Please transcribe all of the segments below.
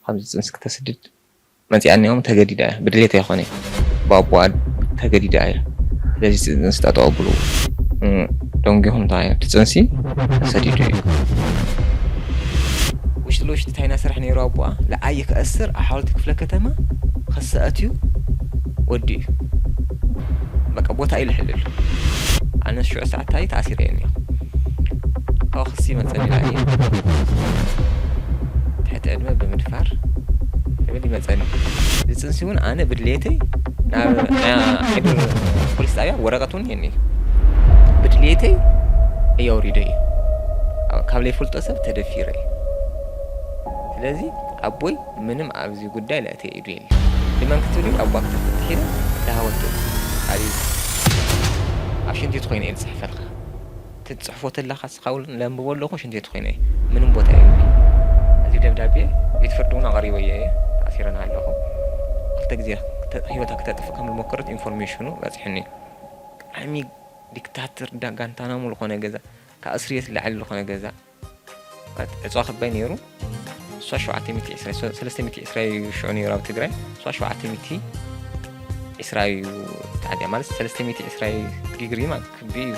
ኣብዚ ጽንሲ ክተስድድ መጺኣኒ እሞ ተገዲዳ እያ። ብድሌት ኣይኮነ። ብኣቦኣ ተገዲዳ እያ። ስለዚ ጽንሲ ጠጠው ኣብሉ። እም፣ ደንጊኹም እንታይ እቲ ጽንሲ ተሰዲዱ እዩ። ውሽጢ ለውሽጢ እንታይ እናሰርሐ ነይሩ ኣቦኣ? ለኣይ ክኣስር ኣብ ሓወልቲ ክፍለ ከተማ ክሰኣት እዩ ወዲ እዩ። በቃ ቦታ እዩ ልሕልሉ። ኣነ ሽዑ ሰዓት እንታይ ተኣሲረ እየ እኒኦ። ካብ ክሲ መጸኒ ለኣይ ትሕቲ ዕድመ ብምድፋር ይብል ይመጸኒ። እዚ ጽንሲ እውን ኣነ ብድሌተይ ናብ ናይ ዓዲ ፖሊስ ጣብያ ወረቐት እውን የኒ። ብድሌተይ እየ ኣውሪደ እየ። ካብ ለይፈልጦ ሰብ ተደፊረ እየ። ስለዚ ኣቦይ ምንም ኣብዚ ጉዳይ ለእተየ ኢዱ የለን። ንመን ክትብሉ ኣቧ ክተፍትሕ ኢለ ዝሃወት ኣብ ሽንቲ ትኾይነ እየ ዝጽሕፈልካ። ትጽሕፎ ተለኻ ስኻ እውን ለንብቦ ኣለኹ ሽንቲ ትኾይነ እየ። ምንም ቦታ የብለይ። እዚ ደብዳቤ ቤት ፍርዲ እውን ኣቕሪበዮ እየ። ተኣሲረና ኣለኹ። ክልተ ግዜ ክተ-፣ ህይወታ ክተጥፍእ ከም ዝሞከረት ኢንፎርሜሽኑ በጺሑኒ። ብጣዕሚ ዲክታተር ዳ-፣ ጋንታናሙ ዝኾነ ገዛ፣ ካብ እስርየት ዝለዓለ ዝኾነ ገዛ፣ ማለት ዕፅዋ ክባይ ነይሩ። እሷ ሸውዓተ ሚእቲ ዕስራ፣ ሰለስተ ሚእቲ ዕስራ እዩ ሽዑ ነይሩ ኣብ ትግራይ። እሷ ሸውዓተ ሚእቲ ዕስራ እዩ ተዓዲያ፣ ማለት ሰለስተ ሚእቲ ዕስራ እዩ ዲግሪ ማለት ክቢ እዩ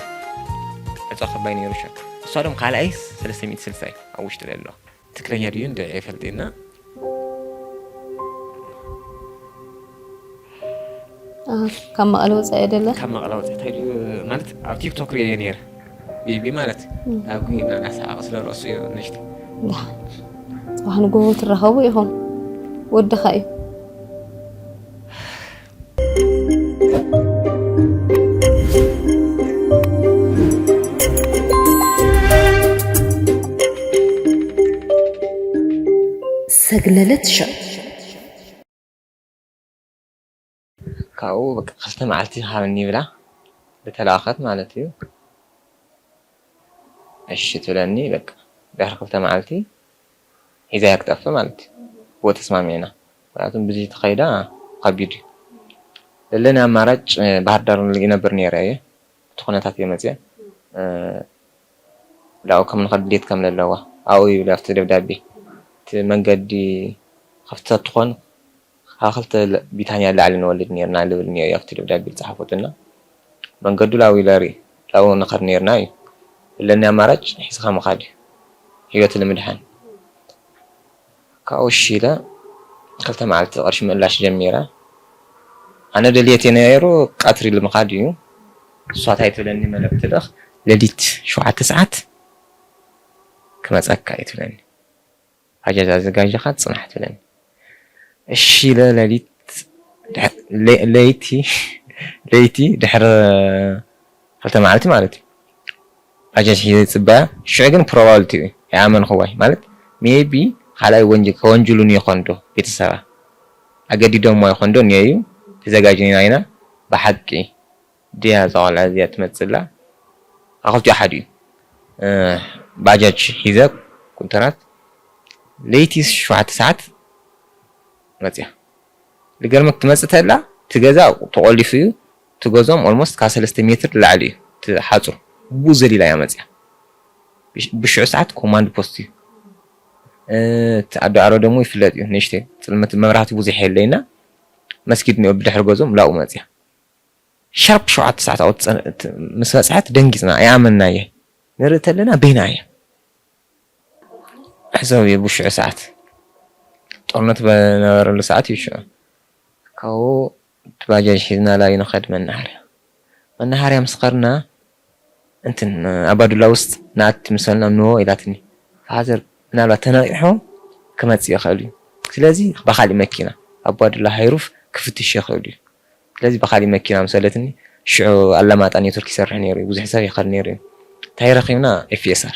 ዕፅዋ ክባይ ነይሩ ሽዑ። እሷ ደም ካልኣይ ሰለስተ ሚእቲ ስልሳ እዩ ኣብ ውሽጢ ዘሎ። ትክክለኛ ድዩ እንደ ኣይፈልጥና። ኣህ፣ ካብ መቐለ ወፃኢ ኣይደለ? ካብ መቐለ ወፃኢ እንታይ ድዩ ማለት ኣብ ቲክቶክ ሪኤ ነይረ። ቤቢ ማለት ኣብ ጉና እናሰሓቐ ስለ ርእሱ እዩ ንእሽተይ። ዳ፣ ፅባሕ ንጎሆ ትራኸቡ ኢኹም። ወድኻ እዩ። ሰግለለት ሸው። ካብኡ በቃ ክልተ መዓልቲ ሃብኒ ይብላ፣ ዝተላእኸት ማለት እዩ። እሺ ትብለኒ። በቃ ድሕሪ ክልተ መዓልቲ ሒዛያ ክጠፍእ ማለት እዩ። ብኡ ተስማሚዕና። ምክንያቱም ብዚ ተኸይዳ ከቢድ እዩ። ዘለኒ ኣማራጭ ባህር ዳር ይነብር ነይረ እየ። እቲ ኩነታት እየ መፅየ። ላው ከም ንኸድ ድሌት ከም ለለዋ ኣብኡ ይብል ኣብቲ ደብዳቤ። እቲ መንገዲ ክፍቲ ተትኾን ካብ ክልተ ቢታንያ ላዕሊ ንወልድ ነርና ልብል እኒኦ እዩ ኣብቲ ደብዳቤ ዝፀሓፈትና። መንገዱ ላው ኢለ ርኢ ላው ንኸድ ነርና እዩ። ዘለኒ ኣማራጭ ሒዝኻ ምኻድ እዩ ህይወት ንምድሓን። ካብኡ እሺ ኢለ ክልተ መዓልቲ ቅርሺ ምእላሽ ጀሚረ። ኣነ ደልየት ነይሩ ቀትሪ ልምኻድ እዩ። እሷ እንታይ ትብለኒ መለክ ትልእኽ ለሊት ሸውዓተ ሰዓት ክመፀካ እዩ ትብለኒ። ባጃጅ ኣዘጋጅኻ ፅናሕ ትብለኒ። እሺ ኢለ ለሊት ለይቲ ለይቲ ድሕሪ ክልተ መዓልቲ ማለት እዩ ባጃጅ ሒዘ ይፅበያ። ሽዑ ግን ፕሮባብሊቲ እዩ ኣይኣመንኽዋይ ማለት ሜቢ ካልኣይ ወንጀል ከወንጅሉኒ ይኾን ዶ ቤተሰባ ኣገዲዶምዋ ይኾን ዶ እኒኦ እዩ ተዘጋጅኒና ኢና ብሓቂ ድያ እዛ ቆልዓ እዚኣ ትመፅእ ኣላ ካብ ክልቲኡ ሓደ እዩ። ባጃጅ ሒዘ ኩንተራት ለይቲ ሸውዓተ ሰዓት መፅያ። ዝገርመክ ትመፅእ ተላ እቲ ገዛ ተቆሊፉ እዩ። እቲ ገዝኦም ኦልሞስት ካብ ሰለስተ ሜትር ንላዕሊ እዩ እቲ ሓፁር። ብኡ ዘሊላ እያ መፅያ። ብሽዑ ሰዓት ኮማንድ ፖስት እዩ። እቲ ኣዶ ኣሮ ደሞ ይፍለጥ እዩ ንእሽተይ ፅልመት መብራህቲ ብዙሕ የለይና መስጊድ እኒኦ ብድሕሪ ገዝኦም ላኡ መፅያ። ሻርፕ ሸውዓተ ሰዓት ኣብኡ ምስ በፅሐት ደንጊፅና ኣይኣመንናየ ንርኢ ተለና በይና እያ ሕሰብ እየ ብሽዑ ሰዓት ጦርነት በነበረሉ ሰዓት እዩ ሽዑ ካብኡ እቲ ባጃጅ ሒዝና ላዩ ንኸድ መናሃርያ መናሃርያ ምስ ኸድና እንትን ኣባዱላ ውስጥ ንኣቲ ምሰልና ኖ ኢላትኒ ፋዘር ምናልባት ተነቂሑ ክመፅእ ይኽእል እዩ ስለዚ ብካሊእ መኪና ኣባዱላ ሃይሩፍ ክፍትሽ ይኽእል እዩ ስለዚ ብካሊእ መኪና ምስ በለትኒ ሽዑ ኣለማጣ ኔትወርክ ይሰርሕ ነይሩ እዩ ብዙሕ ሰብ ይኸድ ነይሩ እዩ እንታይ ረኺብና ኤፍኤስኣር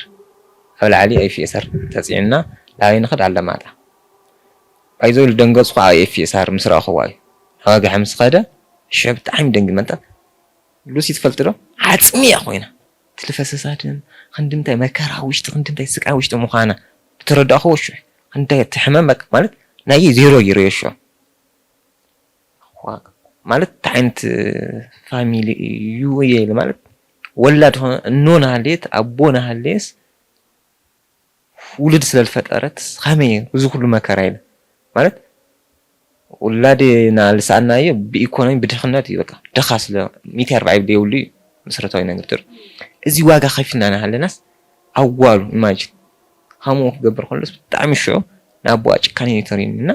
ኣብ ላዕሊ ኤፍኤስኣር ተፂዕና ላበይ ንኸድ ኣለማጣ ባይዘው ዝደንገፅኩ ኣብ ኤፍኤስኣር ምስ ረእኽዋ እዩ ናዋግሐ ምስ ኸደ ሽዑ ብጣዕሚ ደንጊ መጣ ሉሲ ትፈልጢ ዶ ዓፅሚ እያ ኮይና ትልፈሰሳ ደም ክንድምታይ መከራ ውሽጢ ክንድምታይ ስቃይ ውሽጢ ምዃና ዝተረዳእኽዎ ሽዑ ክንታይ እቲ ሕመም በቃ ማለት ናይ ዜሮ ገይረዮ ሽዑ ማለት እንታይ ዓይነት ፋሚሊ እዩ እየ ኢለ ማለት ወላድ ኾነ እኖ ናሃለየት ኣቦ ናሃለየስ ውሉድ ስለ ዝፈጠረት ከመይ እዚ ኩሉ መከራ ኢለ ማለት ውላድና ልስኣናዮ ብኢኮኖሚ ብድኽነት እዩ። በቃ ድኻ ስለ ሚእቲ ኣርባዕተ ብደይብሉ እዩ መሰረታዊ ነገር ትር እዚ ዋጋ ከፊልና እናሃለናስ ኣዋሉ ኢማጂን ከምኡ ክገብር ከሎስ ብጣዕሚ ሽዑ ንኣቦኣ ጭካኔ እዩ ተሪኒ እና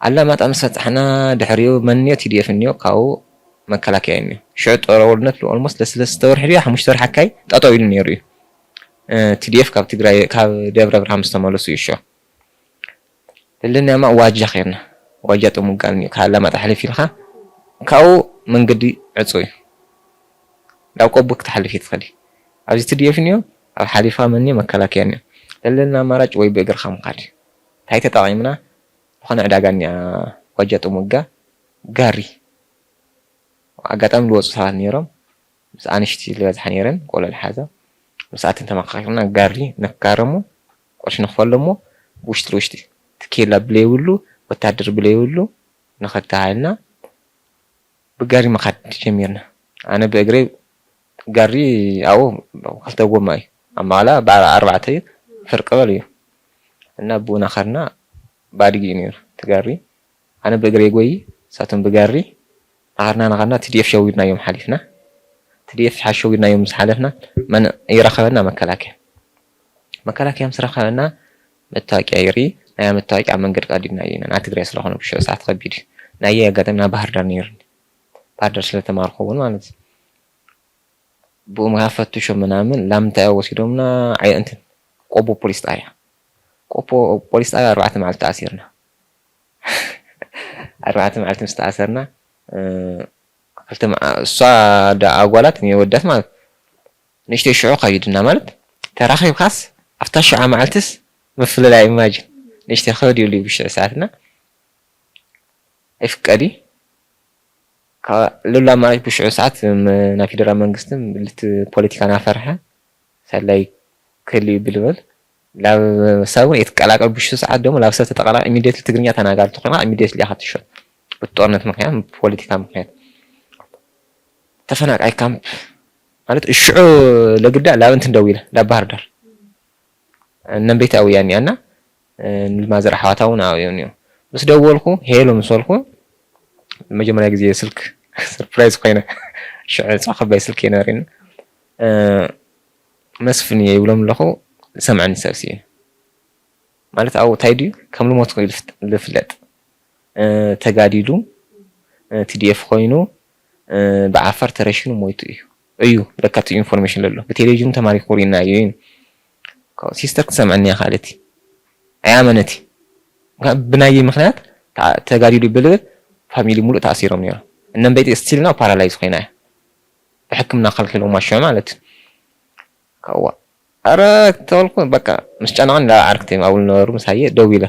ኣላማጣ ምስ በፃሕና ድሕሪኡ መንዮ ቲዲኤፍ እኒዮ ካብኡ መከላከያ እኒዮ ሽዑ ጦር ወልነት ኦልሞስት ለስለስተ ወርሒ ድዮ ሓሙሽተ ወርሒ ኣካይ ጠጠው ኢሉ ነይሩ እዩ። ቲዲኤፍ ካብ ትግራይ ካብ ደብረ ብርሃን ምስ ተመለሱ እዩ ሽዑ ለለናማ ዋጃ ኸይርና ዋጃ ጥሙጋ እኒኦ ካብ ኣላማጣ ሕልፍ ኢልካ ካብኡ መንገዲ ዕፁ እዩ። ናብ ቆቦ ክትሓልፍ እየ ትኽእል ኣብዚ ትድየፍ እኒኦ ኣብ ሓሊፍካ መኒዮ መከላከያ እኒኦ ለለና ኣማራጭ ወይ ብእግርካ ምኻድ እዩ። እንታይ ተጠቒምና ዝኾነ ዕዳጋ እኒኣ ዋጃ ጥሙጋ ጋሪ ኣጋጣሚ ዝወፁ ሰባት ነይሮም ምስ ኣንሽቲ ዝበዝሓ ነይረን ቆልዑ ዝሓዛ ምስኣተን ተመኻኺርና ጋሪ ነካረሞ ቁርሲ ንኽፈሎ እሞ ብውሽጢ ልውሽጢ ትኬላ ብለይብሉ ወታደር ብለይብሉ ንኸተሃልና ብጋሪ ምኻድ ጀሚርና። ኣነ ብእግረይ ጋሪ ኣብኡ ክልተ ጎማ እዩ ኣብ መቐላ ብኣርባዕተ እዩ ፍርቂ በል እዩ እና ብኡ ናኸድና ብኣድጊ እዩ ነይሩ እቲ ጋሪ ኣነ ብእግረይ ጎይ ንሳቶም ብጋሪ ናኸድና ናኸድና ትድኤፍ ሸዊድናዮም ሓሊፍና ትድኤፍ ሓሸዊድናዮም ምስ ሓለፍና መን ይረኸበና መከላከያ መከላከያ ምስ ረኸበና መታወቂያ ይርኢ ናያ መታወቂያ ኣብ መንገዲ ቀዲድና ኢና ናብ ትግራይ ስለኾነ ብሽዑ ሰዓት ከቢድ እዩ ናየ ኣጋጣሚ ናብ ባህርዳር ነይሩኒ ባህርዳር ስለተማርኩ እውን ማለት እዩ ብኡ ምክንያት ፈትሾም ምናምን ላምንታይ ወሲዶምና ዓየ እንትን ቆቦ ፖሊስ ጣብያ ቆቦ ፖሊስ ጣብያ ኣርባዕተ መዓልቲ ተኣሲርና ኣርባዕተ መዓልቲ ምስ ተኣሰርና ክልተ እሷ ኣጓላት ወዳት ማለት ንእሽተይ ሽዑ ከቢድና ማለት ተራኺብካስ ኣብታ ሽዓ መዓልትስ ምፍልላይ ኢማጂን ንእሽተይ ክኸብድ ይብሉ ብሽዑ ሰዓትና ኣይፍቀድ እዩ ልሉ ኣማራጭ ብሽዑ ሰዓት ናይ ፌደራል መንግስትን ልቲ ፖለቲካ ናፈርሐ ሰላይ ክህልዩ ብልብል ላብ ሰብ እውን የትቀላቀል ብሽዑ ሰዓት ደሞ ላብ ሰብ ተጠቀላቀል ኢሚዲየትሊ ትግርኛ ተናጋሪ ተኮይንካ ኢሚዲየትሊ ኢካ ትሸጥ ብጦርነት ምክንያት ብፖለቲካ ምክንያት ተፈናቃይ ካምፕ ማለት እሽዑ ለግዳ ላብ እንትን ደዊለ ላብ ባህር ዳር እነም ቤት ኣውያ እኒኣና ንልማዘር ኣሕዋታ እውን ኣብዮም እዮም ምስ ደወልኩ ሄሎ ምስ በልኩ መጀመርያ ግዜ ስልክ ሰርፕራይዝ ኮይነ ሽዑ ፃኸባይ ስልክ የነበረኒ መስፍን እየ ይብሎም ኣለኹ ዝሰምዐኒ ሰብሲ እዩ ማለት ኣብኡ እንታይ ድዩ ከም ልሞት ክኢሉ ዝፍለጥ ተጋዲሉ ቲዲኤፍ ኮይኑ ብዓፈር ተረሽኑ ሞይቱ እዩ እዩ ለካ እቲ ኢንፎርሜሽን ለሎ ብቴሌቪዥን ተማሪኩ ሪእናዮ እዩ ሲስተር ክትሰምዐኒ እያ ካልእቲ ኣይኣመነቲ ብናይ ምክንያት ተጋዲሉ ብልብል ፋሚሊ ሙሉእ ተኣሲሮም ነይሮም እነም ቤት ስቲል ናው ፓራላይዝ ኮይና እያ ብሕክምና ከልኪሎም ዋሽዑ ማለት እዩ ካብዋ ኣረ ተበልኩ በቃ ምስ ጨነቐን ላ ዓርክቲ ኣብኡ ዝነበሩ ምሳየ ደው ኢለ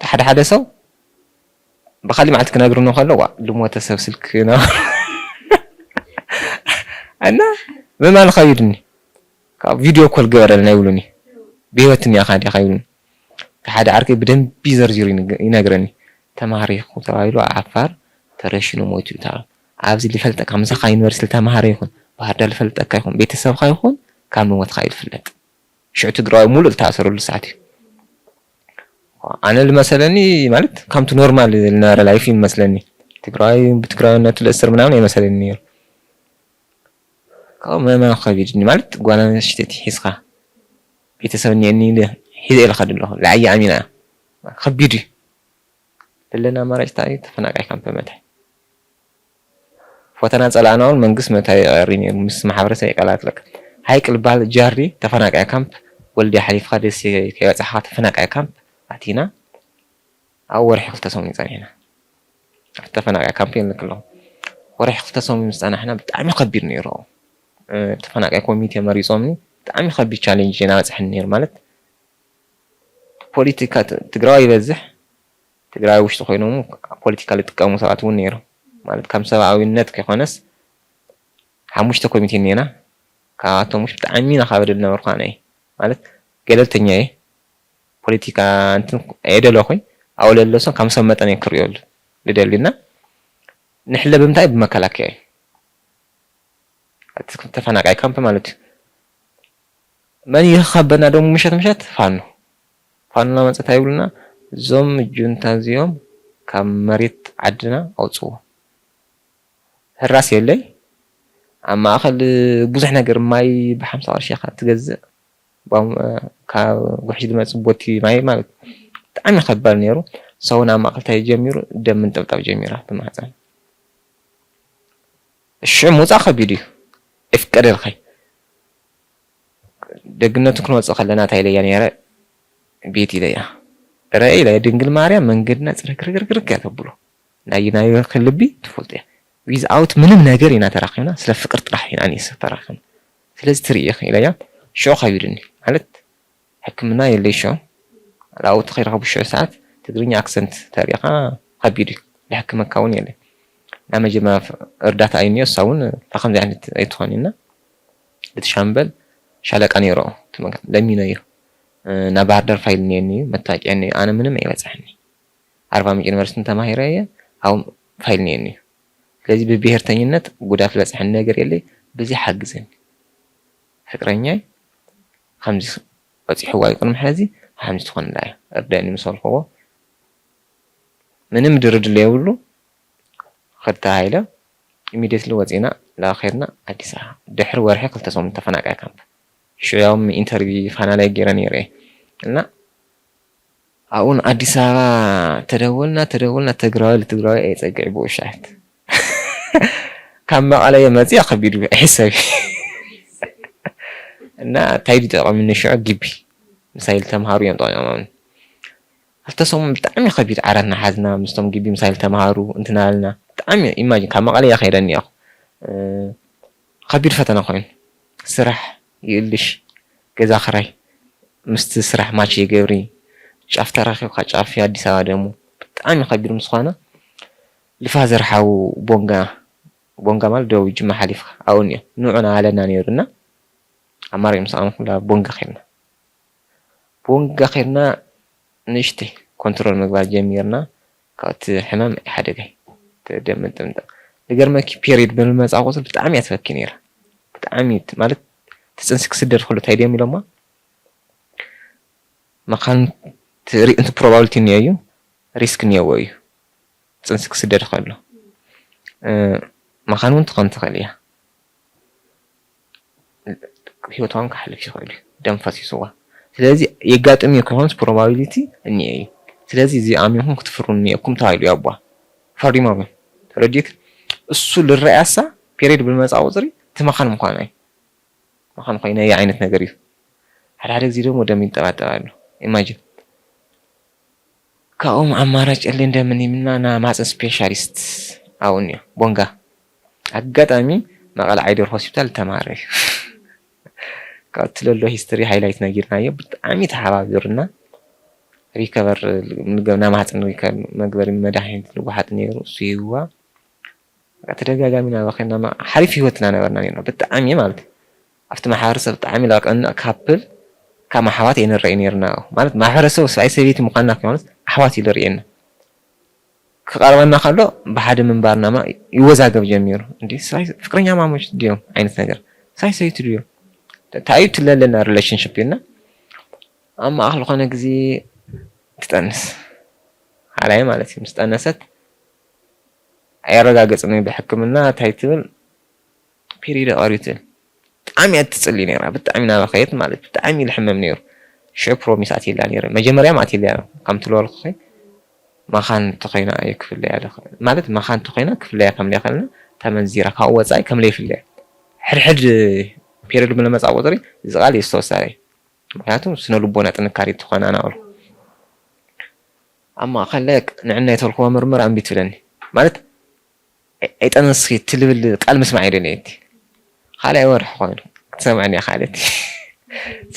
ሓደ ሓደ ሰብ ብካሊእ መዓልቲ ክነግርኒ ከሎ ዋ ልሞተ ሰብ ስልክ ነበሩ እና ምማን ከቢድኒ ካብ ቪድዮ ኮል ግበረልና ይብሉኒ ብህይወት እኒኣኻ ዲኻ ይብሉኒ ሓደ ዓርከይ ብደንቢ ዘርዚሩ ይነግረኒ ተማሃሪኹ ተባሂሉ ዓፋር ተረሽኑ ሞይቱ እዩ ተባሂሉ ኣብዚ ልፈልጠካ ምሳኻ ዩኒቨርሲቲ ልተማሃረ ይኹን ባህርዳር ልፈልጠካ ይኹን ቤተሰብካ ይኹን ካብ ንሞትካ እዩ ዝፍለጥ ሽዑ ትግራዋይ ሙሉእ ዝተኣሰረሉ ሰዓት እዩ ኣነ ዝመሰለኒ ማለት ከምቲ ኖርማል ዝነበረ ላይፍ እዩ ዝመስለኒ ትግራዋይ ብትግራዊነቱ ልእስር ምናምን ኣይመሰለኒ ነይሩ ካብኡ መመን ከቢድኒ ማለት ጓል ኣንስተይቲ ሒዝካ ቤተሰብ እኒአኒ ኢለ ሒዘ ኢለ ከድ ኣለኹ ለዓያ ኣሚና ከቢድ እዩ ለለና ኣማራጭ እንታይ እዩ ተፈናቃይ ካምፕ መታይ ፎተና ጸላእና እውን መንግስት መታይ ይቐሪ ነይሩ ምስ ማሕበረሰብ ይቀላትለካ ሃይቅ ልበሃል ጃሪ ተፈናቃይ ካምፕ ወልድያ ሓሊፍካ ደስ ከይበጻሕካ ተፈናቃይ ካምፕ ኣቲና ኣብ ወርሒ ክልተ ሰሙን ጸኒሕና ኣብቲ ተፈናቃይ ካምፕ ይልክ ኣለኹ ወርሒ ክልተ ሰሙን ምስ ጸናሕና ብጣዕሚ ከቢድ ነይሩ ተፈናቃይ ኮሚቴ መሪጾምኒ ብጣዕሚ ከቢድ ቻሌንጅ ናበጽሐኒ ነይሩ ማለት ፖለቲካ ትግራዋይ ይበዝሕ ትግራይ ውሽጢ ኮይኖም ፖለቲካ ዝጥቀሙ ሰባት እውን ነይሮም ማለት ከም ሰብኣዊነት ከይኮነስ ሓሙሽተ ኮሚቴ እኒና ካብኣቶም ውሽጢ ብጣዕሚ ኢና ካብ ድል ነበርኩ ኣነ ማለት ገለልተኛ እየ ፖለቲካ እንትን የደለኹኝ ኣብኡ ለለሶም ከም ሰብ መጠን እየ ክርእዮ ዝደሊ እና ንሕለ ብምንታይ ብመከላከያ እዩ እቲ ተፈናቃይ ካምፕ ማለት እዩ መን ይኸበና ደሞ ምሸት ምሸት ፋኖ ፋኖ እናመፀ እንታይ ይብሉና እዞም ጁንታ እዚኦም ካብ መሬት ዓድና ኣውፅዎ። ሕራስ የለይ። ኣብ ማእኸል ብዙሕ ነገር ማይ ብሓምሳ ቅርሺ ኢኻ ትገዝእ። ቧም-፣ ካብ ጉሕሽ ዝመጽእ ቦቲ ማይ ማለት ብጣዕሚ ከባድ ነይሩ። ሰውን ኣብ ማእኸል እንታይ ጀሚሩ ደም ምንጥብጣብ ጀሚራ ብማህፀን። ሽዑ ምውፃእ ከቢድ እዩ። ይፍቀደልኸይ። ደግነቱ ክንወፅእ ከለና እንታይ ኢለያ ነይረ? ቤት ኢለያ። ረ ኢለ ድንግል ማርያም መንገድና ፅርግርግርግርግ እያ ተብሎ። ናይ ናይ ክልቢ ትፈልጦ እያ። ዊዝኣውት ምንም ነገር ኢና ተራኺብና፣ ስለ ፍቅር ጥራሕ ኢና ንስ ተራኺብና። ስለዚ ትርኢ ኢኺ ኢለያ። ሽዑ ከቢድኒ ማለት ሕክምና የለይ ሽዑ። ኣብኡ ተኸይድካ ብሽዑ ሰዓት ትግርኛ ኣክሰንት ተሪእኻ ከቢድ እዩ። ዝሕክመካ እውን የለን። ናብ መጀመርያ እርዳታ ኣይንዮ፣ እሳ እውን ከምዚ ዓይነት ኣይትኾን እና እቲ ሻምበል ሻለቃ ነይሮ ለሚኖ እዩ። ናብ ባህር ዳር ፋይል እኒአኒ እዩ፣ መታወቂያ እኒኦ፣ ኣነ ምንም ኣይበፅሐኒ። ኣርባ ምንጭ ዩኒቨርሲቲ ተማሂረ እየ፣ ኣብኡ ፋይል እኒአኒ እዩ። ስለዚ ብብሄርተኝነት ጉዳት ዝበፅሐኒ ነገር የለይ፣ በዚ ሓግዘኒ። ፍቅረኛይ ከምዚ በፂሕዋ እዩ ቅድሚ ሕዚ፣ ከምዚ ትኾንላ እያ፣ እርደኒ ምስ በልክዎ ምንም ድርድር የብሉ። ክልተ ሃይለ ኢሚድየትሊ ወፂና ላኸድና ኣዲስ ኣበባ። ድሕሪ ወርሒ ክልተ ሰሙን ተፈናቃይ ካምፕ። ሽዑ ያውም ኢንተርቪው ፋና ላይ ገይረ ነይረ እየ። እና ኣብኡን ኣዲስ ኣበባ ተደወልና፣ ተደወልና፣ ትግራዋይ ለትግራዋይ ኣይጸግዕ ብኡ ሻት። ካብ መቐለ እየ መፅእ ከቢዱ ሕሰብ። እና እንታይ ድዩ ጠቐሚኒ ሽዑ ግቢ ምሳይ ዝተምሃሩ እዮም ጠቐሞምኒ። ክልተ ሰሙን ብጣዕሚ ከቢድ ዓራት እናሓዝና ምስቶም ግቢ ምሳይ ዝተምሃሩ እንትናልና ብጣዕሚ ኢማጂን ካብ መቐለ እየ ከይደኒ እየ። እ፣ ከቢድ ፈተና ኮይኑ ስራሕ ይእልሽ፣ ገዛ ክራይ ምስቲ ስራሕ ማች ይገብሪ፣ ጫፍ ተራኺብካ ጫፍ ኣዲስ ኣበባ ደሞ ብጣዕሚ ከቢድ ምስ ኾነ ልፋዘር ሓው ቦንጋ፣ ቦንጋ ማለት ደቡብ ጅማ ሓሊፍካ ኣብኡ እኒኦ ንዑ እናበለና ነይሩ እና ኣማሪቅ ምስ ኣመንኩ ናብ ቦንጋ ከድና። ቦንጋ ከድና ንእሽተይ ኮንትሮል ምግባር ጀሚርና። ካብቲ ሕማም ሓደጋይ ደም ምጥምጣም ዝገርመኪ ፔሪድ ብምመፃ ቁፅሪ ብጣዕሚ እያ ትበኪ ነይራ። ብጣዕሚ ማለት እቲ ፅንሲ ክስደድ ከሎ እንታይ ድዮም ኢሎማ መኻን እቲ ፕሮባብሊቲ እኒኦ እዩ፣ ሪስክ እኒኦዎ እዩ። ፅንሲ ክስደድ ከሎ እ፣ መኻን እውን ትኾን ትኽእል እያ። ህይወቷን ክሓልፍ ይኽእል እዩ፣ ደም ፈሲስዋ። ስለዚ የጋጥም እዩ ከይኮንስ ፕሮባቢሊቲ እኒኦ እዩ። ስለዚ እዚ ኣሚንኩም ክትፍርኑ እኒኦኩም ተባሂሉ እዩ ኣቦዋ። ፈሪሞም እዮም። ተረዲእክ? እሱ ልረኣያሳ ፔሪድ ብመፃ ቁፅሪ እቲ መኻን ምዃና እዩ። መኻን ኮይነ ዓይነት ነገር እዩ። ሓደ ሓደ ግዜ ደግሞ ደም ይንጠባጠብ ኣሎ። ኢማጂን። ካብኦም ኣማራጭ የለን ደም እኒምና ና ማፀ ስፔሻሊስት ኣብኡ እኒኦ ቦንጋ። ኣጋጣሚ መቐለ ዓይደር ሆስፒታል ተማሃረ እዩ። ካብቲ ለሎ ሂስትሪ ሃይላይት ነጊርናዮ ብጣዕሚ ተሓባቢሩና። ሪከቨር ምግብ ናይ ማህፀን ሪከቨር መግበሪ መድሃኒት ንዋሓጥ ነይሩ እሱ ይህዋ። በቃ ተደጋጋሚ ናበኸና ሓሪፍ ህይወትና ነበርና ነርና ብጣዕሚ ማለት እዩ። ኣብቲ ማሕበረሰብ ብጣዕሚ ለቀንቕ ካፕል ካብ ኣሕዋት የንረኢ ነርና ማለት ማሕበረሰብ ሰብኣይ ሰበይቲ ምዃንና ከይኮነስ ኣሕዋት እዩ ዝርእየና። ክቐርበና ከሎ ብሓደ ምንባርና ማ ይወዛገብ ጀሚሩ። እንዲ ሰብኣይ ፍቅረኛ ማሞች ድዮም ዓይነት ነገር ሰብኣይ ሰበይቲ ድዮም እንታይ እዩ ትለለና ሪሌሽንሽፕ ኢልና ኣብ ማእኸል ዝኾነ ግዜ ትጠንስ ሓላይ ማለት እዩ ምስ ጠነሰት ኣየረጋገፅን ብሕክምና እንታይ ትብል ፔሪድ ቀሪትን ብጣዕሚ እያ ትፅሊ ነይራ። ብጣዕሚ ናበኸየት ማለት ብጣዕሚ ልሕመም ነይሩ። ሽዑ ፕሮሚስ ኣትላ ነይረ መጀመርያ ኣትላ ከም ትለወልኩ መኻን ተኾይና እየ ክፍለያ ማለት መኻን ተኾይና ክፍለያ ከም ለይኸልና ተመንዚራ ካብኡ ወፃኢ ከም ለይፍለያ ሕድሕድ ፔሪድ ብለመፃ ቁፅሪ እዚ ቃል እዩ ዝተወሰነ። ምክንያቱ ስነ ልቦና ጥንካሬ ትኾና ናበልኩ ኣብ ማእኸል ንዕና የተልክዎ ምርምር ኣንቢ ትብለኒ ማለት ኣይጠነስኺ ትልብል ቃል ምስማዕ ይደለየቲ ካልኣይ ወርሒ ኮይኑ ክትሰምዐኒ እያ ካልእቲ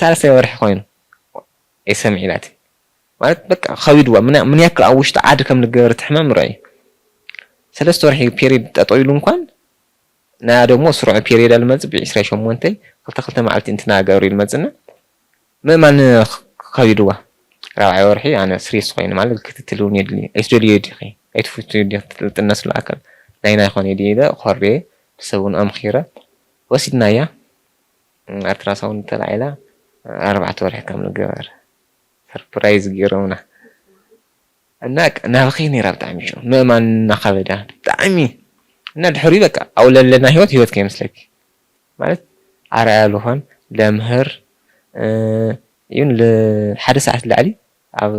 ሳልሳይ ወርሒ ኮይኑ ኣይሰምዕ ኢላቲ ማለት በቃ ከቢድዋ ምን ያክል ኣብ ውሽጢ ዓዲ ከም ልገበር ትሕመም ርኣዩ ሰለስተ ወርሒ ፔሪድ ጠጠው ኢሉ እንኳን ናይ ኣደሞ ስሩዕ ፔሪድ ኣልመጽ ብ28 ክልተ ክልተ መዓልቲ እንትናገሩ ይልመጽና ምእማን ከቢድዋ ራብዓይ ወርሒ ኣነ ስሪስ ኮይኑ ማለት ክትትል እውን የድሊ ኣይትደልዮ ዲኺ ኣይትፍቱ ዲ ጥነስ ለኣከል ናይ ናይ ኾነ ዲ ኢለ ኮሬ ብሰብ እውን ኣምኺረ ወሲድናያ ኣልትራሳውንድ ተላዒላ ኣርባዕተ ወርሒ ከም ንገበር ሰርፕራይዝ ገይሮምና እና በቃ ናብኸ ነይራ ብጣዕሚ ሽዑ ምእማን እናኸበዳ ብጣዕሚ። እና ድሕሪ በቃ ኣብኡ ለለና ህይወት ህይወት ከይመስለኪ ማለት ኣርኣያ ልኾን ለምህር። እ፣ ይሁን ል-፣ ሓደ ሰዓት ላዕሊ ኣብ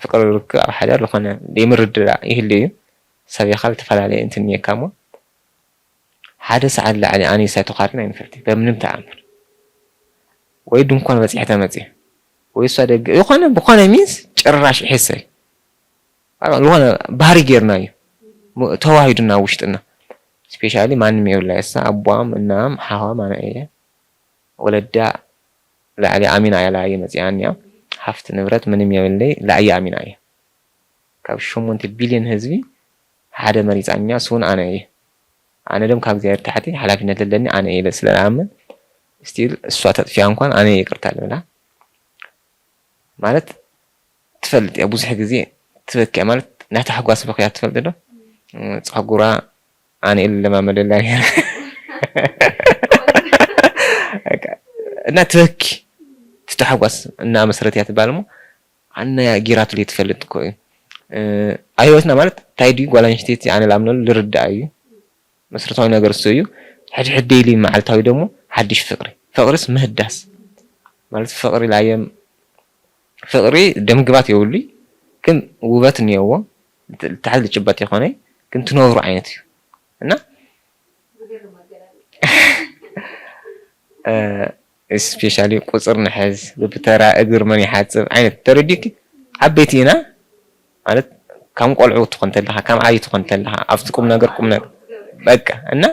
ፍቅሪ ርክብ ኣብ ሓዳር ዝኾነ ዘይምርድዳእ ይህሉ እዩ። ሰብ ኢኻ ዝተፈላለየ እንትን እየካ እሞ ሓደ ሰዓት ላዕሊ ኣነ ሳይ ተኻሪን ኣይንፈልጥ በምንም ተኣምር። ወይ ድንኳን በፂሐ ተመፅእ ወይ እሷ ደገ ዝኾነ ብኾነ ሚንስ ጭራሽ ይሕሰይ ዝኾነ ባህሪ ጌርና እዩ ተዋሂዱና ውሽጥና። ስፔሻሊ ማንም የብላ እሳ ኣቦኣም እናም ሓዋም ኣነ እየ ወለዳ ላዕሊ ኣሚና እያ ላየ መፅኣን እያ። ሃፍቲ ንብረት ምንም የብለይ ላየ ኣሚና እየ። ካብ ሸሞንተ ቢልዮን ህዝቢ ሓደ መሪፃኛ ስውን ኣነ እየ። ኣነ ደም ካብ እግዚኣብሔር ታሕቲ ሓላፊነት ለለኒ ኣነ እየ ስለ ዝኣምን ስቲል እሷ ተጥፊያ እንኳን ኣነ እየ ይቅርታ ልብላ። ማለት ትፈልጥ እያ ብዙሕ ግዜ ትበኪ እያ ማለት ናይ ታሕጓስ በክያ ትፈልጥ ዶ? ፀጉራ ኣነ ኢለ ለማመደላ ነይረ። በቃ፣ እና ትበኪ ትታሕጓስ እና መስረት እያ ትባል እሞ ኣነ ጌራትሉ ትፈልጥ እኮ እዩ። ኣብ ህይወትና ማለት እንታይ ድዩ ጓል ኣንስተይቲ ኣነ ላምነሉ ልርዳእ እዩ። መስረታዊ ነገር እሱ እዩ። ሕድሕድ ደይሊ መዓልታዊ ደግሞ ሓድሽ ፍቅሪ ፍቅርስ ምህዳስ ማለት ፍቅሪ ላየም ፍቅሪ ደምግባት የብሉይ ግን ውበት እኒኦዎ። ልትሓዝ ልጭበጥ ይኮነ ግን ትነብሩ ዓይነት እዩ እና ስፔሻሊ ቁፅር ንሕዝ ብብተራ እግር መን ይሓፅብ ዓይነት ተረዲክ ዓበይቲ ኢና ማለት ከም ቆልዑ ትኾን ተለኻ ከም ዓብዪ ትኾን ተለኻ ኣብቲ ቁም ነገር ቁም ነገር በቃ እና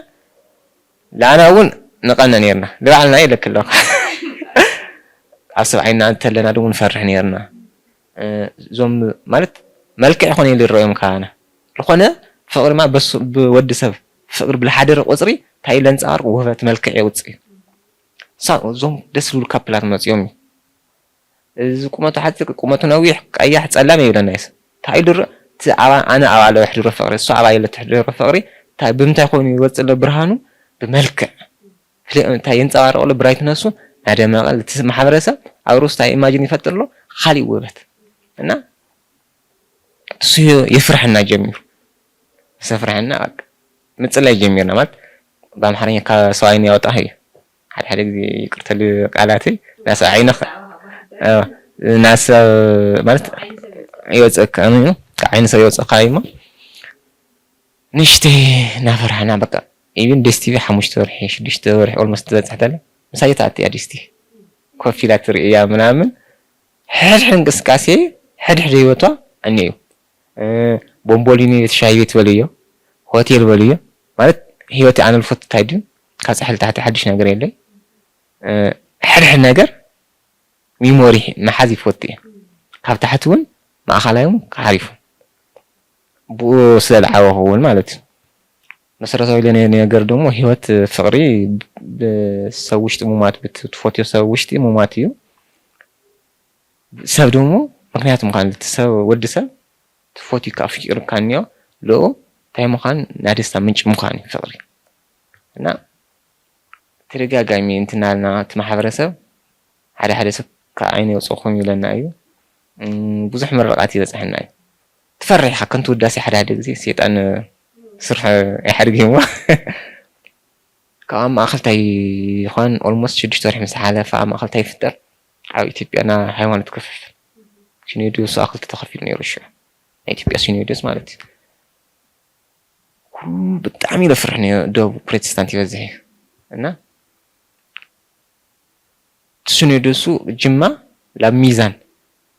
ላና እውን ንቐነ ነርና ንባዕልና ይለክ ኣለኻ ኣብ ሰብዓይና እንተለና ድው ንፈርሕ ነርና እዞም ማለት መልክዕ ይኾነ ኢሉ ይረኦም ካባና ዝኾነ ፍቕሪ ማ ብወዲ ሰብ ፍቕሪ ብልሓደረ ቁፅሪ እንታይ ለንፃባርቅ ውህበት መልክዕ የውፅእ እዩ እዞም ደስ ዝብሉ ካፕላት መፅኦም እዩ እዚ ቁመቱ ሓፂር ቁመቱ ነዊሕ ቀያሕ ፀላም የብለና ይስ እንታይ ድሮ ኣነ ኣብ ኣለዎ ሕድሮ ፍቕሪ እሱ ኣብ ኣየለ ትሕድሮ ፍቕሪ ብምንታይ ኮይኑ ይወፅእ ኣሎ ብርሃኑ ብመልክዕ እንታይ የንፀባርቀሉ ብራይትነሱ ናደመቀ ማሕበረሰብ ኣብ ሩስ እንታይ ኢማጂን ይፈጥር ኣሎ ካሊእ ውበት እና እሱ የፍርሐና ጀሚሩ ሰፍርሐና ምፅላይ ጀሚርና ማለት ብኣምሓርኛ ካብ ሰብኣይን ያወጣህ እዩ ሓደ ሓደ ግዜ ይቅርተሉ ቃላተይ ናሰብ ዓይነ ናሰብ ማለት ይወፅእካ ካብ ዓይነ ሰብ ይወፅእካ እዩሞ ንሽተይ እናፈርሐና በቃ ኢብን ደስ ቲቪ ሓሙሽተ ወርሒ ሽዱሽተ ወርሒ ኦልሞስት ትበፅሕ ተለ ምሳይ ተኣትያ ደስ ቲቪ ኮፍ ኢላ ትርእያ ምናምን ሕድሕድ እንቅስቃሴ ሕድሕድ ህይወቷ እኒኦ እዩ ቦምቦሊኒ ቤት ሻሂ ቤት በልዮ ሆቴል በልዮ ማለት ህይወት ኣነ ልፎት እንታይ ድዩ ካብ ፀሕሊ ታሕቲ ሓድሽ ነገር የለይ ሕድሕድ ነገር ሚሞሪ ምሓዝ ይፈቱ እየ ካብ ታሕቲ እውን ማእኸላይ እውን ሓሪፉ ብኡ ስለ ዝዓበኹ እውን ማለት እዩ መሰረታዊ ኢለ ነገር ደግሞ ህይወት ፍቕሪ ብሰብ ውሽጢ ሙማት ብትፈትዮ ሰብ ውሽጢ ሙማት እዩ ሰብ ደግሞ ምክንያት ምዃን እቲ ሰብ ወዲ ሰብ ትፈትዩካ ኣፍቂሩካ እኒኦ ልኡ እንታይ ምዃን ናይ ደስታ ምንጭ ምዃን እዩ ፍቕሪ እና ተደጋጋሚ እንትናልና እቲ ማሕበረሰብ ሓደ ሓደ ሰብ ካብ ዓይነ የውፅእኹም ይብለና እዩ ብዙሕ ምርቃት ይበፅሐና እዩ ትፈርሕ ኢኻ ከንቱ ውዳሴ ሓደ ሓደ ግዜ ሴጣን ስርሑ ይሓድግ እሞ ካብ ኣብ ማእኸል እንታይ ይኾን ኦልሞስት ሽዱሽተ ወርሒ ምስ ሓለፈ ኣብ ማእኸል እንታይ ይፍጠር ኣብ ኢትዮጵያና ሃይማኖት ክፍፍል ሲኖዶሱ ኣብ ክልተ ተኸፊሉ ነይሩ ሽዑ ናይ ኢትዮጵያ ሲኖዶስ ማለት እዩ ኩሉ ብጣዕሚ ለፍርሕ ነይሩ ደቡብ ፕሮቴስታንት ይበዝሕ እዩ እና እቲ ሲኖዶሱ ጅማ ላብ ሚዛን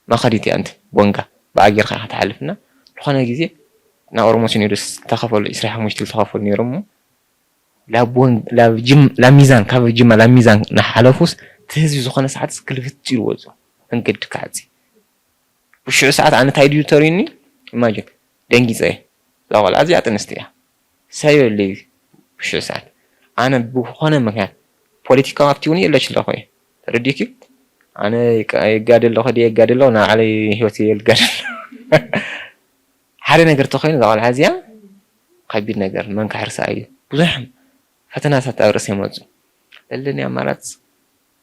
ማኸዲት እያ እንትን ቦንጋ ብኣየር ኸዓ ትሓልፍና ዝኾነ ግዜ ናብ ኦሮሞ ሲኖዶስ ዝተኸፈሉ ዕስራ ሓሙሽተ ዝተኸፈሉ ነይሮም እሞ ላብ ሚዛን ካብ ጅማ ላብ ሚዛን ናሓለፉስ እቲ ህዝቢ ዝኾነ ሰዓትስ ክልፍት ኢሉ ወፁ መንገዲ ክዓፂ ብሽዑ ሰዓት ኣነ እንታይ ድዩ ተሪኒ ኢማጂን ደንጊፀ እየ እዛ ቆልዓ እዚኣ ጥንስቲ እያ ሰብ የብለይ ብሽዑ ሰዓት ኣነ ብኾነ ምክንያት ፖለቲካዊ ኣብቲ እውን የለች ኣለኹ እየ ተረዲኪ ኣነ ይጋደ ኣለኹ ድየ ይጋደ ኣለኹ ናብ ዓለይ ህይወት እየ ልጋደ ሓደ ነገር ተኮይኑ እዛ ቆልዓ እዚኣ ከቢድ ነገር መን ክሕርሳ እዩ ብዙሕ ፈተናታት ኣብ ርእሰይ መፁ ለለኒ ኣማራፅ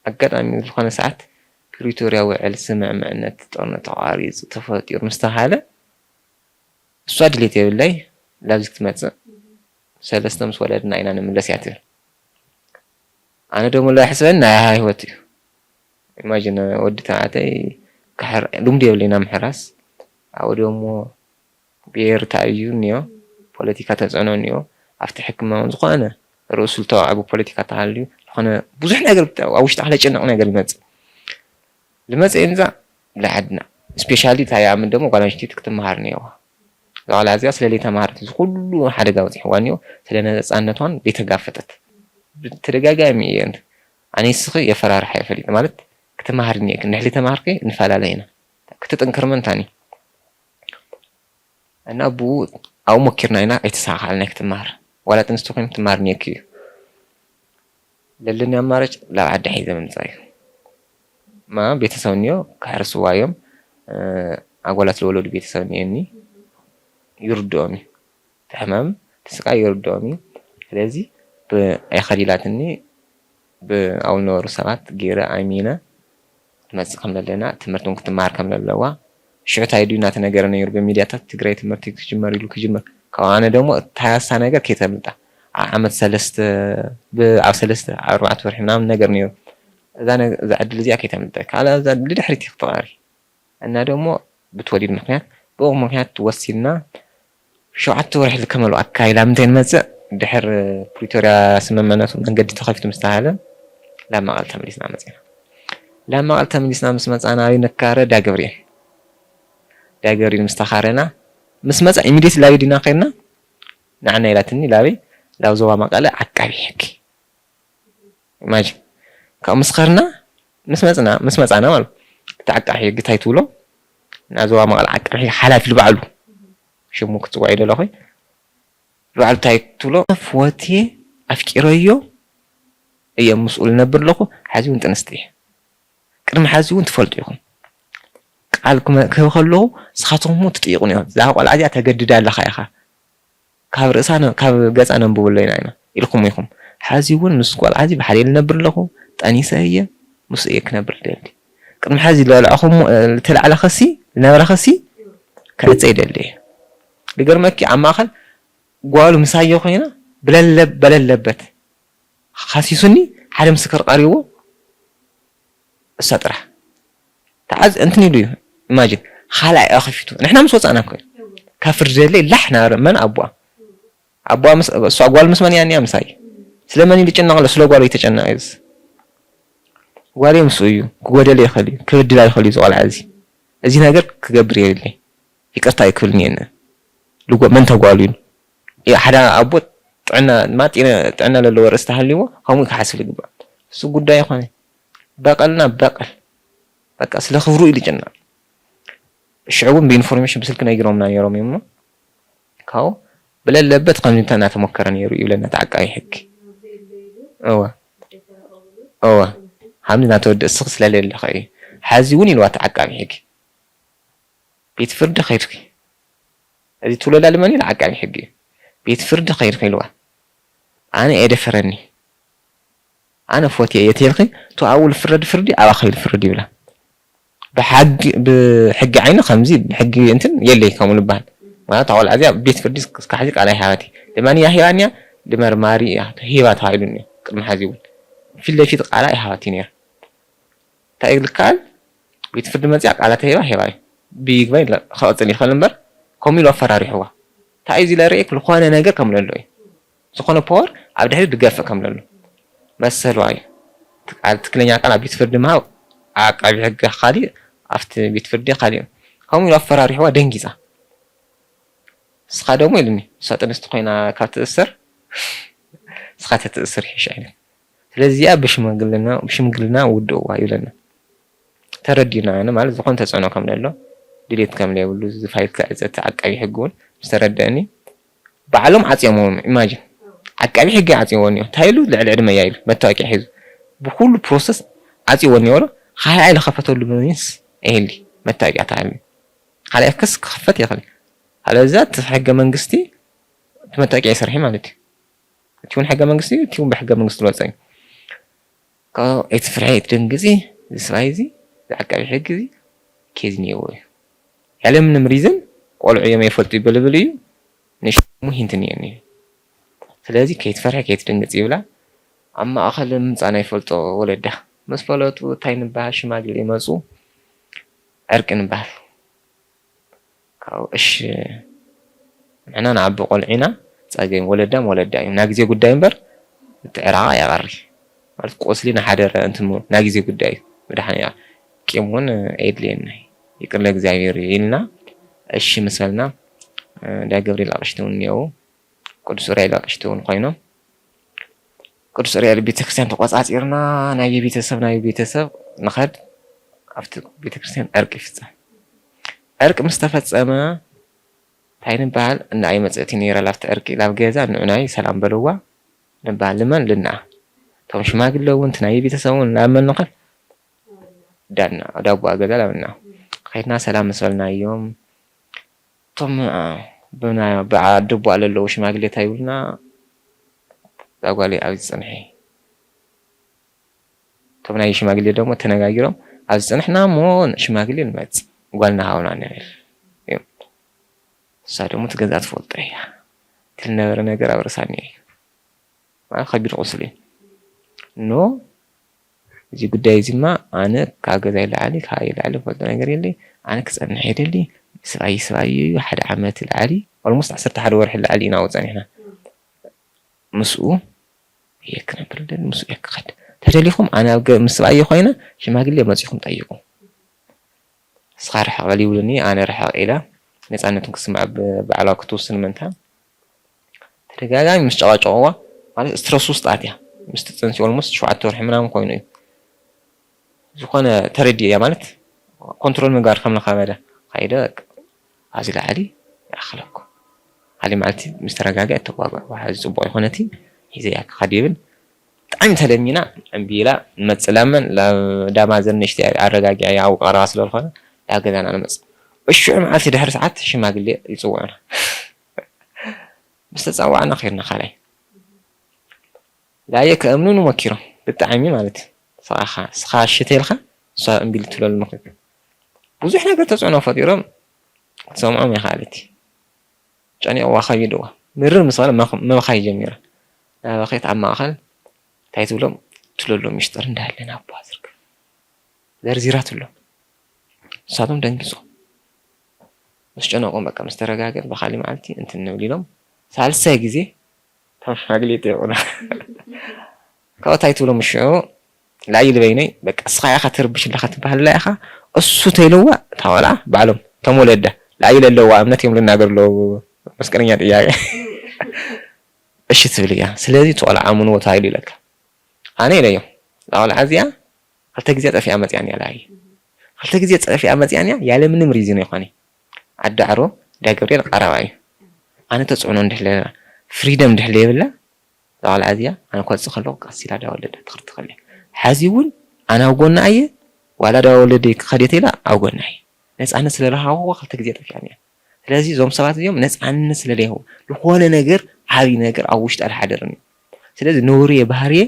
ኣጋጣሚ ዝኾነ ሰዓት ፕሪቶርያ ውዕል ስምምዕነት ጦርነት ተቋሪፁ ተፈጢሩ ምስ ተባሃለ፣ እሷ ድሌት የብላይ ላብዚ ክትመፅእ፣ ሰለስተ ምስ ወለድና ኢና ንምለስ እያ ትብል። ኣነ ደሞ ላ ሕስበን ናይ ሃ ህይወት እዩ። ኢማጂን ወዲ ተባዕታይ ልምዲ የብለይና ምሕራስ። ኣብኡ ደሞ ብሄር ተኣዩ እኒኦ፣ ፖለቲካ ተፅዕኖ እኒኦ። ኣብቲ ሕክምና እውን ዝኾነ ርእሱ ዝተዋዕቡ ፖለቲካ ተሃልዩ ዝኾነ ብዙሕ ነገር ኣብ ውሽጢ ክለጨነቕ ነገር ይመፅእ። ልመፅእ እንዛ ልዓድና ስፔሻሊ እንታይ ይኣምን ደሞ ጓል ኣንስተይቲ ክትመሃር እኒኦዋ። እዛ ቆልዓ እዚኣ ስለ ዘይተማሃረት እዚ ኩሉ ሓደጋ በፂሕዋ እኒኦ፣ ስለ ነፃነቷን ዘይተጋፈጠት። ብተደጋጋሚ እየ ኣነ ንስኺ የፈራርሓ ይፈልጥ ማለት ክትመሃር እኒኦኪ፣ እንድሕር ተማሃርኪ ንፈላለ ኢና። ክትጥንክር ምንታኒ እና ብኡ ኣብኡ ሞኪርና ኢና ኣይተሳኻልና ክትመሃር። ዋላ ጥንስቲ ኮይኑ ክትመሃር እኒኦኪ እዩ። ለለኒ ኣማራጭ ላብ ዓዲ ሒዘ ምምፃእ እዩ። ማ ቤተሰብ እኒኦ ክሕርስዋ እዮም። ኣጓላት ዝወለዱ ቤተሰብ እኒኦኒ ይርድኦም እዩ። እቲ ሕማም እቲ ስቃይ ይርድኦም እዩ። ስለዚ ኣይኸሊላትኒ ብኣው ዝነበሩ ሰባት ገይረ ኣሚነ ትመፅእ ከም ዘለና ትምህርቲ እውን ክትመሃር ከም ዘለዋ ሽዑ እንታይ ድዩ እናተነገረ ነይሩ ብሚድያታት ትግራይ ትምህርቲ ክጅመር ኢሉ ክጅመር ካብ ኣነ ደግሞ ታያሳ ነገር ከይተምልጣ ዓመት ሰለስተ ኣብ ሰለስተ ኣርባዕተ ወርሒ ምናምን ነገር ነይሩ እዛ ዕድል እዚኣ ከይተምልጠ ካልኣ እዛ ዕድል ድሕሪት ክትቐሪ እና ደሞ ብትወሊድ ምክንያት ብኡ ምክንያት ወሲንና ሸውዓተ ወርሒ ዝከመሉ ኣካይላ ምንታይ ንመፅእ ድሕር ፕሪቶርያ ስምምዕነቱ መንገዲ ተኸፊቱ ምስ ተሃለ ላብ መቐል ተመሊስና መፅና ላብ መቐል ተመሊስና ምስ መፃና ኣበይ ነካረ ዳገብርኤል ዳገብርኤል ምስ ተኻረና ምስ መፃ ኢሚዲየት ላበይ ዲና ከድና ንዓና ኢላትኒ ላበይ ላብ ዞባ መቐለ ዓቃቢ ሕጊ ኢማጂን ካብ ምስ ኸርና ምስ መፅና ምስ መፃና ማለት እቲ ዓቃቢ ሕጊ እንታይ ትብሎ ናይ ዞባ መቐለ ዓቃቢ ሕጊ ሓላፊ ልባዕሉ ሽሙ ክፅዋዕ ይደለኹ ልባዕሉ እንታይ ትብሎ ፈትየ ኣፍቂረዮ እየ ምስኡ ልነብር ኣለኹ ሓዚ እውን ጥንስቲ እየ ቅድሚ ሓዚ እውን ትፈልጡ ኢኹም ቃል ክህብ ከለኹ ንስኻትኩም ትጥይቁን ኢኹም እዛ ቆልዓ እዚኣ ተገድዳ ኣለኻ ኢኻ ካብ ርእሳ ካብ ገጻ ነንብበሉ ኢና ኢና ኢልኩም ኢኹም። ሐዚ እውን ምስ ቆልዓ እዚ ብሓደ ልነብር ኣለኹ፣ ጠኒሰ እየ፣ ምስኡ እየ ክነብር ደሊ። ቅድሚ ሐዚ ለልዐኹሞ ልተላዕለ ኸሲ ልነበረ ኸሲ ከዕጸ ይደሊ እየ። ልገርመኪ ኣብ ማእኸል ጓሉ ምሳዮ ኮይና ብለለብ በለለበት ኸሲሱኒ ሓደ ምስክር ቀሪብዎ እሳ ጥራሕ ተዓዝ እንትን ኢሉ እዩ ኢማጂን ካልኣይ ኣኸፊቱ ንሕና ምስ ወፃእና እኮ እዩ ካብ ፍርዲ ዘለ ላሕ ናበረ መን ኣቦኣ ኣቦኣ ምስ እሷ ጓል ምስ መን እያ እኒኣ ምሳይ ስለመን እዩ ዝጨነቕ ኣሎ ስለ ጓሉ እዩ ተጨነቕ እዩ ጓለይ ምስኡ እዩ ክጎደለ ይኽእል እዩ ክብድላ ይኽእል እዩ ዝቆልዓ እዚ እዚ ነገር ክገብር የብለይ ይቅርታ እዩ ክብል እኒኤኒ ልጎ መን ተጓሉ እዩ ሓደ ኣቦ ጥዕና ጥዕና ለለዎ ርእሲ ተሃልይዎ ከምኡ ክሓስብ ይግባእ እሱ ጉዳይ ይኾነ በቐልና በቐል በቃ ስለ ክብሩ ኢሉ ይጨነቕ። ሽዑ እውን ብኢንፎርሜሽን ብስልኪ ነጊሮምና ነይሮም እዮም እሞ ካብኡ ብለለበት ከምዚ እንታይ እናተሞከረ ነይሩ ይብለና እቲ ዓቃቢ ሕጊ። እወ እወ ከምዚ እናተወድእ እስኺ ስለሌለኸ እዩ ሓዚ እውን ኢልዋ እቲ ዓቃቢ ሕጊ። ቤት ፍርዲ ከይድኺ እዚ ትብሎ ላልመኒ ንዓቃቢ ሕጊ እዩ ቤት ፍርዲ ከይድኺ ኢልዋ ኣነ የደፈረኒ ኣነ ፎትየ እየ ተይልኺ ቱ ኣብኡ ልፍረድ ፍርዲ ኣብኣ ከይድ ፍርድ ይብላ ብሓጊ ብሕጊ ዓይኒ ከምዚ ብሕጊ እንትን የለይ ከምኡ ልበሃል ማለት ኣቆልዓ እዚኣ ቤት ፍርዲ እስካሕዚ ቃል ኣይሃባቲ ልመን እያ ሂባንያ ልመርማሪ እያ ሂባ ተባሂሉኒ ቅድሚ ሓዚ እውን ፊት ለፊት ቃላ ኣይሃባቲ ነይራ እንታይ ልከኣል ቤት ፍርዲ መፅያ ቃላ ተሂባ ሂባ እዩ ብይግባይ ክቐፅል ይኽእል እምበር ከምኡ ኢሉ ኣፈራሪሕዋ እንታይ እዩ ዝለ ርኤክ ዝኾነ ነገር ከም ለሎ እዩ ዝኾነ ፓወር ኣብ ድሕሪ ድገፍእ ከም ለሎ መሰልዋ እዩ ቃል ትክክለኛ ቃል ኣብ ቤት ፍርዲ ምሃብ ዓቃቢ ሕጊ ካሊእ ኣብቲ ቤት ፍርዲ ካሊእ ከምኡ ኢሉ ኣፈራሪሕዋ ደንጊፃ ንስኻ ደሞ ኢሉኒ እሳ ጥንስቲ ኮይና ካብ ትእሰር ንስኻ ተትእስር ይሕሽ ዓይነት ስለዚ እዚኣ ብሽምግልና ብሽምግልና ውድእዋ ይብለና ተረዲና ኣነ ማለት ዝኾነ ተፅዕኖ ከም ዘሎ ድሌት ከም ዘይብሉ እዚ ፋይል ክዕፀ እቲ ዓቃቢ ሕጊ እውን ምስ ተረደእኒ ባዕሎም ዓፅዮምዎም ኢማጂን ዓቃቢ ሕጊ ዓፅይዎ እኒኦ እንታይ ኢሉ ልዕሊ ዕድመያ ኢሉ መታወቂያ ሒዙ ብኩሉ ፕሮሰስ ዓፅይዎ እኒኦ ካልኣይ ዝኸፈተሉ ሚንስ ይህሊ መታወቂያ ተሃልዩ ካልኣይ ክስ ክኸፈት ይኽእል ኣለበለዚያ እቲ ሕገ መንግስቲ እቲ መታወቂያ ይሰርሒ ማለት እዩ እቲ እውን ሕገ መንግስቲ እዩ እቲ እውን ብሕገ መንግስቲ ዝወፀ እዩ ካብ ኣይትፍርሒ ኣይትደንግፂ እዚ ሰብኣይ እዚ ዓቃቢ ሕጊ እዚ ኬዝ እኒአዎ እዩ። ያለምንም ሪዝን ቆልዑ እዮም ኣይፈልጡ ይበልብል እዩ። ንሽሙ ሂንት እኒአኒ እዩ። ስለዚ ከይትፈርሒ ከይትድንግጽ ይብላ። ኣብ ማእኸል ምምጻእ ናይ ፈልጦ ወለዳ ምስ ፈለጡ እንታይ ንበሃል ሽማግሌ ይመጹ ዕርቂ ንበሃል። ካብኡ እሺ ንሕና ንዓቢ ቆልዑ ኢና ጸገም ወለዳም ወለዳ እዩ ናግዜ ጉዳይ እምበር እቲ ዕራቓ የቐሪ ማለት ቁስሊ ንሓደረ እንትሙ ናግዜ ጉዳይ እዩ መድሓኒ ቂም እውን የድልየና ይቅር ለእግዚኣብሔር እዩ ኢልና እሺ ምስ በልና እንዳ ገብርኤል ኣቕሽቲ እውን እኒአው ቅዱስ ዑራኤል ኣቕሽቲ እውን ኮይኖም ቅዱስ ዑራኤል ቤተክርስትያን ተቆጻጺርና ናይ ቤተሰብ ናይ ቤተሰብ ንኸድ ኣብቲ ቤተክርስትያን ዕርቂ ይፍጸም። ዕርቂ ምስ ተፈጸመ እንታይ ንበሃል? እንዳ ኣይመጸእቲ ነይራ ላብቲ ዕርቂ ላብ ገዛ ንዑናይ ሰላም በልዋ ንበሃል ልመን ልንኣ እቶም ሽማግለ እውን እቲ ናይ ቤተሰብ እውን ናብ መን ንኸድ ዳና ዳቦኣ ገዛ ላብና ከይድና ሰላም ምስ በልናዮም እቶም ብዓዲ ኣቦኣ ለለዉ ሽማግሌ እንታይ ይብሉና እዛ ጓለይ ኣብዚ ጽንሒ እቶም ናይ ሽማግሌ ደሞ ተነጋጊሮም ኣብዚ ጽንሕና እሞ ሽማግሌ ንመጽእ ጓልና ሃቡና ንብል እዮም እሳ ደሞ እቲ ገዛ ትፈልጦ እያ እቲ ዝነበረ ነገር ኣብ ርእሳ እኒኦ እዩ ማለት ከቢድ ቁስሊ ኖ እዚ ጉዳይ እዚማ ኣነ ካብ ገዛይ ላዕሊ ካባይ ላዕሊ ፈልጦ ነገር የለይ ኣነ ክፀንሕ የደሊ ሰብኣይ ሰብኣይ እዩ ሓደ ዓመት ላዕሊ ኦልሞስት ዓሰርተ ሓደ ወርሒ ላዕሊ ኢና ኣብኡ ፀኒሕና ምስኡ እየ ክነብር ደሊ ምስኡ እየ ክኸድ ተደሊኹም ኣነ ኣብ ምስ ሰብኣየ ኮይነ ሽማግሌ መፂኹም ጠይቁ ንስኻ ርሕቕ በል ይብሉኒ ኣነ ርሕቕ ኢለ ነፃነቱን ክስማዕ ብባዕላዊ ክትውስን ምእንታ ተደጋጋሚ ምስ ጨቓጨቕዋ ማለት ስትረስ ውስጥ ኣትያ ምስቲ ፅንሲ ኦልሞስት ሸውዓተ ወርሒ ምናምን ኮይኑ እዩ ዝኾነ ተረዲእያ ማለት ኮንትሮል ምግባር ከም ለኸበደ ካይደ ኣብዚ ላዕሊ ይኣኽለኩ ሓደ መዓልቲ ምስ ተረጋግዐ ተዋግዕዋ እዚ ፅቡቕ ይኾነቲ ሒዘያ ክኸድ ይብል ብጣዕሚ ተደሚና ዕምቢላ ንመፅእ ላመን ዳማ ዘን ንእሽተይ ኣረጋጊዐያ ኣብኡ ቀረባ ስለዝኾነ ናብ ገዛና ንመፅእ እሽዑ መዓልቲ ድሕሪ ሰዓት ሽማግሌ ይፅውዑና ምስ ተፃዋዕና ከይድና ካልኣይ ላየ ከእምኑኒ ሞኪሮም ብጣዕሚ ማለት ስኻ ሽተ ኢልካ እሷ እምቢ ትብለሉ ምኽንያት ብዙሕ ነገር ተፅዕኖ ፈጢሮም ክትሰምዖም ኣይከኣለቲ ጨኒቕዋ ከቢድዋ ምርር ምስ በለ ምብኻይ ጀሚራ ናበኸት ኣብ ማእኸል እንታይ ትብሎም ትለሎ ሚስጥር እንዳለ ናቦዋ ዝርከብ ዘርዚራትሎም ንሳቶም ደንጊጾም ምስ ጨነቖም በቃ ምስ ተረጋገት ብኻሊ መዓልቲ እንትን ንብል ኢሎም ሳልሳይ ግዜ እቶም ሽማግሌ ይጠይቑና ካብኡ እንታይ ትብሎም ሽዑ ላይሊ በይነይ በቃ እስኻ ኢኻ ትርብሽ ኣለኻ ትበሃል ላ ኢኻ እሱ ተይልዋ እታ ቆልዓ ባዕሎም እቶም ወለዳ ላይሊ ኣለዋ እምነት እዮም ልናገር ኣለዉ መስቀለኛ ጥያቄ እሺ ትብል እያ ስለዚ እቲ ቆልዓ ኣምንዎ ተባሂሉ ኢለካ ኣነ ኢለዮም እዛ ቆልዓ እዚኣ ክልተ ግዜ ጠፊኣ መፅያ እያ ላይሊ ክልተ ግዜ ጠፊኣ መፅያ እያ ያለ ምንም ሪዝን ይኾነ ኣዳዕሮ እንዳ ገብርኤል ቀረባ እዩ ኣነ ተፅዕኖ እንድሕር ፍሪደም እንድሕር የብላ እዛ ቆልዓ እዚኣ ኣነ ክወፅእ ከለኹ ቀስ ኢላ ዳወለደ ትኽሪ ትኽእል እያ። ሓዚ እውን ኣነ ኣብ ጎና እየ ዋላ ዳወለደ ክኸደት ኢላ ኣብ ጎና እየ። ነፃነት ስለ ረሃብኹ ክልተ ግዜ ጠፊኣኒ እያ። ስለዚ እዞም ሰባት እዚኦም ነፃነት ስለ ዘይህቡ ዝኾነ ነገር ዓብዪ ነገር ኣብ ውሽጢ ኣይሓደርን እዩ። ስለዚ ንቡር እየ ባህርየ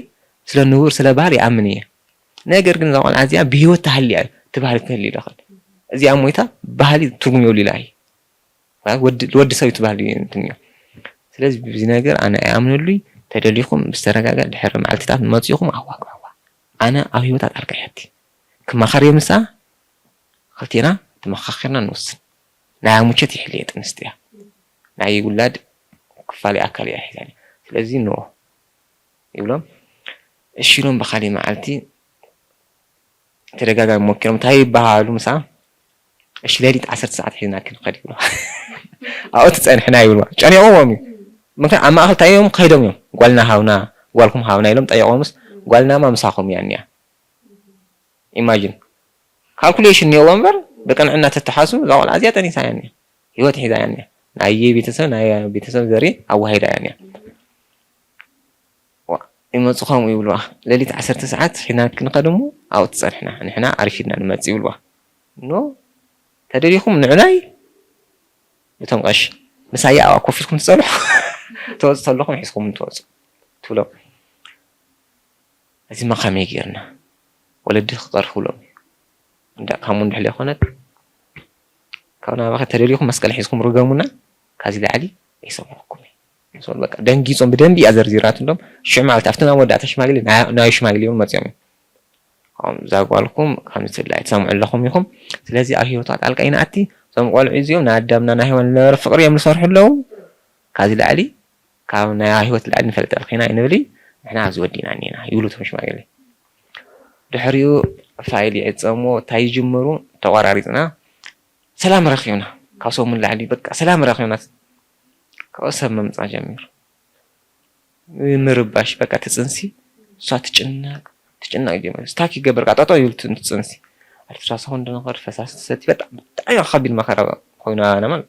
ስለ ንቡር ስለ ባህር ይኣምን እየ። ነገር ግን እዛ ቆልዓ እዚኣ ብህይወት ተሃልያ እዩ እቲ ባህሪ ክህልዩ ይደኽእል። እዚኣ ሞይታ ባህሊ ትርጉም የብሉ ኢላ እየ። ወዲ ሰብ ይትበሃል እዩ እንትን እዩ ስለዚ ብዚ ነገር ኣነ ኣይኣምነሉይ ተደሊኹም ብዝተረጋገ ድሕሪ መዓልትታት መፂኹም ኣዋግዕዋ ኣነ ኣብ ህይወታ ጣልቃ የቲ ክመኻር እየ ምሳ ክልቴና ተመኻኺርና ንወስን ናይ ኣሙቸት ይሕልየ ጥንስቲ እያ ናይ ውላድ ክፋሊ ኣካል እያ ሒዛኒ ስለዚ ንኦ ይብሎም እሺ ኢሎም ብካሊእ መዓልቲ ተደጋጋሚ ሞኪሮም እንታይ ይበሃሉ ምሳ እሺ ሌሊት ዓሰርተ ሰዓት ሒዝና ክንኸድ ይብሉ ኣብኡ ትፀንሕና ይብልዋ ጨኒቕዎም እዩ ምክን ኣብ ማእኸል እንታይ እዮም ከይዶም እዮም ጓልና ሃውና ጓልኩም ሃውና ኢሎም ጠይቆምስ ጓልናማ ምሳኹም እያ እኒኣ ኢማጂን ካልኩሌሽን እኒኦዎ እምበር ብቅንዕና ተተሓሱ እዛ ቆልዓ እዚኣ ጠኒሳ እያ እኒኣ ህይወት ሒዛ እያ እኒኣ ናይ ቤተሰብ ናይ ቤተሰብ ዘሪ ኣዋሂዳ እያ እኒኣ ይመፁ ከምኡ ይብልዋ ሌሊት ዓሰርተ ሰዓት ሒና ክንኸድ እሞ ኣብኡ ትፀንሕና ንሕና ኣርፊድና ንመፅእ ይብልዋ ኖ ተደሊኹም ንዕናይ እቶም ቀሺ ምሳይ ኣብኣ ኮፍ ኢልኩም ትፀንሑ ትወፁ ተለኹም ሒዝኩም ትወፁ ትብሎም እዚማ ከመይ ጌርና ወለዲ ክቐርፉሎም እዩ እንዳ ካሙ እንድሕል የኾነት ካብ ናባኸ ተደሊኹም መስቀል ሒዝኩም ርገሙና፣ ካብዚ ላዕሊ ኣይሰምዕኩም እየ። ሶ በቃ ደንጊጾም ብደንቢ እያ ዘርዚራትሎም። ሽዑ ማለት ኣብቲ ናይ መወዳእታ ሽማግሌ ናይ ናይ ሽማግሌ እውን መጺኦም እዮም። እዛ ጓልኩም ከምዚ ትብላ ኣይትሰምዑ ኣለኹም ኢኹም። ስለዚ ኣብ ህይወቷ ጣልቃ ይንኣቲ። እዞም ቆልዑ እዚኦም ናይ ኣዳምና ናይ ሄዋን ዝነበረ ፍቕሪ እዮም ዝሰርሑ ኣለዉ። ካብዚ ላዕሊ ካብ ናይ ህይወት ላዕሊ ንፈልጥ ኣልኺና ኣይንብል እዩ። ንሕና ኣብዚ ወዲና እኒና ይብሉ እቶም ሽማግሌ። ድሕሪኡ ፋይል ይዕጸምዎ፣ እንታይ ይጅምሩ? ተቆራሪጽና ሰላም ረኺብና። ካብ ሰሙን ላዕሊ በቃ ሰላም ረኺብና። ካብኡ ሰብ ምምጻእ ጀሚሩ። ምርባሽ በቃ ትጽንሲ፣ እሷ ትጭነቅ፣ ትጭነቅ ጀመረ። ስታክ ይገብር፣ ቃ ጠጠው ይብል ት-፣ ትጽንሲ። ኣልትራሳውንድ ንኸድ ፈሳሲ ትሰቲ፣ በጣም፣ ብጣዕሚ ከቢድ መኸራ ኮይኑ ኣነ ማለት።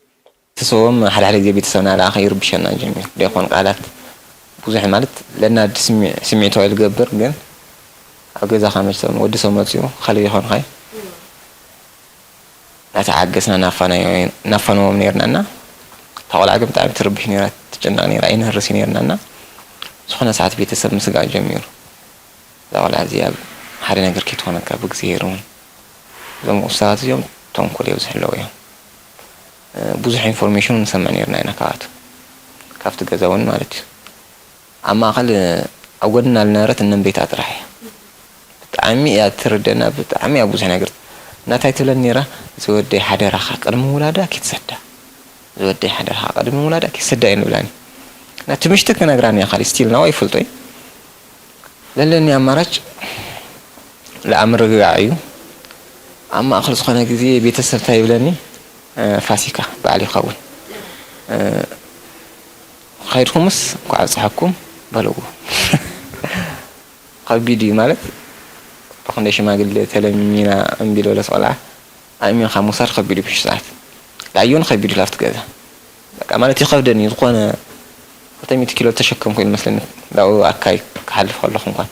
ትሰዎም ሓደ ሓደ ግዜ ቤተሰብና ለኣኸ ይርብሸና ጀሚሩ። ደይኮን ቃላት ብዙሕ ማለት ለናድ ስሚ-፣ ስምዒታዊ ልገብር፣ ግን ኣብ ገዛኻ መቸም ወዲ ሰብ መጺኡ ከልቢ ይኾንኻይ። እናተዓገስና ናፋናዮ-፣ ናፋንዎም ነይርና እና እታ ቆልዓ ግን ብጣዕሚ ትርብሽ ነይራ፣ ትጨነቕ ነይራ፣ ኣይንህርስ ነይርና እና ዝኾነ ሰዓት ቤተሰብ ምስጋእ ጀሚሩ። እዛ ቆልዓ እዚኣ ሓደ ነገር ከይትኾነካ ብእግዚኣብሔር እውን። እዞም ኡስታዛት እዚኦም ተንኮል የብዝሑ ኣለዉ እዮም። እ፣ ብዙሕ ኢንፎርሜሽን ንሰምዕ ነይርና ኢና ካብኣቶም። ካብቲ ገዛ እውን ማለት እዩ። ኣብ ማእከል ኣብ ጎድና ዝነበረት እነን ቤታ ጥራሕ እያ። ብጣዕሚ እያ ትርደና፣ ብጣዕሚ እያ ብዙሕ ነገር። እና እንታይ ትብለኒ ነይራ? "ዝወደይ ሓደራኻ ቅድሚ ምውላዳ ኪትሰዳ። ዝወደይ ሓደራኻ ቅድሚ ምውላዳ ኪትሰዳ" እየ ንብላኒ። እና እቲ ምሽቲ ክነግራኒ እያ፣ ካልእ ስቲል ናው ኣይፈልጦ እዩ። ለለኒ ኣማራጭ ለኣምርግጋዕ እዩ። ኣብ ማእከል ዝኾነ ግዜ ቤተሰብ እንታይ ይብለኒ? "እ፣ ፋሲካ በዓል ይኸውን። እ፣ ከይድኩምስ እንኳዕ ኣብፀሐኩም" በልዎ። ከቢድ እዩ ማለት፣ ብኽንደይ ሽማግሌ ተለሚና እምቢ ዝበለት ቆልዓ ኣእሚንካ ምውሳድ ከቢድ እዩ። ብሽሕ ሰዓት ላዮን ከቢድ እዩ፣ ላፍቲ ገዛ በቃ ማለት ይኸብደኒ። ዝኾነ ክልተ ሚእቲ ኪሎ ተሸከምኩ እዩ መስለኒ፣ ላኡ ኣካይ ክሓልፍ ከለኹ እንኳን።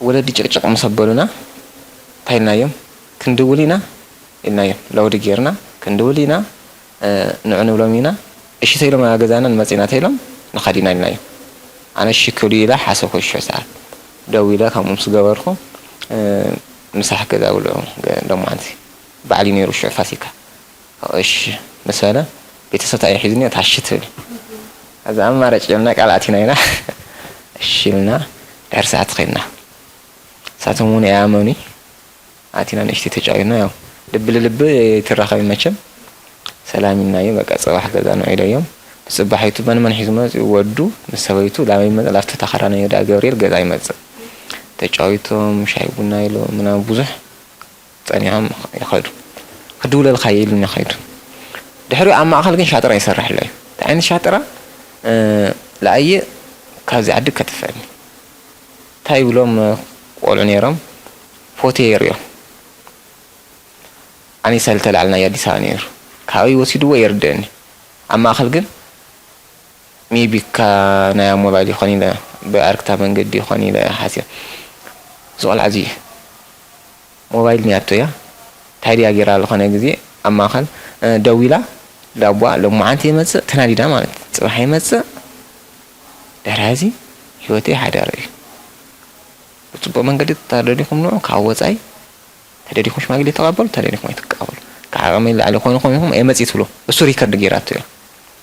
ወለዲ ጭቕጭቕ ምስ ኣበሉና እንታይ ኢልናዮም? ክንድውል ኢና ኢልናዮም። ላውድ ጌርና ክንድውል ኢና፣ እ፣ ንዑ ንብሎም ኢና። እሺ ተኢሎም ኣብ ገዛና ንመጽእ ኢና ተኢሎም ንኸድ ኢና ኢልናዮም። ኣነ እሺ ክብሉ ኢለ ሓሰብኩ ሽዑ ሰዓት። ደዊለ ከምኡ ምስ ገበርኩ፣ እ፣ ምሳሕ ገዛ ብልዑ ሎማዓንቲ። በዓል እዩ ነይሩ ሽዑ ፋሲካ። እሺ ምስ በለ፣ ቤተሰብ እንታይ እዩ ሒዙኒ? እታ እሺ ትብል። እዚ ኣማራጭ የብልና፣ ቃል ኣቲና ኢና። እሺ ኢልና፣ ድሕሪ ሰዓት ኸይድና። ንሳቶም እውን ኣይኣመኑይ። ኣቲና ንእሽተይ ተጫዊትና፣ ያው ልቢ ልልቢ ትራኸቢ መቸም። ሰላም ኢልናዮ፣ በቃ ጽባሕ ገዛ ንዑ ኢለዮም። ብጽባሒቱ መን መን ሒዙ መጺኡ? ወዱ ምስ ሰበይቱ ላበይ ይመጽእ? ላፍቲ ተኸራናዮ ደኣ ገብርኤል ገዛ ይመጽእ። ተጫዊቶም፣ ሻሂ ቡና ኢሎም ምናምን ብዙሕ ጸኒሖም ይኸዱ። ክድውለልካ እየ ኢሉኒ ይኸዱ። ድሕሪኡ ኣብ ማእከል ግን ሻጥራ ይሰርሕ ኣሎ እዩ። እንታይ ዓይነት ሻጥራ? እ፣ ለኣየ ካብዚ ዓዲ ከጥፍአኒ። እንታይ ይብሎም ቆልዑ ነይሮም? ፎቶ የርእዮም። ኣኒሳ ዝተላዕልናዮ ኣዲስ ኣበባ ነይሩ። ካበይ ወሲድዎ የርድአኒ። ኣብ ማእከል ግን ሜቢ ካ ናይ ሞባይል ይኾን ኢለ፣ ብኣርክታ መንገዲ ይኾን ኢለ ሓሲበ። እዚ ቆልዓ እዚ ሞባይል ኔያቶ እያ። እንታይ ድያ ጌራ ዝኾነ ግዜ ኣብ ማእከል፣ እ፣ ደዊላ፣ ዳቦኣ ሎማዓንቲ ይመጽእ፣ ተናዲዳ ማለት፣ ጽባሕ ይመጽእ፣ ድሕሪ ሕዚ ህይወተይ ሓዳር እዩ። ብጽቡቕ መንገዲ ተደሊኹም ንዑ፣ ካብ ወጻኢ ተደሊኹም ሽማግሌ ተቐበሉ፣ ተደሊኹም ኣይትቀበሉ። ካብ ዓቕመይ ንላዕሊ ኮይንኹም ኢኹም፣ እየ መጺእ ትብሎ። እሱ ሪከርድ ጌራቶ እያ።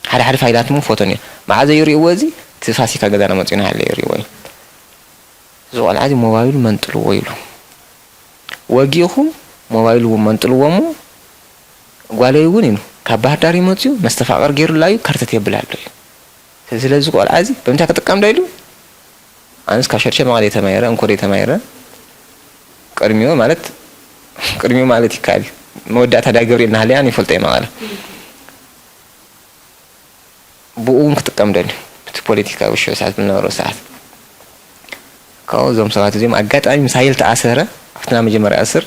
ሓደ ሓደ ፋይላት እውን ፎቶን እዩ። መዓዘ ይርእይዎ እዚ? እቲ ፋሲካ ገዛና መጺኡ ንሃለ ይርእይዎ እዩ። እዚ ቆልዓ እዚ ሞባይሉ መንጥልዎ ይብሎ። ወጊእኹም ሞባይሉ እውን መንጥልዎ እሞ፣ ጓለይ እውን ኢሉ ካብ ባህር ዳር እዩ መፂኡ፣ መስተፋቕር ገይሩላ እዩ፣ ከርተት የብል ኣሎ እዩ። ስለዚ ቆልዓ እዚ ብምንታይ ክጥቀም ዶ ኢሉ? ኣነስ ካብ ሸድሸ መቐለ ተማሂረ፣ እንኮ ተማሂረ፣ ቅድሚኡ ማለት፣ ቅድሚኡ ማለት ይከኣል እዩ። መወዳእታ ዳ ገብርኤል ናህለያን ይፈልጦ እየ መቐለ። ብኡ እውን ክጥቀም ደልዩ። እቲ ፖለቲካ ኣብ ሽዑ ሰዓት ዝነበሮ ሰዓት። ካብኡ እዞም ሰባት እዚኦም ኣጋጣሚ ምስ ሃየል ተኣሰረ፣ ኣብቲ ናይ መጀመርያ እስር፣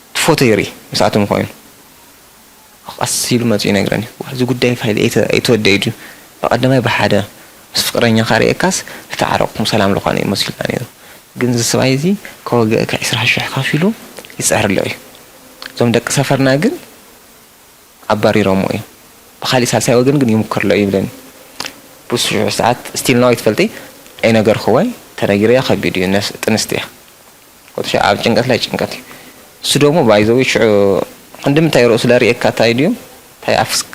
እቲ ፎቶ ይርኢ፣ ምስኣቶም ኮይኑ። ቀስ ኢሉ መፂኡ ይነግረኒ። "ዋ፣ እዚ ጉዳይ ፋይል ኣይተ-፣ ኣይተወደኢ ድዩ? ብቐዳማይ ብሓደ ምስ ፍቅረኛኻ ርኤካስ ዝተዓረቕኩም ሰላም ልኾነ እዩ መሲሉና ነይሩ። ግን እዚ ሰብኣይ እዚ ከወግአካ ዕስራ ሽሕ ከፊሉ ይፅዕር ኣሎ እዩ። እዞም ደቂ ሰፈርና ግን ኣባሪሮምዎ እዮም። ብኻሊእ ሳልሳይ ወገን ግን ይምኩር ኣሎ እዩ" ይብለኒ። ብሱ ሽዑ ሰዓት ስቲል ናው ይትፈልጢ ኣይነገርክዎይ፣ ተነጊረያ ከቢድ እዩ፣ ነስ-፣ ጥንስቲ እያ። ወዲ ሸዓ ኣብ ጭንቀት ላይ ጭንቀት እዩ። እሱ ደግሞ ባይዘዊ ሽዑ ክንዲ ምንታይ ርእሱ ለርእየካ እንታይ ድዩ እንታይ ኣፍስ-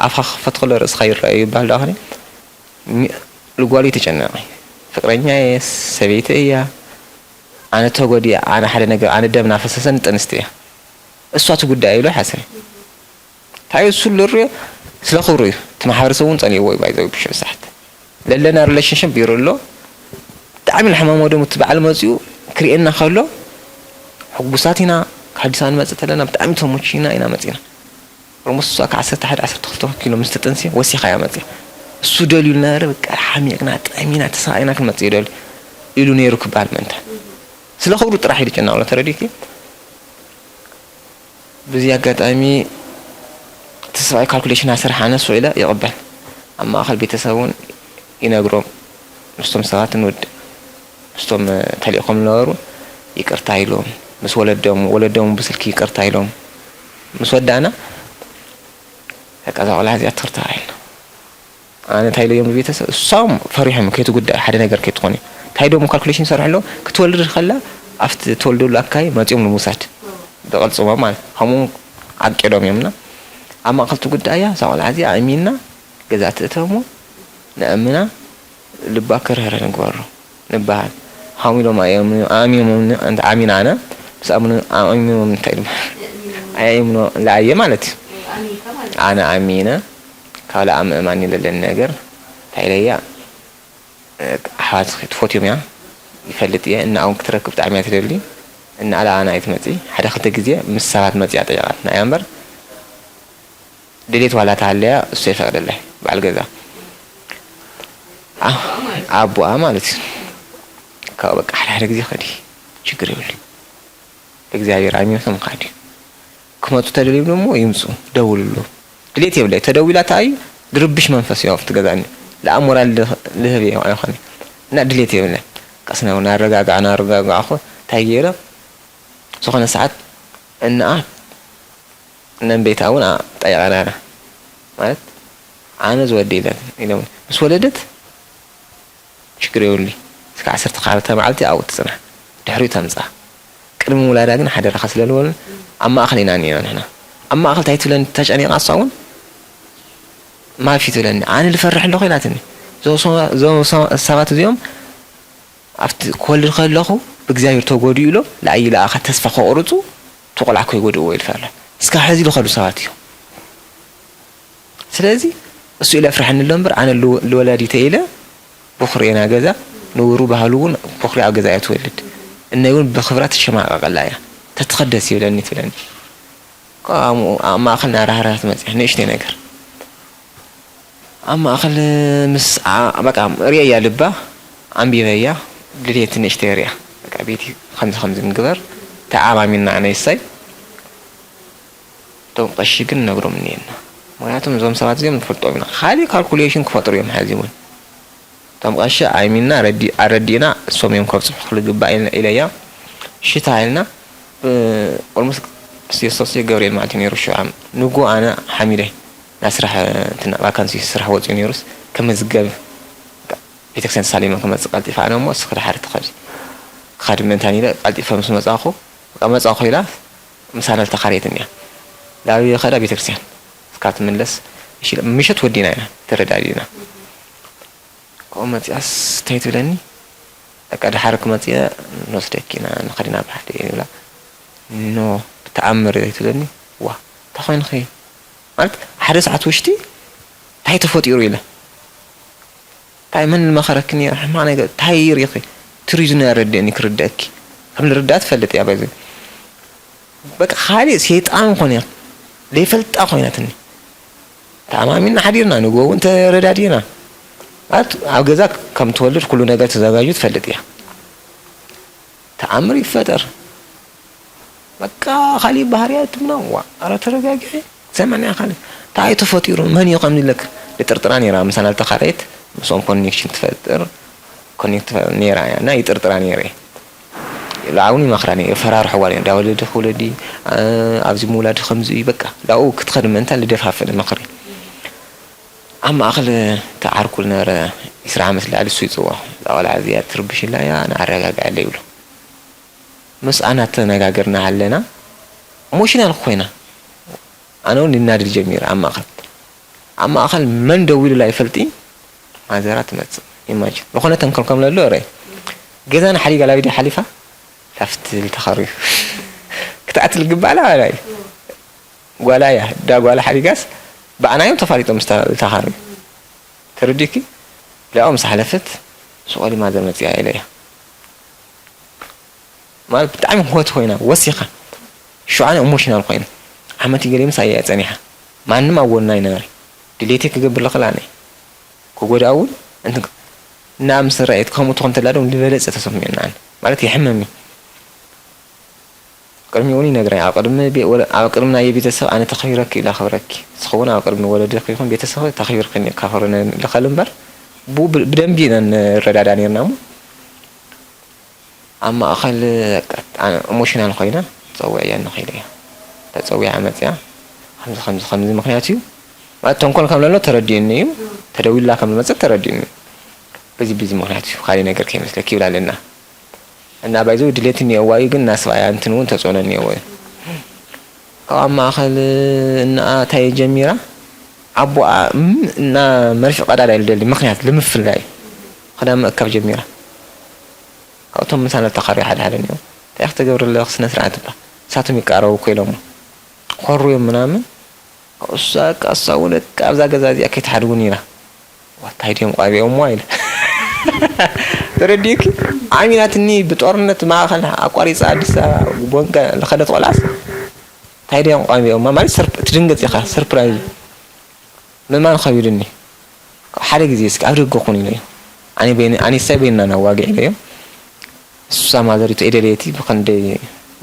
ኣፍካ ክፈት ከሎ ርእስኻ ይረኣዩ ይበሃል ዶ ኣኽኒ ልጓሉ ተጨነቐ። ፍቅረኛ እየ፣ ሰበይቲ እያ፣ ኣነ ተጎዲያ፣ ኣነ ሓደ ነገር ኣነ ደም ናፈሰሰን ጥንስቲ እያ። እሷ ትጉዳይ ኢሉ ሓሰብ። እንታይ እዩ እሱ ልርዮ ስለ ክብሩ እዩ። እቲ ማሕበረሰብ እውን ጸልይዎ እዩ ባይዘው ብሽዑ ሰዓት ለለና ሪሌሽንሽፕ ቢሮ ኣሎ። ብጣዕሚ ንሕማም ወደሙ እቲ በዓል መፂኡ ክርእየና ከሎ ሕጉሳት ኢና። ካብ ኣዲስ ኣበባ ንመፅእ ተለና ብጣዕሚ ተሞቺና ኢና መፂና። ኦልሞስት እሷ ካብ ዓሰርተ ሓደ ዓሰርተ ክልተ ኪሎ ምስ ተጠንስየ ወሲኻ እያ መፅያ። እሱ ደልዩ ዝነበረ በቃ ሓሚቕና ጠሚና ተሰቓኢና ክንመፅእ ይደልዩ ኢሉ ነይሩ ክበሃል ምእንታ ስለ ክብሩ ጥራሕ ኢሉ ጨናቕሎ ተረዲእኪ። ብዚ ኣጋጣሚ እቲ ሰብኣይ ካልኩሌሽን ኣሰርሓ ኣነስ ውዒለ ይቕበል። ኣብ ማእኸል ቤተሰብ እውን ይነግሮም ምስቶም ሰባት ንውድእ ምስቶም ተልእኾም ዝነበሩ ይቅርታ ኢሎም ምስ ወለዶም ወለዶም ብስልኪ ይቅርታ ኢሎም ምስ ወዳእና በቃ እዛ ቆልዓ እዚኣ ትርታ ኢልና ኣነ እንታይ ኢለዮም ንቤተሰብ እሶም ፈሪሖም ከይትጉዳእ ሓደ ነገር ከይትኾን እዮም እንታይ ደሞ ካልኩሌሽን ይሰርሑ ኣለዉ ክትወልድ ከላ ኣብቲ ትወልደሉ ኣካይ መፂኦም ንምውሳድ ብቅልፅሞም ማለት ከምኡ ኣቂዶም እዮም እና ኣብ ማእከል ትጉዳእ እያ እዛ ቆልዓ እዚኣ ኣእሚንና ገዛ ትእተው እሞ ነእምና ልባ ክርህርህ ንግበሮ ንበሃል ሃም ኢሎም ኣእሚኖም ኣሚን ኣነ ምስ ኣምኑ ኣእሚኖም እንታይ ድማ ኣየእምኖ ለኣየ ማለት እዩ ኣነ ኣሚነ ካልኣ ምእማን የለለኒ ነገር እንታይ ኢለያ ኣሕዋት ትፈትዮም እያ ይፈልጥ እየ እና እውን ክትረክብ ብጣዕሚ እያ ትደሊ እና ኣላ ኣና እየ ትመፂ ሓደ ክልተ ግዜ ምስ ሰባት መፂኣ ጠይቓትና እያ እምበር ድሌት ዋላ ተሃለያ እሱ የፈቅደለይ በዓል ገዛ ኣቦኣ ማለት እዩ ካብ በቃ ሓደ ሓደ ግዜ ከዲ ችግር የብሉ እግዚኣብሔር ኣሚንኩም ካዲ ክመፁ ተደልዮም ደሞ ይምፁ ደውልሉ ድሌት የብለይ ተደዊላ ተኣዩ ድርብሽ መንፈስ እዩ ኣብቲ ገዛኒ ለኣ ሞራል ልህብ ኣይኮነ እና ድሌት የብለይ ቀስና እውን ኣረጋጋዕ ናረጋጋዕኹ እንታይ ገይረ ዝኾነ ሰዓት እንኣ ነንቤታ እውን ጠይቐናና ማለት ኣነ ዝወደ ኢለን ኢሎም ምስ ወለደት ሽግር የብሉይ እስከ ዓሰርተ ክልተ መዓልቲ ኣብኡ ትፅናሕ ድሕሪኡ ተምፅኣ ቅድሚ ውላዳ ግን ሓደራኻ ስለ ዝበሉን ኣብ ማእኸል ኢና እኒና ንሕና ኣብ ማእኸል ታይ ትብለኒ ተጨኒቓ እሷ እውን ማፊ ትብለኒ ኣነ ልፈርሕ ኣለኹ ኢላትኒ እዞም ሰባት እዚኦም ኣብቲ ክወልድ ከለኹ ብእግዚኣብሔር ተጎድኡ ኢሎም ለኣይ ለኣኻ ተስፋ ከቑርፁ እቲ ቆልዓ ከይጎድእዎ ኢሉ ፈርሕ እስካብ ሕዚ ዝኸዱ ሰባት እዮም ስለዚ እሱ ኢለ ኣፍርሐኒ ኣሎ እምበር ኣነ ልወላዲተ ኢለ ቦኽሪ ኢና ገዛ ንውሩ ባህሉ እውን ቦኽሪ ኣብ ገዛ እያ ትወልድ እነይ እውን ብኽብራ ትሸማቐቐላ እያ ተትኸደስ ይብለኒ ትብለኒ ኣብ ማእኸል ናራህራህ ትመፅያ ንእሽተይ ነገር ኣብ ማእኸል ምስ በቃ ርእየያ ልባ ኣንቢበያ ድልየቲ ንእሽተይ ርእያ በቃ ቤቲ ከምዚ ከምዚ ንግበር ተዓማሚና ኣነይሳይ እቶም ቀሺ ግን ነግሮም እኒኤና ምክንያቱም እዞም ሰባት እዚኦም ንፈልጦም ኢና ካሊእ ካልኩሌሽን ክፈጥሩ እዮም ሐዚ እውን እቶም ቀሺ ኣይሚና ኣረዲእና እሶም እዮም ከብፅሑ ክልግባእ ኢለያ ሽታ ኢልና ኦልሞስት ዮስቶስ ገብርኤል ማለት እዩ ነይሩ ሽዑ ንጎ ኣነ ሓሚደ ናብ ስራሕ ቫካንሲ ስራሕ ወፂኡ ነይሩስ ክምዝገብ ቤተክርስትያን ተሳሊመ ክመፅእ ቀልጢፈ ኣነ እሞ እስኺ ድሓር ትኸዲ ክኸድ ምእንታን ኢለ ቀልጢፈ ምስ መፃኹ በቃ መፃኹ ኢላ ምሳና ዝተኻረየትኒ እያ ላብየ ኸዳ ቤተክርስትያን እስካ ትምለስ ምሸት ወዲና ኢና ተረዳዲና ካብኡ መፂኣስ እንታይ ትብለኒ በቃ ድሓር ክመፅእ እየ ንወስደኪ ኢና ንኸድ ኢና ብሓደ እየ ንብላ ኖ ብተኣምር እየ ትብለኒ ዋ እንታይ ኮይንኺ ማለት ሓደ ሰዓት ውሽጢ እንታይ ተፈጢሩ ኢለ እንታይ መን ዝመኸረኪ ነይሩ ሕማቕ ነገር እንታይ ሪኺ ትሪዙ ናይ ረድእኒ ክርደእኪ ከም ዝርዳእ ትፈልጥ እያ በዚ በቃ ካሊእ ሰይጣን ኮነ ዘይፈልጣ ኮይናትኒ ተኣማሚና ሓዲርና ንግሆ እውን ተረዳዲእና ኣብ ገዛ ከም ትወልድ ኩሉ ነገር ተዘጋጅዩ ትፈልጥ እያ ተኣምር ይፈጠር በቃ ካሊእ ባህርያ ትብና ዋ ኣረ ተረጋጊዐ ሰምዕና ኢኻ እንታይ ተፈጢሩ መን እዩ ከምዚ ኢለክ ልጥርጥራ ነይራ ምሳና ልተኻረየት ምስኦም ኮኔክሽን ትፈጥር ኮኔክት ነይራ እያ እና ይጥርጥራ ነይረ ለዓውን ይመኽራ ነይረ የፈራርሕዋ ነይረ ዳወለዲ ክውለዲ ኣብዚ ምውላድ ከምዚ እዩ በቃ ላኡ ክትኸድ ምእንታ ልደፋፍእ መኽሪ ኣብ ማእኸል ተዓርኩ ዝነበረ ዒስራ ዓመት ላዕሊ እሱ ይፅውዖ እዛ ቆልዓ እዚኣ ትርብሽላ እያ ንኣረጋግዐለ ይብሉ ምስኣ እናተነጋገርና ኣለና፣ ኢሞሽናል ኮይና፣ ኣነ እውን ይናደድ ጀሚረ። ኣብ ማእኸል ኣብ ማእኸል መን ደዊሉላ ይፈልጥ እዩ፣ ማዘራ ትመፅእ። ኢማጂን ዝኾነ ተንኮል ከም ለሎ ርአ። ገዛና ሓዲጋ ላቢዳ ሓሊፋ ላፍት ልተኸርዩ ክትኣትል ግባእ ላባላ እዩ። ጓላ እያ፣ ዳ ጓላ ሓዲጋስ ብኣና እዮም ተፋሊጦም ምስታ ልተኸርዩ። ተረዲእኪ? ላብኡ ምስ ሓለፈት ሱቕ ኢሉ ማዘር መፂኣ ኢለ እያ። ማለት ብጣዕሚ ሆት ኮይና ወሲኻ ሽዑ ኣነ ኢሞሽናል ኮይነ ዓመት ገለ ምስ ኣያ ጸኒሓ ማንም ኣብ ጎና ኣይነበረ ድሌተይ ክገብር ለኽላ ኣነ ክጎዳ እውን እንትን እና ምስ ረኣየት ከምኡ ትኾን ተላ ደም ዝበለጸ ተሰሚዑና ኣነ ማለት የሕመሚ ቅድሚኡ እውን ይነግረኝ ኣብ ቅድሚ ቤ- ወለ- ኣብ ቅድሚ ናይ ቤተሰብ ኣነ ተኸቢረኪ ኢላ ከብረኪ ንስኸውን ኣብ ቅድሚ ወለድኺ ይኹን ቤተሰብ ተኸቢርክኒ ካብ ክብረነ ልኸል እምበር ብኡ ብ- ብደንቢ ኢና ንረዳዳ ነርና እሞ ኣብ ማእኸል ኢሞሽናል ኮይና ፀዊዐያ ንኽኢለ እያ ተፀዊዓ መፅያ ከምዚ ከምዚ ከምዚ ምክንያት እዩ ማለት ተንኮል ከም ለሎ ተረዲኡኒ እዩ ተደዊላ ከም ዝመፀት ተረዲኡኒ እዩ በዚ በዚ ምክንያት እዩ ካሊእ ነገር ከይመስለኪ ይብላ ኣለና እና ባይዘው ድሌት እኒአዋ እዩ ግን እናስብኣያ እንትን እውን ተፅዕኖ እኒአዎ እዩ ካብ ኣብ ማእኸል እናኣ እንታይ ጀሚራ ኣቦኣ እና መርፊ ቀዳዳ ኢሉ ደሊ ምክንያት ልምፍላይ ክዳን ምእካብ ጀሚራ ካብቶም ምሳና ተኻሪ ሓደ ሓደ እኒኦም እንታይ ክትገብር ኣለኽ ስነ ስርዓት እባ ንሳቶም ይቃረቡ እኮ ኢሎሞ ኮሩ እዮም ምናምን እሳ እቃ እሳ እውን እቃ ኣብዛ ገዛ እዚኣ ከይትሓድጉኒ ኢላ ዋታይ ድዮም ቋቢኦሞ ኢለ ተረዲእኪ ዓሚናትኒ ብጦርነት ማእኸል ኣቋሪፃ ኣዲስ ኣበባ ቦንቀ ዝኸደት ቆልዓስ እንታይ ድዮም ቋቢኦማ ማለት ትድንገፅ ኢኻ ሰርፕራይዝ ምእማን ከቢዱኒ ሓደ ግዜ እስኪ ኣብ ደገ ኩን ኢለዮ ኣነ በይነ- ኣነ ሳይ በይንና ነዋግዕ ኢለዮ እሳ ማዘሪቱ ኤደለየቲ ብኸንደይ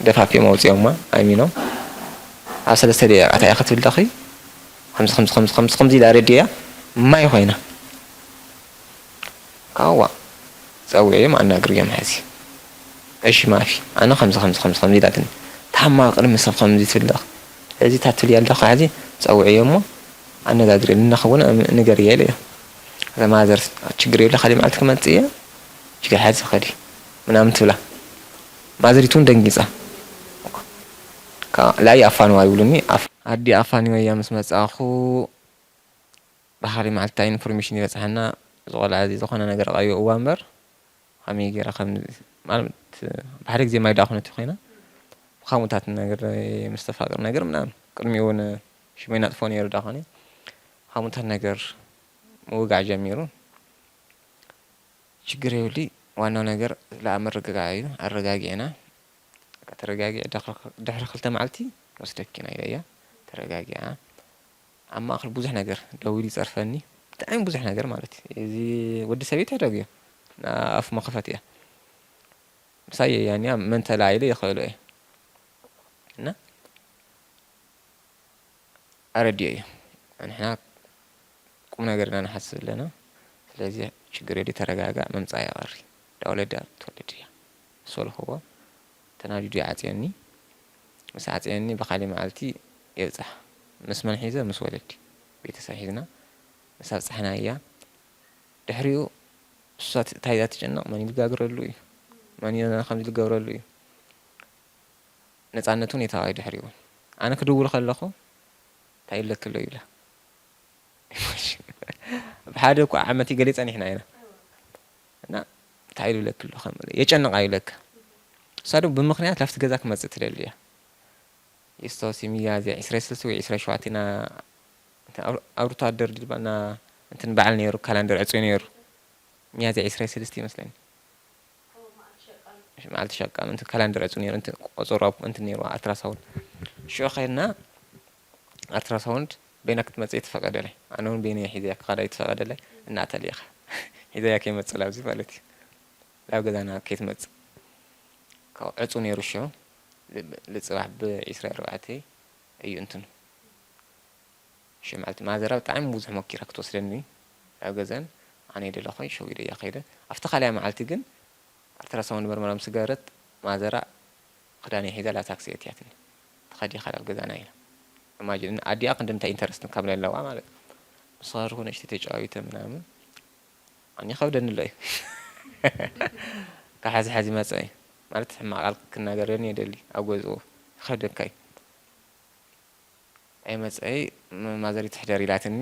ደፋፊኦም ኣውፅኦማ ኣሚኖም ኣብ ሰለስተ ደቂቃ እንታይ ኢኻ ትብል ዳኺ ከምዚ ከምዚ ከምዚ ከምዚ ከምዚ ኢላ ረድያ ማይ ኮይና ካብኡ ጸዊዐዮም ኣናግርዮም ሕዚ እሺ ማፊ ኣነ ከምዚ ከምዚ ከምዚ ከምዚ ኢላትኒ ታማ ቅድሚ ሰብ ከምዚ ትብለኽ ስለዚ እታ ትብልያ ኣለኻ ሕዚ ጸውዕዮ እሞ ኣነጋግርዮ ንና ከውን ንገርያ ኢለዮ እዛ ማዘር ችግር የብለ ካሊእ መዓልቲ ክመጽእ እየ ችግር ሕዚ ኸዲ ምናምን ትብላ ማዘሪት እውን ደንጊጻ ላዩ ኣፋንዋ ይብሉኒ ኣዲ ኣፋንወያ ምስ መጻኹ ብሓሪ መዓልቲ እንታይ ኢንፎርሜሽን ይበፅሓና እዚ ቆልዓ እዚ ዝኾነ ነገር ኣቃይዎ እዋ እምበር ከመይ ገይራ ከም ማለት ብሓደ ግዜ ማይ ዳኣ ኮነት ኮይና ብካሙታት ነገር ምስተፋቅር ነገር ምናምን ቅድሚኡ እውን ሽመይ ናጥፎ ነይሩ ዳ ኮነ ካሙታት ነገር ምውጋዕ ጀሚሩ ችግር የብሊ ዋናው ነገር ለኣመረጋጋዕ እዩ ኣረጋጊዕና ተረጋጊዐ ድሕሪ ክልተ መዓልቲ ንወስደኪ ኢና ኢለያ ተረጋጊዓ ኣብ ማእኸል ብዙሕ ነገር ደዊሉ ይፀርፈኒ ብጣዕሚ ብዙሕ ነገር ማለት እዩ እዚ ወዲ ሰብ ይትሕደግ እዩ ኣፉ መኸፈት እያ ምሳይ ያንያ መን ተላዒለ ይኽእሎ እየ እና ኣረዲኦ እዩ ንሕና ቁም ነገር ኢና ንሓስብ ኣለና ስለዚ ችግር የለ ተረጋጋእ ምምፃእ እያ ቀሪ ዳውለዳ ትወልድ እያ ምስ በልክዎ ተናዲዱ ይዓፅየኒ ምስ ዓፅየኒ ብካሊእ መዓልቲ የብፃሕ ምስ መን ሒዘ ምስ ወለዲ ቤተሰብ ሒዝና ምስ ኣብፃሕናያ ድሕሪኡ እሳ እንታይ እያ ትጭነቕ መን ይልጋግረሉ እዩ መን ከምዚ ዝገብረሉ እዩ ነፃነት እውን የታባይ ድሕሪኡ ኣነ ክድውል ከለኹ እንታይ ይብለኪ ኣሎ ይብላ ብሓደ እኳ ዓመት ገሊፀን ኢሕና ኢና እና እንታይ ይብለኪ ኣሎ ከም የጨንቕ ኣይብለካ እሳ ዶ ብምክንያት ላፍቲ ገዛ ክመፅእ ትደሊ እያ የስታውሲ ሚያዝያ ዕስራ ስልስተ ወይ ዕስራ ሸውዓተ ኢና ኣብ ሩታ ኣደር ድልባና እንትን በዓል ነይሩ ካላንደር ዕፅዩ ነይሩ ሚያዝያ ዕስራ ስልስተ ይመስለኒ መዓልቲ ሸቃ ምንቲ ካላንደር ዕፁ ነይሩ እንትን ቆፀሩ ኣብ እንትን ነይሩ ኣልትራሳውንድ ሽዑ ከይድና ኣልትራሳውንድ በይና ክትመፅእ የተፈቀደለይ ኣነ እውን በይነ ሒዘያ ክኸዳ የተፈቀደለይ እና ተሊእኻ ሒዘያ ከይመፅእ ላብዚ ማለት እዩ ላብ ገዛና ከይትመፅእ ካብ ዕፁ ነይሩ ሽዑ ልፅባሕ ብዒስራ ኣርባዕተ እዩ እንትኑ ሽዑ ማለት ማዘራ ብጣዕሚ ብዙሕ ሞኪራ ክትወስደኒ ኣብ ገዘን ኣነ ደለኹ ሸዊደ እያ ከይደ ኣብቲ ካልያ መዓልቲ ግን ኣልትራሳውንድ መርመራ ምስ ገበረት ማዘራ ክዳነይ ሒዛ ላብ ታክሲ ኣእትያትኒ ትኸዲ ኢኻ ላብ ገዛና ኢላ ኢማጂን ኣዲኣ ክንዲ እንታይ ኢንተረስት ካብ ዘለዋ ማለት ምስ ኸድኩ ንእሽተይ ተጫዊተ ምናምን ኣነ ይኸብደኒ ኣሎ እዩ ካብ ሕዚ ሕዚ ይመፀ እዩ ማለት ሕማቕ ቃል ክናገረኒ የደሊ ኣብ ገዝኡ ይኸብደካይ ኣይመፀይ ማዘሪ ትሕደር ኢላትኒ።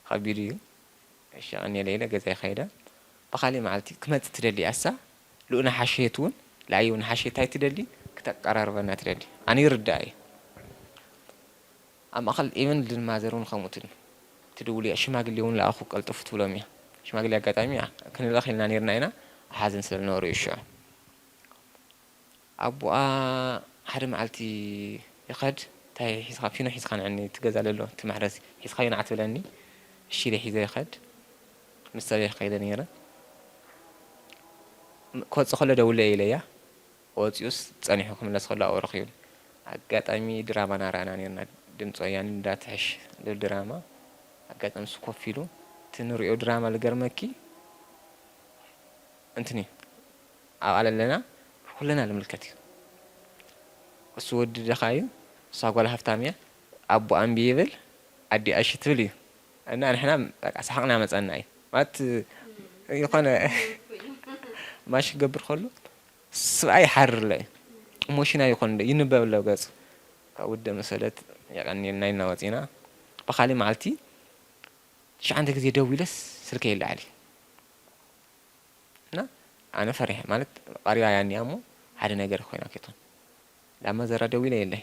ከቢድ እዩ። እሺ ቀኒለ ኢለ ገዛ ይኸይደ። ብካሊእ መዓልቲ ክመፅ ትደሊ ኣሳ ልኡና ሓሸየት እውን ለኣይ እውን ሓሸየት እንታይ ትደሊ ክተቀራርበና ትደሊ። ኣነ ይርዳእ እዩ። ኣብ ማእኸል ኢቨን ልንማዘር እውን ከምኡ ትብል ትድውል እያ። ሽማግሌ እውን ለኣኹ ቀልጥፉ ትብሎም እያ። ሽማግሌ ኣጋጣሚ ክንልእኽ ኢልና ነርና ኢና። ሓዘን ስለ ዝነበሩ እዩ ሽዑ ኣቦኣ ሓደ መዓልቲ ይኸድ እንታይ ሒዝካ ፊኖ ሒዝካ ንዕኒ ትገዛ ለሎ ትማሕረስ ሒዝካ ይናዕ ትብለኒ። እሺ ኢለ ሒዘ ይኸድ። ምስ ሰበይ ከይደ ነይረ። ክወፅእ ከሎ ደውለ ኢለያ። ወፂኡስ ፀኒሑ ክምለስ ከሎ ኣብኡ ረኺቡኒ። ኣጋጣሚ ድራማ ናራኣና ነርና። ድምፂ ወያኒ እንዳትሕሽ ድብል ድራማ ኣጋጣሚ እሱ ኮፍ ኢሉ እቲ ንሪኦ ድራማ ልገርመኪ እንትን እዩ ኣብኣ ለለና ኩለና ልምልከት እዩ። እሱ ወዲ ድኻ እዩ፣ እሳ ጓል ሃፍታም እያ። ኣቦ ኣንቢ ይብል ኣዲኣ እሺ ትብል እዩ። እና ንሕና በቃ ሰሓቕና መፀና እዩ ማለት ይኾነ ማሽ ክገብር ከሎ ስብኣይ ይሓርር ኣሎ እዩ። ኢሞሽና ይኾን ይንበብ ኣሎ ገፁ ካብ ውደ መሰለት የቐኒልና ኢልና ወፂና። ብኻሊእ መዓልቲ ትሽዓንተ ግዜ ደዊለስ ስልከይ ይለዓል እዩ። እና ኣነ ፈሪሐ ማለት ቀሪባ እያ እኒኣ እሞ ሓደ ነገር ኮይና ከይትኾን ላብ መዘራ ደዊለ የለይ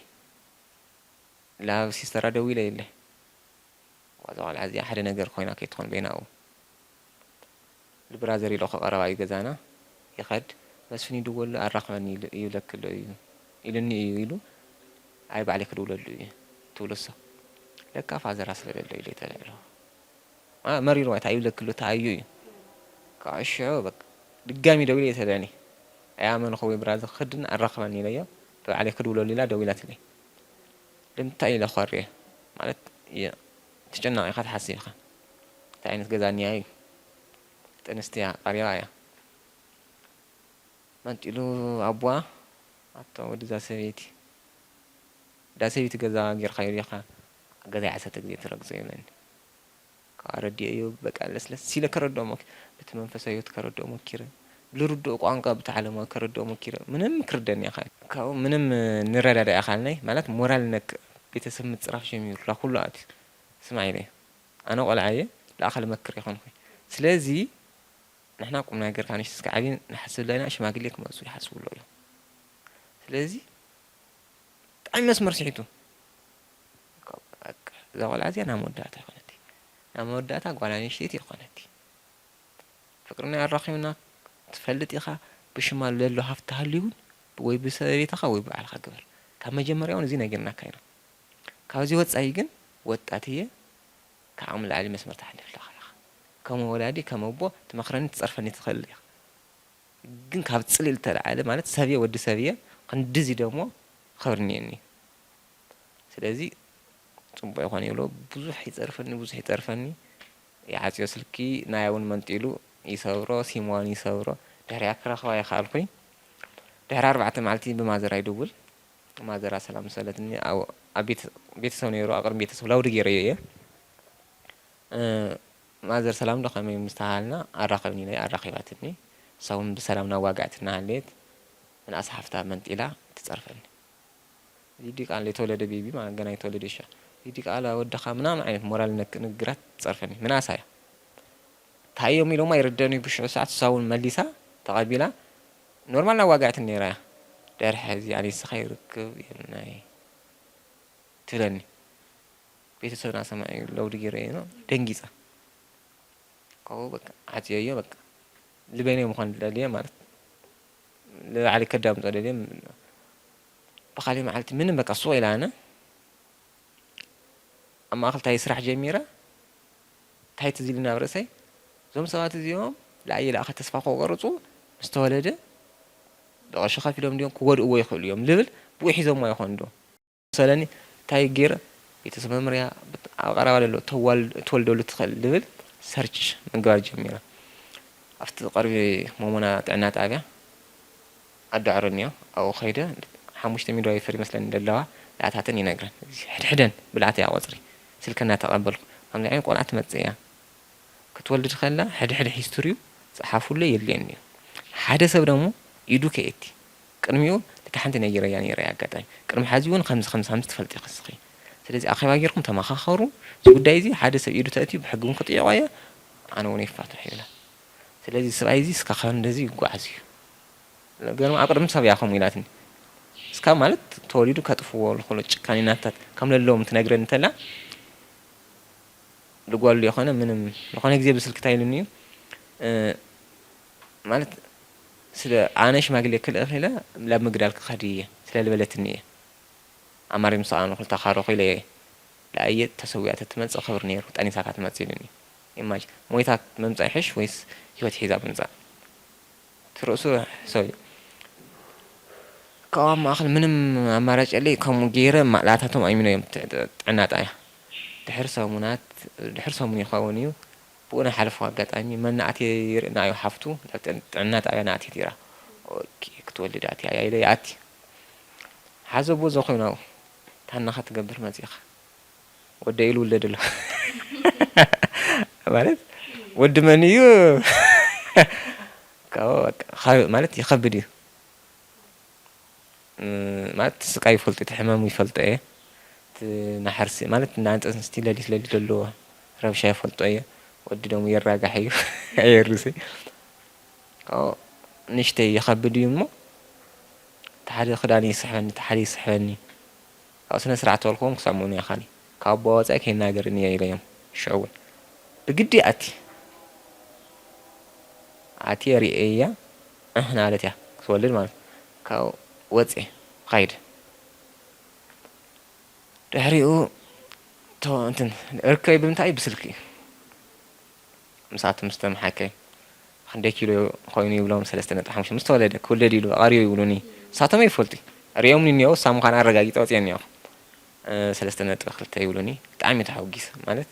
ላብ ሲስተራ ደዊለ የለይ ዋዛ ቆልዓ እዚኣ ሓደ ነገር ኮይና ከይትኾን በይናኡ ልብራዘር ኢሎ ከቐረባ እዩ ገዛና ይኸድ መስፍን ይድወሉ ኣራኽበኒ ይብለክሎ እዩ ኢሉኒ እዩ ኢሉ ኣይ ባዕለይ ክድውለሉ እየ ትብሎ እሳ ለካ ፋዘራ ስለ ደሎ ኢለ ተልዕሎ መሪርዋ እንታይ ይብለክሉ ተኣዩ እዩ ከዓ ሽዑ በቃ ድጋሚ ደዊለ እየ ተልዕኒ ኣይ ኣመንኹ ወይ ብራዘር ክድን ኣራኽበኒ ኢለዮ ብባዕለይ ክድውለሉ ኢላ ደዊላትለይ ልምታይ ኢለ ኮርየ ማለት ትጨነቕ ኢኻ ትሓስብ ኢኻ እንታይ ዓይነት ገዛ እኒኣ እዩ ጥንስቲ እያ ቀሪባ እያ መንጢሉ ኣቦኣ ኣታ ወዲ እዛ ሰበይቲ እዳ ሰበይቲ ገዛ ጌርካዮ ዲኻ ገዛይ ዓሰርተ ግዜ ትረግጾ ይብለኒ ከዓ ረዲኤዮ በቃ ለስለስ ኢለ ከረድኦ ሞኪ በቲ መንፈሳዊ ህይወት ከረድኦ ሞኪረ ብልርድኦ ቋንቋ በቲ ዓለማዊ ከረድኦ ሞኪረ ምንም ክርደኒ ኣኻል ካብኡ ምንም ንረዳዳእ ኣኻልናይ ማለት ሞራል ነክ ቤተሰብ ምጽራፍ ጀሚሩ ላ ኩሉ ኣትዩ ስማዕ ኢለ ኣነ ቆልዓ እየ ለኣኻ ልመክር ይኾንኩ ስለዚ ንሕና ቁም ነገር ካብ ንእሽተይ እስከ ዓብዪ ንሓስብ ኣለና ሽማግሌ ክመፁ ይሓስቡ ኣለዉ እዮም ስለዚ ብጣዕሚ መስመር ስሒቱ እዛ ቆልዓ እዚኣ ናብ መወዳእታ ይኮነቲ ናብ መወዳእታ ጓል ኣንስተይቲ ይኮነቲ ፍቅርና ኣራኪብና ትፈልጥ ኢኻ ብሽማ ለሎ ሃፍቲ ሃልዩ እውን ወይ ብሰበቤትኻ ወይ ብባዕልኻ ግበር ካብ መጀመርያ እውን እዚ ነጊርናካ ኢና ካብዚ ወፃኢ ግን ወጣት እየ ካብ ዓቕሚ ላዕሊ መስመር ትሓልፍ ኣለኻ ኢኻ ከም ወላዲ ከም ኣቦ ትመኽረኒ ትፀርፈኒ ትኽእል ኢኻ ግን ካብ ፅልኢ ዝተለዓለ ማለት ሰብ እየ ወዲ ሰብ እየ ክንድዚ ደሞ ክብሪ እኒአኒ ስለዚ ፅቡቅ ይኾን ይብሎ ብዙሕ ይፀርፈኒ ብዙሕ ይፀርፈኒ ይዓፅዮ ስልኪ ናይ እውን መንጢሉ ይሰብሮ ሲም ዋን ይሰብሮ ድሕሪኣ ክረኽባ ይኽኣልኩኝ ድሕሪ ኣርባዕተ መዓልቲ ብማዘራ ይድውል ማዘራ ሰላም ሰለትኒ ኣብ ቤተሰብ ነይሩ ኣቅርቢ ቤተሰብ ላውዲ ገይረዮ እየ ማዘር ሰላም ዶ ከመይ ምስተባሃልና ኣራኸብኒ ኢለ ኣራኺባትኒ። እሳ እውን ብሰላም እናዋግዐት እናሃለየት ምንኣስ ሓፍታ መንጢላ ትፀርፈኒ። ዲቃላ ዘይተወለደ ቤቢ ማለት ገና ኣይተወለደ እሻ። ዲቃላ ወድኻ ምናምን ዓይነት ሞራል ነክ ንግግራት ትፀርፈኒ። ምንኣሳ እያ። እንታይ እዮም ኢሎማ ኣይርደእን እዩ ብሽዑ ሰዓት እሳ እውን መሊሳ ተቐቢላ ኖርማል እናዋግዐትኒ ነይራ እያ። ድሕሪ ሕዚ ኣነ ንስኻ ይርክብ የብልናይ ትብለኒ። ቤተሰብና ሰማዒ ሎውድ ገይረ እየ ነው ደንጊፀ ካብኡ በቃ ዓፅየዮ በቃ ልበይነይ ምኳን ደልየ ማለት ንላዕሊ ከዳምፆ ደልየ ብካሊእ መዓልቲ ምንም በቃ ሱቕ ኢለ ኣነ ኣብ ማእኸል ታይ ስራሕ ጀሚረ ታይ ትዝ ኢሉኒ ኣብ ርእሰይ እዞም ሰባት እዚኦም ለኣየ ለኣኸ ተስፋ ከቆርፁ ምስ ተወለደ ብቕርሺ ከፊሎም ድዮም ክጎድእዎ ይኽእሉ እዮም ልብል ብኡ ሒዞሞ ይኾን ዶ መሰለኒ እንታይ ገይረ ቤተሰብ መምርያ ኣብ ቀረባ ዘሎ ተዋል- ትወልደሉ ትኽእል ልብል ሰርች ምግባር ጀሚረ ኣብቲ ቅርቢ ሞሞና ጥዕና ጣብያ ኣዳዕሮ እኒኦ ኣብኡ ከይደ ሓሙሽተ ሚድዋይፈር ይመስለኒ ዘለዋ ለኣታተን ይነግረን ሕድሕደን ብልኣተያ ቆፅሪ ስልኪ እናተቐበልኩ ከምዚ ዓይነት ቆልዓ ትመፅእ እያ ክትወልድ ከላ ሕድሕድ ሂስትሪኡ ፀሓፉለይ የድልየኒ እዩ ሓደ ሰብ ደሞ ኢዱ ከየቲ። ቅድሚኡ ልካ ሓንቲ ነጊረያ ነይረ እየ ኣጋጣሚ። ቅድሚ ሓዚ እውን ከምዚ፣ ከምዚ፣ ከምዚ ትፈልጢ ኢኺ እስኺ። ስለዚ ኣኼባ ጌርኩም ተመኻኸሩ። እዚ ጉዳይ እዚ ሓደ ሰብ ኢዱ ተእትዩ ብሕጊ እውን ክጥይቖ እየ፣ ኣነ እውን የፋትሖ ይብላ። ስለዚ ሰብኣይ እዚ እስካብ ክንድዚ ይጓዓዝ እዩ። ገርም ኣብ ቅድሚ ሰብ እያ ከምኡ ኢላትኒ። እስካብ ማለት ተወሊዱ ከጥፍዎ ዝኽእሉ ጭካኔናታት ከም ለለዎም ትነግረኒ እንተላ፣ ልጓሉ የኾነ ምንም ዝኾነ ግዜ ብስልኪ እንታይ ኢሉኒ እዩ፣ እ፣ ማለት ስለ ኣነ ሽማግሌ ክልእኽ ኢለ ናብ ምግዳል ክኸድ እየ ስለ ዝበለትኒ እየ። ኣማሪ ምስ ኣኑ ክልተ ካሮኽ ኢለ እየ። ለኣየ ተሰዊኣ ተትመጽእ ክብር ነይሩ፣ ጠኒሳ እካ ትመጽእ ኢሉኒ። ኢማጅን፣ ሞይታ ምምጻእ ይሕሽ ወይስ ህይወት ሒዛ ምምጻእ? እቲ ርእሱ ሰብ እዩ። ካብኡ ኣብ ማእከል ምንም ኣማራጭ የለይ፣ ከምኡ ገይረ ማእላታቶም ኣእሚኖ እዮም ጥ-፣ ጥ-፣ ጥዕና ጣብያ። ድሕሪ ሰሙናት፣ ድሕሪ ሰሙን ይኸውን እዩ፣ ብኡ ናይ ሓለፍኩ ኣጋጣሚ መን ንኣትየ ይርኢ ንኣዩ ሓፍቱ፣ ናብ ጥዕ-፣ ጥዕና ጣብያ ንኣትየት ይራ። ኦኬ፣ ክትወልድ ኣትያ እያ ኢለ ይኣቲ። ሓዘ ቦ ዘኾይኑ ኣብኡ፣ ታናኻ ትገብር መጺኻ። ወደይ ኢሉ ውለድ ኣሎ። ማለት ወዲ መን እዩ? ካብኡ በቃ፣ ኻብ-፣ ማለት ይኸብድ እዩ። እ፣ ማለት እቲ ስቃይ ይፈልጦ፣ እቲ ሕማም ይፈልጦ እየ። እቲ ናሕርሲ፣ ማለት እንዳ ኣንጠንስቲ ለሊት ለሊት ዘለዎ ረብሻ ይፈልጦ እየ። ወዲ ደሞ የራጋሕ እዩ፣ ኣየርሲ። ካብኡ ንእሽተይ ይኸብድ እዩ እሞ፣ እቲ ሓደ ክዳን ይስሕበኒ፣ እቲ ሓደ ይስሕበኒ። ካብኡ ስነ ስርዓት ተበልክዎም ክሰምዑኒ ኣይኻእሉን። ካብ ኣቦኣ ወጻኢ ከይናገርኒ እየ ኢለ እዮም። ሽዑ እውን ብግዲ ኣቲ፣ ኣትየ ርእየያ፣ እህ እናበለት እያ ክትወልድ ማለት። ካብኡ ወጽየ፣ ኻይደ። ድሕሪኡ፣ ቶ-፣ እንትን፣ ርክበይ ብምንታይ? ብስልኪ። ምስኣቶም ምስ ተመሓከ፣ ክንደይ ኪሎ ኮይኑ ይብሎም፣ ሰለስተ ነጥቢ ሓሙሽተ ምስ ተወለደ፣ ክውለድ ኢሉ፣ ቀርዩ ይብሉኒ። ንሳቶም ኣይፈልጡ። ርእዮምኒ እኒኦ፣ ንሳ ምዃና ኣረጋጊጸ ወጽየ እኒኦ። እ፣ ሰለስተ ነጥቢ ክልተ ይብሉኒ። ብጣዕሚ ተሓጒሰ። ማለት፣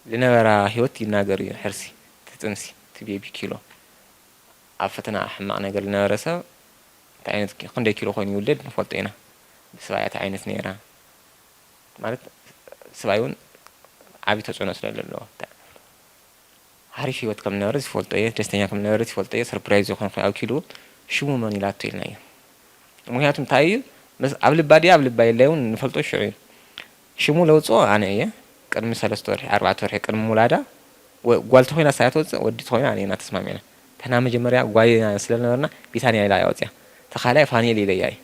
ዝነበራ ህይወት ይናገር እዩ፣ ሕርሲ፣ እቲ ጥንሲ፣ እቲ ቤቢ ኪሎ። ኣብ ፈተና ሕማቕ ነገር ዝነበረ ሰብ፣ እንታይ ዓይነት ኪ-፣ ክንደይ ኪሎ ኮይኑ ይውለድ ንፈልጦ ኢና። ብሰብኣያ እንታይ ዓይነት ነይራ። ማለት፣ ሰብኣይ እውን ዓቢ ተጽዕኖ ስለ ዘለዎ። ሓሪፍ ህይወት ከም ዝነበረ ዝፈልጦ እየ፣ ደስተኛ ከም ዝነበረ ዝፈልጦ እየ፣ ሰርፕራይዝ ዝኾንኩ ኣብ ኪዱ ሽሙ መን ኢላቶ ኢልናዮ። ምኽንያቱ እንታይ እዩ፣ መስ-፣ ኣብ ልባ ድያ ኣብ ልባ የለ እውን ንፈልጦ ሽዑ እዩ። ሽሙ ለውፅኦ ኣነ እየ። ቅድሚ ሰለስተ ወርሒ፣ ኣርባዕተ ወርሒ ቅድሚ ምውላዳ፣ ወ-፣ ጓል ተኾይና እሳ እያ ትወፅእ፣ ወዲ ተኾይና ኣነ ኢና ተስማሚዕና። ንሕና መጀመርያ ጓል ኢና ስለ ዝነበርና ቢታንያ ኢላ እያ ወፅያ። እታ ካልኣይ ፋኒኤል ኢለያ እዩ።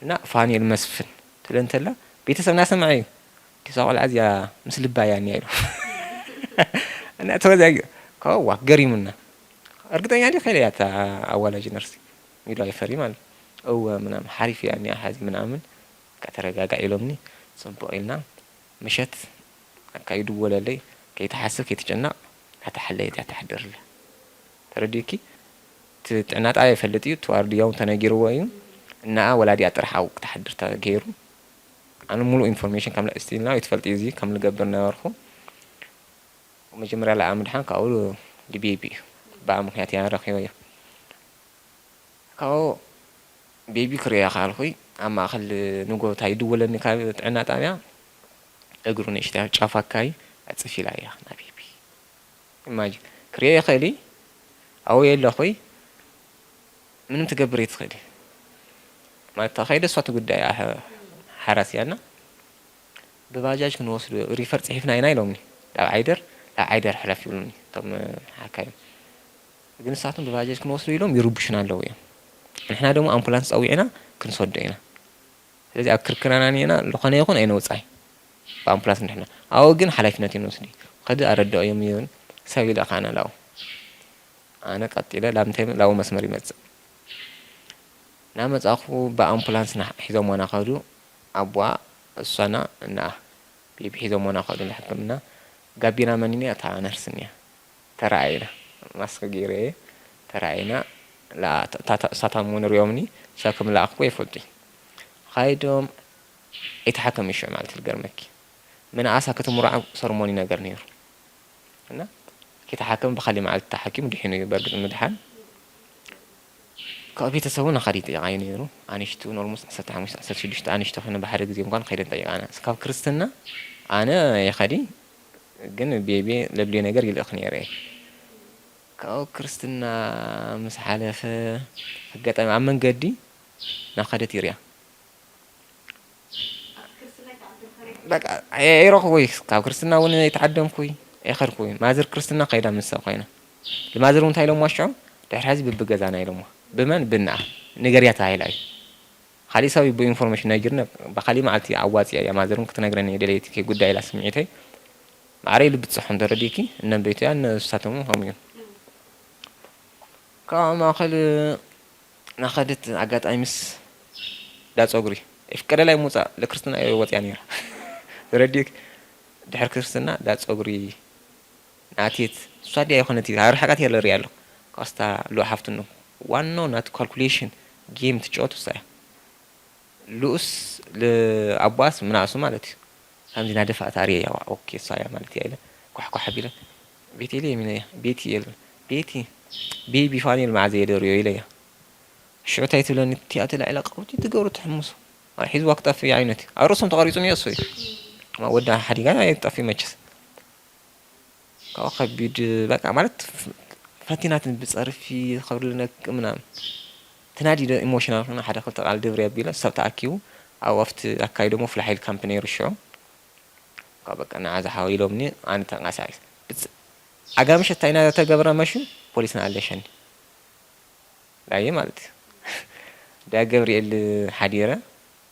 እና ፋኒኤል መስፍን ትብል እንተላ፣ ቤተሰብ እናሰምዐ እዩ። "እዛ ቆልዓ እዚኣ ምስ ልባ እያ እኒኣ" ኢሉ። እና ተወዛጊ-፣ ከዋ ገሪሙና። "እርግጠኛ ዲኺ?" ኢለያ እታ ኣዋላጅ ነርሲ። ኢሉ ኣይፈሪ ማለት። "እወ" ምናምን፣ "ሓሪፍ እያ እኒኣ ሓዚ" ምናምን። በቃ "ተረጋጋዕ" ኢሎምኒ። ጽቡቕ ኢልና። ምሸት በቃ ይድወለለይ። ከይትሓስብ ከይትጨነቕ፣ እናተሓለየት እያ ትሓድር ኣላ። ተረዲእኪ? እቲ ጥዕና ጣብያ ይፈልጥ እዩ፣ እቲ ዋርድያ እውን ተነጊርዎ እዩ። እናኣ ወላዲኣ ጥራሕ ኣብኡ ክትሓድር ተገይሩ። ኣነ ሙሉእ ኢንፎርሜሽን ከም still now ይትፈልጥ እዩ፣ እዚ ከም ልገብር ነበርኩ። መጀመርያ ለኣ ምድሓን ካብኡ ልቤቢ እዩ። ብኣ ምኽንያት እያ ረኺበዮ። ካብኡ ቤቢ ክርእያ ከኣልኩይ፣ ኣብ ማእከል ንጎ እንታይ ይድወለኒ ካብ ጥዕና ጣብያ፣ እግሩ ንእሽተይ ጫፍ ኣካይ ዕጽፍ ኢላ እያ ናይ ቤቢ። ኢማጂን፣ ክርእዮ ይኽእል እዩ፣ ኣብኡ የለኹይ፣ ምንም ትገብር ኣይትኽእል። ማለት፣ ተኸይደ እሷ ትጉዳእ እያ፣ ሓ-፣ ሓራስ እያ እና፣ ብባጃጅ ክንወስዶ ሪፈር ጽሒፍና ኢና ኢሎምኒ። ላብ ዓይደር፣ ላብ ዓይደር ሕለፍ ይብሉኒ እቶም ሓካይም። ግን ንሳቶም ብባጃጅ ክንወስዶ ኢሎም ይርብሹና ኣለዉ እዮም። ንሕና ደሞ ኣምቡላንስ ጸዊዕና ክንሰዶ ኢና። ስለዚ ኣብ ክርክርና ኢና፣ ዝኾነ ይኹን ኣይነውጻይ። ብኣምቡላንስ ንሕና። ኣብኡ ግን ሓላፊነት እዮም ዝወስዱ። ከዲ ኣረድኦ እዮም ይብል። ሰብ ይልእኻና ላው። ኣነ ቀጢለ ላምንታይ ላው መስመር ይመጽእ። እናመጻኹ ብኣምቡላንስ ና-፣ ሒዞምና ከዱ። ኣቦኣ፣ እሷና፣ እና ቤቢ ሒዞምና ከዱ ንሕክምና። ጋቢና መን እያ? እታ ነርስ እያ። ተረኣኢና። ማስክ ገይረ እየ። ተረኣኢና። ላ-፣ እታ፣ እታ፣ እሳቶም እውን ሪኦምኒ፣ ሰብ ከም ለኣኽኩ ኣይፈልጡን። ኻይዶም ኣይተሓከመ ሽዑ ማለት ልገርመኪ። ምንኣሳ ክትምርዖ ሰርሞኒ ነገር ነይሩ። እና ከይተሓከመ ብኻሊእ መዓልቲ ተሓኪሙ ድሒኑ እዩ። በርግጥ ምድሓን ካብ ቤተሰቡ ናኻዲ ጠይቓዮ ነይሩ። ኣንሽቱ ኦልሞስት ዓሰርተ ሓሙሽተ ዓሰርተ ሽዱሽተ ኣንሽቱ ኮይነ ብሓደ ግዜ እንኳን ከይደን ጠይቓና። እስካብ ክርስትና ኣነ የኸዲ ግን ቤቤ ለድልዮ ነገር ይልእኽ ነይረ እየ። ካብኡ ክርስትና ምስ ሓለፈ ኣጋጣሚ ኣብ መንገዲ እናኸደት ይሪኣ። በቃ ኣይ- ኣይረኽቦይ፣ ካብ ክርስትና እውን ኣይተዓደምኩይ ኣይኸድኩይ። ማዘር ክርስትና ከይዳ ምስ ሰብ ኮይና። ንማዘር እውን እንታይ ኢሎምዋ ሽዑ? ድሕሪ ሕዚ ብብገዛና ኢሎምዋ። ብመን? ብንኣ። ንገርያ ተባሂላ እዩ። ካሊእ ሰብ እዩ ብኢንፎርሜሽን ነጊርኒ፣ ብካሊእ መዓልቲ ኣዋፂኣ እያ። ማዘር እውን ክትነግረኒ እየ ደለይቲ፣ ከይጉዳይ ኢላ ስምዒተይ። ማዕረ ኢሉ ብፅሖም ተረዲእኪ፣ እነን ቤቱ እያ፣ እነ እሳቶም እውን ከምኡ እዮም። ካብ ማእኸል እናኸደት ኣጋጣሚ ምስ ዳ ፀጉሪ ይፍቀደላ እዩ ምውፃእ፣ ለክርስትና እየ ወፂኣ ነይራ። ተረዲእኪ? ድሕሪ ክርስትና ዳ ፀጉሪ ናትየት እሷ ድያ ይኾነት እዩ፣ ርሕቀት እየ ሪኣ ኣለኹ። ካስታ ሉእ ሓፍቱ ነው። ዋናው ናቱ ካልኩሌሽን ጌም ትጫወት እሳ እያ። ልኡስ ል-፣ ኣቦኣስ ምናእሱ ማለት እዩ። ከምዚ ናደፋእታ ኣርእየያ፣ ኦኬ፣ እሳ እያ ማለት እያ ኢለ ኳሕኳሕ ኣቢለ፣ ቤቴልሄም ኢለያ፣ ቤቲ የለን፣ ቤቲ፣ ቤቢ ፋኒል መዓዘ እየ ደርዮ ኢለያ። ሽዑ እንታይ ትብለኒ፣ እቲኣ ተላዒላ ቀውጢ ትገብሮ ትሕምሶ። ኣይ፣ ሒዝዋ ክጠፍእ እዩ ዓይነት እዩ። ኣብ ርእሶም ተቐሪጹ እኒኦ እሱ እዩ። ወዳ ሓዲጋ ኣይጠፍእ መቸስ። ካብኡ ከቢድ በቃ ማለት ፍ-፣ ፈቲናትን ብጸርፊ ከብርልነክ ምናምን። ትናዲ ዶ ኢሞሽናል ኮይና ሓደ ክልተ ቃል ድብሪ ኣቢለ ሰብ ተኣኪቡ ኣብኡ ኣብቲ ኣካይዶሞ ፍሉይ ሓይሊ ካምፕ ነይሩ ሽዑ። ካብ በቃ ንዓ ዝሓው ኢሎምኒ ኣነ ተንቀሳቒስ። ብጽ-፣ ኣጋ ምሸት እንታይ እናተገብረ መሹ ፖሊስ ንኣለሸኒ። ዳየ ማለት እዩ። ዳ ገብርኤል ሓዲረ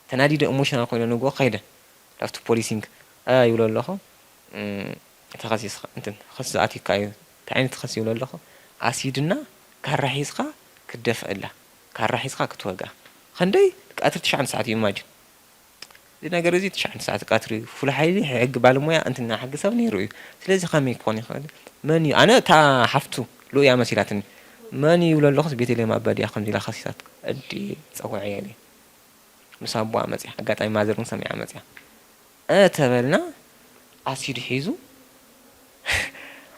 ተናዲደ ኢሞሽናል ኮይነ ንግሆ ከይደ ላፍቲ ፖሊሲንግ እ ይብሎ ኣለኹ። እም፣ ተኸሲስኻ እንትን ክሲ ኣትዩካ እዩ። እንታይ ዓይነት ክሲ ይብሎ ኣለኹ? ኣሲድና ካራ ሒዝካ ክትደፍእላ፣ ካራ ሒዝካ ክትወግኣ። ክንደይ? ቀትሪ ትሽዓተ ሰዓት እዩ ኢማጂን። እዚ ነገር እዚ ትሽዓተ ሰዓት ቀትሪ እዩ። ፍሉይ ሓይሊ ሕጊ ባለሙያ እንትና ሕጊ ሰብ ነይሩ እዩ። ስለዚ ከመይ ክኾን ይኽእል? መን እዩ? ኣነ እታ ሓፍቱ ሉእ እያ መሲላትኒ። መን እዩ ይብሎ ኣለኹስ ቤተልሔም ኣባድያ ከምዚ ኢላ ከሲሳት። እዲ ጸውዐያ ኢለ። ምስ ኣቦኣ መጽያ። ኣጋጣሚ ማዘር እውን ሰሚዓ መጽያ። እ ተበልና ኣሲድ ሒዙ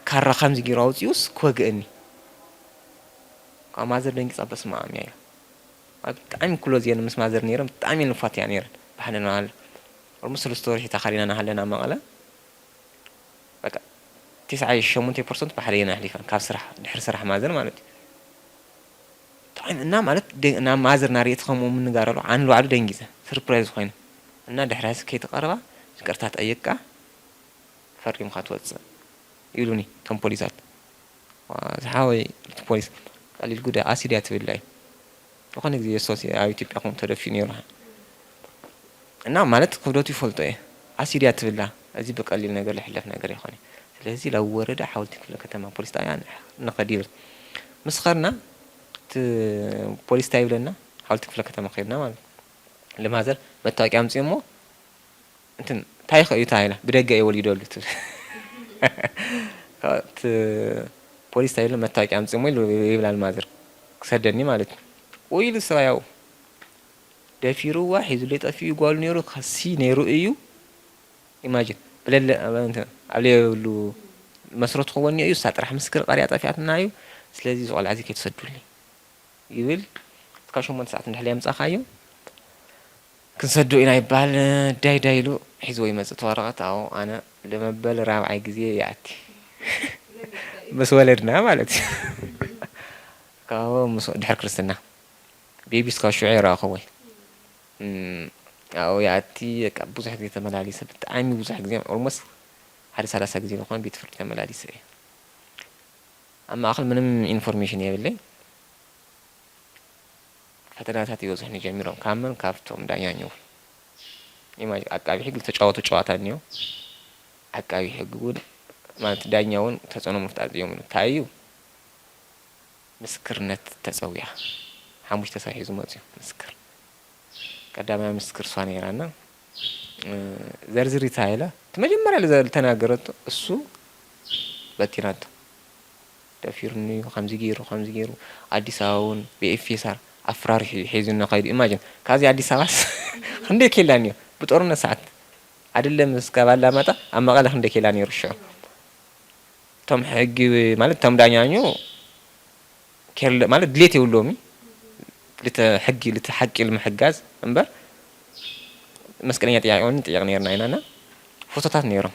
ካራ ከምዚ ገይሩ ኣውጺኡስ ክወግእኒ። ካብ ማዘር ደንጊጻ በስመኣም እያ ኢላ። ብጣዕሚ ክሎዝ እየን ምስ ማዘር ነይረን፣ ብጣዕሚ እየን ንፋተያ ነይረን። ብሓደ ንባህል ኦልሞስት ሰለስተ ወርሒ ተኻሪና እናሃለና መቐለ በቃ ተስዓይ ሸሞንተ ፐርሰንት ብሓደ እየን ኣሕሊፈን ካብ ስራሕ፣ ድሕሪ ስራሕ ማዘር ማለት እዩ። ብጣዕሚ እና ማለት ደ-፣ እና ማዘር እናርእየት ከምኡ ምንጋረሉ ዓን ንባዕሉ ደንጊጸ፣ ሰርፕራይዝ ኮይነ። እና ድሕሪ ሕዚ ከይትቐርባ ይቅርታ ጠይቃ ፈሪምካ ትወጽእ ይብሉኒ እቶም ፖሊሳት። ዋ፣ ዝሓወይ እቲ ፖሊስ ቀሊል ጉዳይ ኣሲድ እያ ትብል እዩ። ዝኾነ ግዜ የሶስ ኣብ ኢትዮጵያ ከምኡ ተደፊኡ ነይሩ። እና ማለት ክብደቱ ይፈልጦ እየ። ኣሲድ እያ ትብላ። እዚ ብቀሊል ነገር ዝሕለፍ ነገር ኣይኮነ። ስለዚ ላብ ወረዳ ሓወልቲ ክፍለ ከተማ ፖሊስ ጣብያ ንኸድ ይብል። ምስ ኸድና እቲ ፖሊስ እንታይ ይብለና? ሓወልቲ ክፍለ ከተማ ከድና ማለት እዩ። ልማዘር መታወቂያ ኣምፅኡ እሞ እንትን እንታይ ኸ እዩ ተባሂላ፣ ብደገ እየ ወሊደሉ ትብል። እቲ ፖሊስ እንታይ ኢሉ፣ መታወቂያ ኣምፅእ እሞ ኢሉ ይብላ ልማዘር፣ ክሰደኒ ማለት እዩ። ወይ ኢሉ ሰብኣይ ኣብኡ ደፊርዋ፣ ሒዙለይ ጠፊኡ፣ ጓሉ ነይሩ፣ ከሲ ነይሩ እዩ። ኢማጂን፣ ብለለ-፣ ኣብ እንትን፣ ኣብ ለየብሉ መስረቱ ክወኒ እዩ፣ እሳ ጥራሕ ምስክር ቀሪያ ጠፊኣትና እዩ። ስለዚ እዚ ቆልዓ እዚ ከይትሰዱልኝ። ይብል። እስካብ ሸሞንተ ሰዓት እንድሕር የምጻኻዮ ክንሰዶ ኢና ይበሃል። ዳይ ዳይ ኢሉ ሒዝዎ ይመጽእ እቲ ወረቐት። ኣብኡ ኣነ ለመበል ራብዓይ ግዜ ይኣቲ። ምስ ወለድና ማለት እዩ። ካብኡ ምስ ድሕሪ ክርስትና ቤቢ እስካብ ሽዑ ይረኣኹዎ። እም፣ ኣብኡ ይኣቲ፣ በቃ ብዙሕ ግዜ ተመላሊሰ፣ ብጣዕሚ ብዙሕ ግዜ፣ ኦልሞስት ሓደ ሰላሳ ግዜ ዝኾነ ቤት ፍርዲ ተመላሊሰ እየ። ኣብ ማእኸል ምንም ኢንፎርሜሽን የብለይ። ፈተናታት ይበዝሑኒ ጀሚሮም። ካብ መን? ካብቶም ዳኛኘው። ኢማጅ-፣ ዓቃቢ ሕጊ ዝተጫወቱ ጨዋታ እኒኦ። ዓቃቢ ሕጊ እውን፣ ማለት ዳኛ እውን ተጽዕኖ ምፍጣር እዮም። እንታይ እዩ? ምስክርነት ተጸዊዓ። ሓሙሽተ ሰብ ሒዙ መጽዩ ምስክር። ቀዳማይ ምስክር እሷ ነይራና። እ፣ ዘርዝሪ ተባሂላ፣ እቲ መጀመርያ ዝተ-፣ ዝተናገረቶ እሱ በቲናቶ። ደፊሩኒ እዩ፣ ከምዚ ገይሩ፣ ከምዚ ገይሩ፣ ኣዲስ ኣበባ እውን ብኤፍኤስኣር ኣፈራሪሑ እዩ ሒዙኒ ከይዱ። ኢማጂን፣ ካብዚ ኣዲስ ኣበባስ ክንደይ ኬላ እኒኦ? ብጦርነት ሰዓት፣ ኣይደለም እስካብ ኣላማጣ፣ ኣብ መቐለ ክንደይ ኬላ ነይሩ ሽዑ? እቶም ሕጊ፣ ማለት እቶም ዳኛኙ ኬርለ-፣ ማለት ድሌት የብሎምን። ልተ-፣ ሕጊ፣ ልተ-፣ ሓቂ ንምሕጋዝ እምበር፣ መስቀለኛ ጥያቄ እውን ንጥየቕ ነይርና ኢና እና ፎቶታት ነይሮም።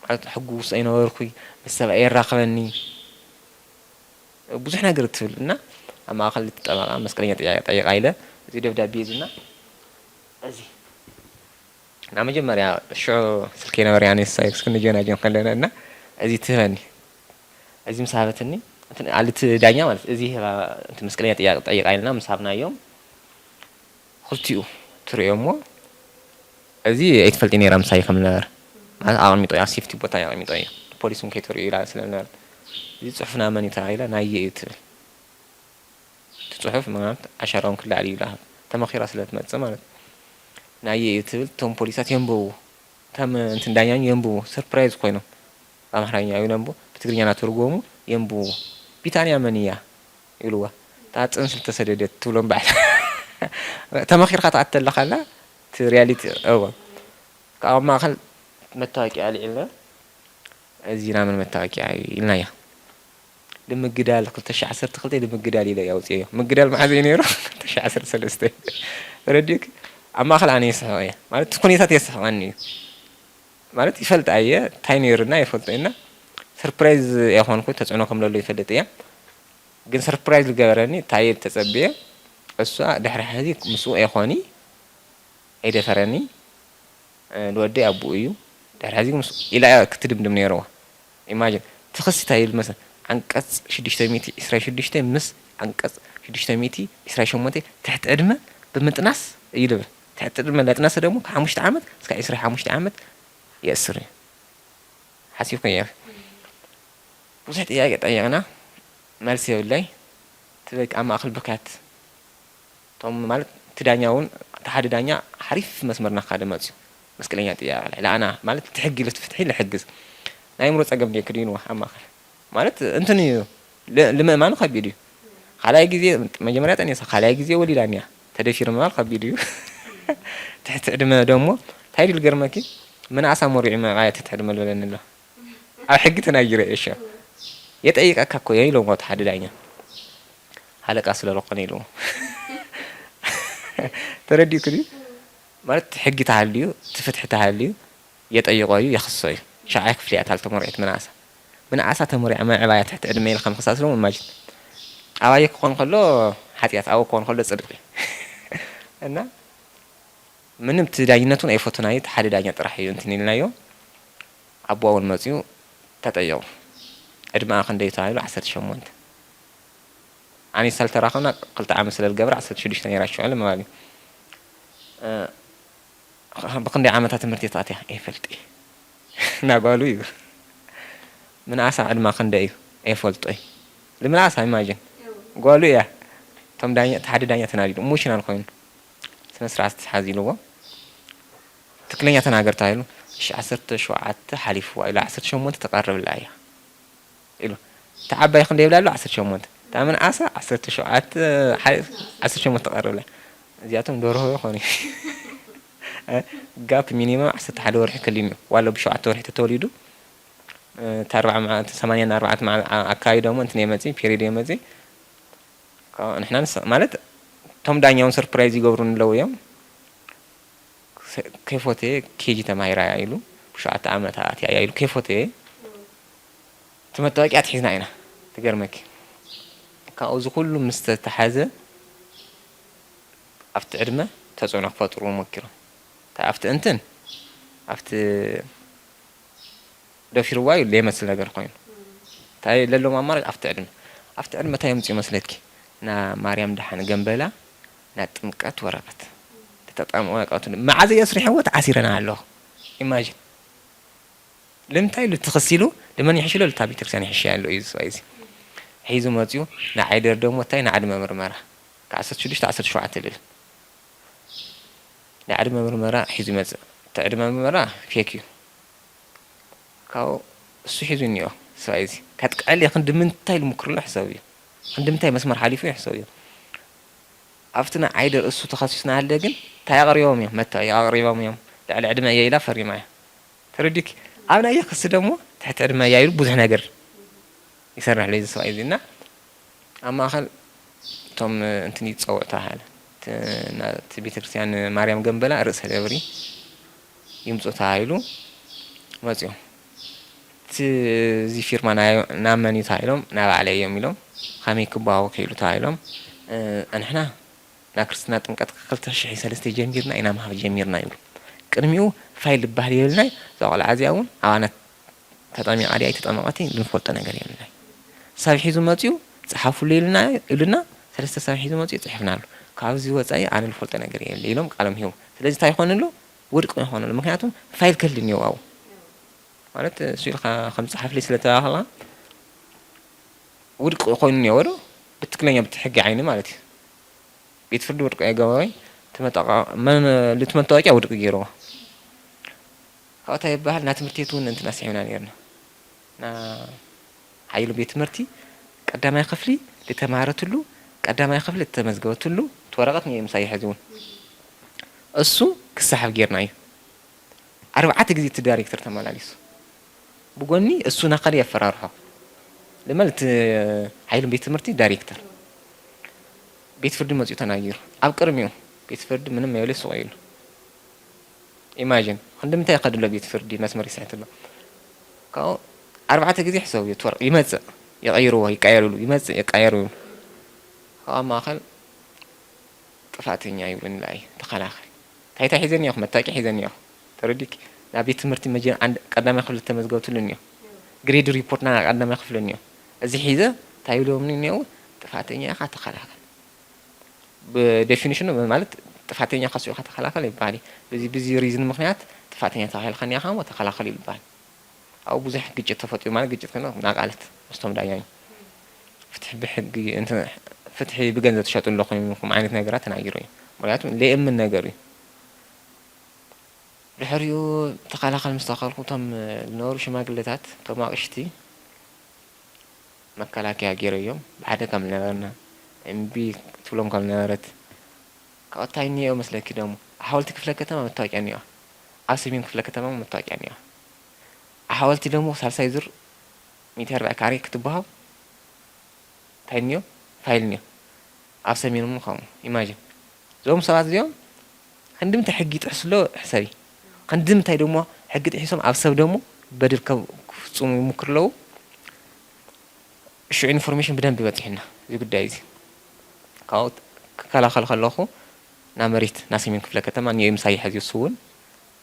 ማለት ሕጉስ ኣይነበርኩይ፣ ምስ ሰብኣይ የራኽበኒ። ብዙሕ ነገር ትብል እና ኣብ ማእኸል እቲ ጠበቓ መስቀለኛ ጠያቂ ጠይቃ ኢለ እዚ ደብዳቤ እዚ እና እዚ ናብ መጀመርያ ሽዑ ስልከይ ነበረ ኣነ ንሳይ ክንጀናጀን ከለና እና እዚ ትህበኒ እዚ ምስ ሃበትኒ እቲ ኣልቲ ዳኛ ማለት እዚ ህባ እቲ መስቀለኛ ጠያቂ ጠይቃ ኢልና ምስ ሃብናዮም ክልቲኡ ትርእዮ እሞ እዚ ኣይትፈልጢ ነይራ ምሳይ ከም ነበረ ማለት ኣቐሚጦ ኣብ ሴፍቲ ቦታ ኣቐሚጦ እዩ ፖሊስ እውን ከይተርእዩ ኢላ ስለ ነበረት እዚ ፅሑፍ ናይ መን እዩ ተባሂላ ናየ እዩ ትብል እቲ ፅሑፍ ምክንያቱ ኣሻራኦም ክላዕል እዩ ተመኺራ ስለ ትመፅእ ማለት ናየ እዩ ትብል እቶም ፖሊሳት የንብቡ እቶም እንትን ዳኛን የንብቡ ሰርፕራይዝ ኮይኖም ብኣምሓርኛ ይነንቡ ብትግርኛ ናተርጎሙ የንብቡ ቢታንያ መን እያ ይብልዋ እታ ፅንስ ዝተሰደደት ትብሎም ባዕላ ተመኺርካ ትኣተለካ ላ እቲ ሪያሊቲ እወ ካብ ማእኸል መታወቂያ ኣልዒልና እዚ ናመን መታወቂያ እዩ ኢልናያ ንምግዳል ክልተ ሺሕ ዓሰርተ ክልተ ንምግዳል ኢለ እየ ኣውፅኤዮ ምግዳል መዓዘ እዩ ነይሩ ክልተ ሺሕ ዓሰርተ ሰለስተ ተረዲእክ ኣብ ማእኸል ኣነ የስሕቕ እየ ማለት እቲ ኩነታት የስሕቐኒ እዩ ማለት ይፈልጣ እየ እንታይ ነይሩና የፈልጦ እና ሰርፕራይዝ የኾንኩ ተፅዕኖ ከም ለሎ ይፈልጥ እየ ግን ሰርፕራይዝ ዝገበረኒ እንታይ ተፀብየ እሷ ድሕሪ ሕዚ ምስኡ ኣይኾኒ ኣይደፈረኒ ንወደይ ኣቦኡ እዩ ድሕሪ ሕዚ ምስ ኢላ ክትድምድም ነይርዋ ኢማጂን እቲ ክሲ እንታይ ይብል መሰል ዓንቀፅ ሽዱሽተ ሚእቲ ዕስራ ሽዱሽተ ምስ ዓንቀፅ ሽዱሽተ ሚእቲ ዕስራ ሸሞንተ ትሕቲ ዕድመ ብምጥናስ እዩ ልብል ትሕቲ ዕድመ ለጥነሰ ደግሞ ካብ ሓሙሽተ ዓመት እስካብ ዕስራ ሓሙሽተ ዓመት የእስር እዩ ሓሲብኩ እየ ብዙሕ ጥያቄ ጠየቕና መልሲ የብለይ ትበቂ ኣብ ማእኸል ብክያት እቶም ማለት እቲ ዳኛ እውን እቲ ሓደ ዳኛ ሓሪፍ መስመር ናካደ መፅዩ መስቀለኛ ጥያቄ ልዕሊ ኣና ማለት እቲ ሕጊ ኢሉ እቲ ፍትሒ ልሕግዝ ናይ እምሮ ፀገም ድየ ክድይንዋ ኣብ ማእኸል ማለት እንትን እዩ ል- ልምእማኑ ከቢድ እዩ ካልኣይ ግዜ መጀመርያ ጠኒሳ ካልኣይ ግዜ ወሊዳን እያ ተደፊር ምባል ከቢድ እዩ ትሕቲ ዕድመ ደሞ እንታይ ድል ገርመኪ ምንኣሳ መሪዑ መቃየ ትሕቲ ዕድመ ልበለኒ ኣሎ ኣብ ሕጊ ተናጊረ እየ እሺ የጠይቀካ እኮ እየ ኢለዎ እቲ ሓደ ዳኛ ሃለቃ ስለ ዝኾነ ኢለዎ ተረዲእኩ ድዩ ማለት ሕጊ ተሃልዩ እቲ ፍትሒ ተሃልዩ የጠይቆ እዩ የኽሶ እዩ ሻዓይ ክፍሊ እያ ታል ተመሪዑት ምንኣሳ ምንኣሳ ተመሪዓ መዕባያ ትሕቲ ዕድመ ኢልካ ምኽሳስ ኢማጅን ኣባየ ክኾን ከሎ ሓጢኣት ኣብኡ ክኾን ከሎ ፅድቂ እና ምንም እቲ ዳኝነት እውን ኣይፈቱን ኣዩ እቲ ሓደ ዳኛ ጥራሕ እዩ እንትን ኢልናዮ ኣቦኣ እውን መፅኡ ተጠየቑ ዕድመኣ ክንደይ ተባሂሉ ዓሰርተ ሸሞንተ ኣኒሳ ዝተራኸብና ክልተ ዓመት ስለ ዝገብረ ዓሰርተ ሽዱሽተ ነይራ ሽዑ ማለት እዩ ብክንደይ ዓመታ ትምህርቲ ተኣትያ ኣይፈልጥ ናጓሉ እዩ ምንኣሳ ዕድማ ክንደ እዩ ኣይፈልጦይ ልምንኣሳ ኢማጂን ጓሉ እያ እቶም ዳኛ ሓደ ዳኛ ተናዲዱ ኢሞሽናል ኮይኑ ስነ ስርዓት ትሓዝ ኢልዎ ትክክለኛ ተናገር ተባሂሉ እሺ ዓሰርተ ሸውዓተ ሓሊፍዋ ኢሉ ዓሰርተ ሸሞንተ ትቐርብላ እያ ኢሉ እቲ ዓባይ ክንደ ይብላ ኣሎ ዓሰርተ ሸሞንተ እታ ምንኣሳ ዓሰርተ ሸውዓተ ዓሰርተ ሸሞንተ ትቐርብላ እዚኣቶም ደርሆ ይኾኑ ጋፕ ሚኒመም ዓሰርተ ሓደ ወርሒ ክልዩ ዋላ ብሸውዓተ ወርሒ ተተወሊዱ እታ ኣርባዓ መዓልቲ ሰማንያን ኣርባዕተ መዓልቲ ኣካባቢ ደሞ እንትን የመፅእ ፔሪድ የመፅእ ካብኡ ንሕና ንስ ማለት እቶም ዳኛ እውን ሰርፕራይዝ ይገብሩኒ ኣለዉ እዮም ከይፎተየ ኬጂ ተማሂራ እያ ኢሉ ብሸውዓተ ዓመት ኣትያ እያ ኢሉ ከይፎተየ እቲ መታወቂያ ኣትሒዝና ኢና ትገርመኪ ካብኡ እዚ ኩሉ ምስ ተተሓዘ ኣብቲ ዕድመ ተፅዕኖ ክፈጥሩ ሞኪሮም ኣብቲ እንትን ኣብቲ ደፊርዋ እዩ ለይመስል ነገር ኮይኑ እንታይ ለሎም ኣማራጭ ኣብቲ ዕድመ ኣብቲ ዕድመ እንታይ የምፅኡ መስለኪ ና ማርያም ደሓን ገንበላ ና ጥምቀት ወረቀት ተጠጣምቀቱ መዓዘ የስሪሐዎ ተዓሲረና ኣለኹ ኢማጂን ልምንታይ ኢሉ ትኽሲሉ ድመን ይሕሽሎ ልታ ቤተክርስትያን ይሕሽያ ኣሎ እዩ ዝስባ እዚ ሒዙ መፅኡ ንዓይደር ደሞ እንታይ ንዓድመ ምርመራ ካብ ዓሰርተ ሽዱሽተ ዓሰርተ ሸውዓተ ልብል ናይ ዕድመ ምርመራ ሒዙ ይመጽእ። እቲ ዕድመ ምርመራ ፌክ እዩ። ካብኡ እሱ ሒዙ እኒኦ ሰብኣይ እዚ። ከጥቅዐለይ ክንዲ ምንታይ ልሙክርሎ ሕሰብዮ። ክንዲ ምንታይ መስመር ሓሊፉ እዩ ሕሰብዮ። ኣብቲ ንዓይ ደርእሱ ተኸሲሱ እናሃለ ግን እንታይ ኣቕሪቦም እዮም? መታወቂያ ኣቕሪቦም እዮም። ልዕሊ ዕድመ እየ ኢላ ፈሪማ እያ። ተረዲእኪ? ኣብ ናየ ክሲ ደሞ ትሕቲ ዕድመ እያ ኢሉ ብዙሕ ነገር ይሰርሕ ኣሎ እዚ ሰብኣይ እዚ እና ኣብ ማእኸል እቶም እንትን ይፀውዕ ተባሃለ። እቲ ቤተክርስትያን ማርያም ገንበላ ርእሰ ደብሪ ይምፁ ተባሂሉ መፅዮም። እቲ እዚ ፊርማ ናይ ናብ መን እዩ ተባሂሎም ናብ ባዕለይ እዮም ኢሎም ከመይ ክበሃው ክኢሉ ተባሂሎም፣ እ፣ ኣንሕና ናብ ክርስትና ጥምቀት ክልተ ሽሕ ሰለስተ ጀሚርና ኢና ምሃብ ጀሚርና ይብሉ። ቅድሚኡ ፋይል ዝበሃል የብልናይ፣ እዛ ቆልዓ እዚኣ እውን ኣባና ተጠሚቓ ድያ ኣይተጠመቐትን ዝንፈልጦ ነገር የብልናይ። ሰብ ሒዙ መፂኡ፣ "ፀሓፉሉ" ኢልና፣ ኢሉና፣ ሰለስተ ሰብ ሒዙ መፂኡ፣ ፅሕፍናሉ። ካብዚ ወፃኢ ኣነ ዝፈልጦ ነገር የብለይ ኢሎም ቃሎም ሂቦም። ስለዚ እንታይ ይኾኑ ኣሎ? ውድቂ ይኾኑ ኣሎ። ምክንያቱም ፋይል ከልኒ ኣብኡ። ማለት፣ እሱ ኢልካ ከም ፀሓፍለይ ስለ ተባህላ፣ ውድቂ ኮይኑ እኒኦ ዶ? ብትክክለኛ፣ ብቲ ሕጊ ዓይኒ ማለት እዩ። ቤት ፍርዲ ውድቂ ኣይገበሮይ። እቲ መጠቃ-፣ መን-፣ እቲ መታወቂያ ውድቂ ገይርዎ። ካብኡ እንታይ ይበሃል? ናብ ትምህርቲ ቤት እውን እንትን ኣስዒብና ነይርና። ና-፣ ሓይሉ ቤት ትምህርቲ ቀዳማይ ክፍሊ ዝተማሃረትሉ፣ ቀዳማይ ክፍሊ ዝተመዝገበትሉ፣ እቲ ወረቐት እኒኦ ምሳይ ሕዚ እውን። እሱ ክሰሓብ ጌርናዮ። ኣርባዕተ ግዜ እቲ ዳይሬክተር ተመላሊሱ። ብጎኒ እሱ ናኸደ የፈራርሖ። ልመል እቲ ሓይሉ ቤት ትምህርቲ ዳይሬክተር። ቤት ፍርዲ መጺኡ ተናጊሩ። ኣብ ቅድሚኡ ቤት ፍርዲ ምንም የብለ ሱቕ ኢሉ። ኢማጂን፣ ክንዲ ምንታይ ይኸድ ኣሎ ቤት ፍርዲ መስመር ይስሕት ኣሎ። ካብኡ ኣርባዕተ ግዜ ሕሰብ እዩ፣ ትወርቕ ይመጽእ፣ ይቐይርዎ፣ ይቀየርሉ፣ ይመጽእ፣ ይቀየርሉ። ካብኡ ኣብ ማእከል ጥፋተኛ ይብሉ ንላዕሊ ተኸላኸል። እንታይ እንታይ ሒዘ እኒኦኹ? መታወቂያ ሒዘ እኒኦኹ። ተረዲእኪ? ናብ ቤት ትምህርቲ መጀ-፣ ኣንድ-፣ ቀዳማይ ክፍሊ ተመዝገብትሉ እኒኦ። ግሬድ ሪፖርትና ናብ ቀዳማይ ክፍሊ እኒኦ። እዚ ሒዘ እንታይ ይብልዎም እኒኦ? ጥፋተኛ ኢኻ ተኸላኸል። ብዴፊኒሽኑ ማለት ጥፋተኛ ከሱ ኢኻ ተኸላኸል ይበሃል እዩ። በዚ፣ በዚ ሪዝን ምኽንያት ጥፋተኛ ተባሂልካ እኒኻ እሞ ተኸላኸል ይበሃል። ኣብኡ ብዙሕ ግጭት ተፈጢሩ፣ ማለት ግጭት ኮይኑ ናቃለት ምስቶም ዳኛ እዩ። ፍትሒ ብሕጊ፣ እንትን፣ ፍትሒ ብገንዘብ ትሸጡ ኣለኹም ኢኹም ዓይነት ነገራት ተናጊሩ እዩ። ምክንያቱ ለየምን ነገር እዩ። ድሕሪኡ ተኸላኸል ምስ ተኸልኩ፣ እቶም ዝነበሩ ሽማግለታት፣ እቶም ኣቕሽቲ መከላከያ ገይረዮም፣ ብሓደ ከም ዝነበርና፣ እምቢ ትብሎም ከም ዝነበረት፣ ካብኡ እንታይ እኒኦ መስለኪ ደሞ? ሓወልቲ ክፍለ ከተማ መታወቂያ እኒኦ፣ ኣብ ሰሜን ክፍለ ከተማ እውን መታወቂያ እኒኦ። ሓወልቲ ደሞ ሳልሳይ ዙር ሚእቲ ኣርባዓ ካሬ ክትበሃው እንታይ እኒኦ? ፋይል እኒኦ። ኣብ ሰሜን እውን ከምኡ። ኢማጂን። እዞም ሰባት እዚኦም ክንዲ ምንታይ ሕጊ ይጥሕሱ ኣለዉ ሕሰቢ። ክንዲ ምንታይ ደሞ ሕጊ ጥሒሶም ኣብ ሰብ ደሞ በደል ከብ-፣ ክፍጽሙ ይምክሩ ኣለዉ። ሽዑ ኢንፎርሜሽን ብደንቢ በጺሑና እዚ ጉዳይ እዚ። ካብኡ ክከላኸል ከለኹ ናብ መሬት፣ ናብ ሰሜን ክፍለ ከተማ እኒኦ ምሳይ ሕዚ እሱ እውን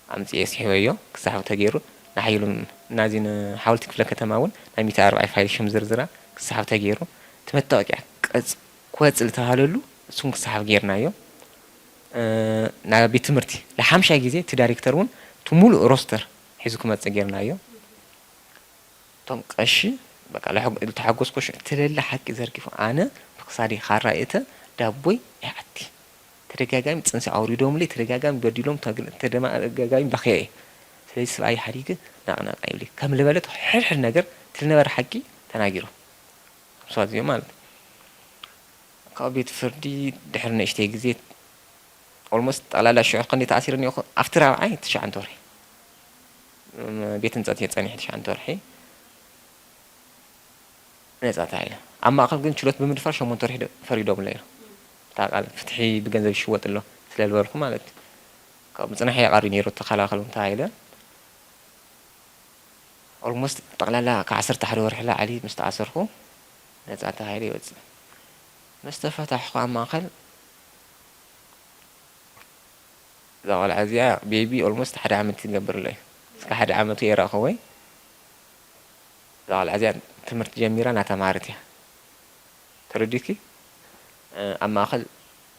ኣምጽኤ ስሒበዮ ክሳብ ተገይሩ ንሓይሉን ናዚ ንሓወልቲ ክፍለ ከተማ እውን ናይ ሚእቲ ኣርባዓ ፋይል ሽም ዝርዝራ ክሳብ ተገይሩ እቲ መታወቂያ ቀጽ-፣ ክወጽእ ዝተባህለሉ እሱን ክሳብ ገይርናዮ። እ፣ ናብ ቤት ትምህርቲ ለሓምሻይ ግዜ እቲ ዳይሬክተር እውን እቲ ሙሉእ ሮስተር ሒዙ ክመጽእ ገይርናዮ። እቶም ቀሺ በቃ ለሐ-፣ ዝተሓጎስኩ ሽዑ ትለለ ሓቂ ዘርጊፉ ኣነ ብክሳዲ ካራ እተ ዳቦይ ኣይኣቲ። ተደጋጋሚ ጽንሲ ኣውሪዶምለይ፣ ተደጋጋሚ በዲሎም፣ ተግ-፣ ተደጋጋሚ በኽየ እየ። ስለዚ ሰብኣይ ሓዲገ ናቕናቕ ኣይብለይ። ከም ዝበለት ሕድሕድ ነገር እቲ ዝነበረ ሓቂ ተናጊሮም። እቶም ሰባት እዚኦም ማለት። ካብ ቤት ፍርዲ ድሕሪ ንእሽተይ ግዜ፣ ኦልሞስት ጠቕላላ ሽዑ ክንደይ ተኣሲረ እኒኦኹ? ኣብቲ ራብዓይ ትሽዓተ ወርሒ። እም፣ ቤት ህንጸት እየ ጸኒሐ ትሽዓተ ወርሒ። ነጻ ተባሂለ። ኣብ ማእከል ግን ችሎት ብምድፋር ሸሞንተ ወርሒ ደ-፣ ፈሪዶምለይ እዮም። እታ ቃል ፍትሒ ብገንዘብ ይሽወጥ ኣሎ ስለ ዝበልኩ ማለት እዩ። ካብ ምጽናሕ እየ ቀሪ ነይሩ ተኸላኸሉ ተባሂለ። ኦልሞስት ጠቕላላ ካብ ዓሰርተ ሓደ ወርሒ ላዕሊ ምስ ተኣሰርኩ ነጻ ተባሂለ ይወጽእ። ምስ ተፈታሕኩ ኣብ ማእከል እዛ ቆልዓ እዚኣ ቤቢ ኦልሞስት ሓደ ዓመት ይገብር ኣሎ እዩ። እስከ ሓደ ዓመቱ የራእኸወይ። እዛ ቆልዓ እዚኣ ትምህርቲ ጀሚራ እናተምሃረት እያ። ተረዲእኪ? እ፣ ኣብ ማእከል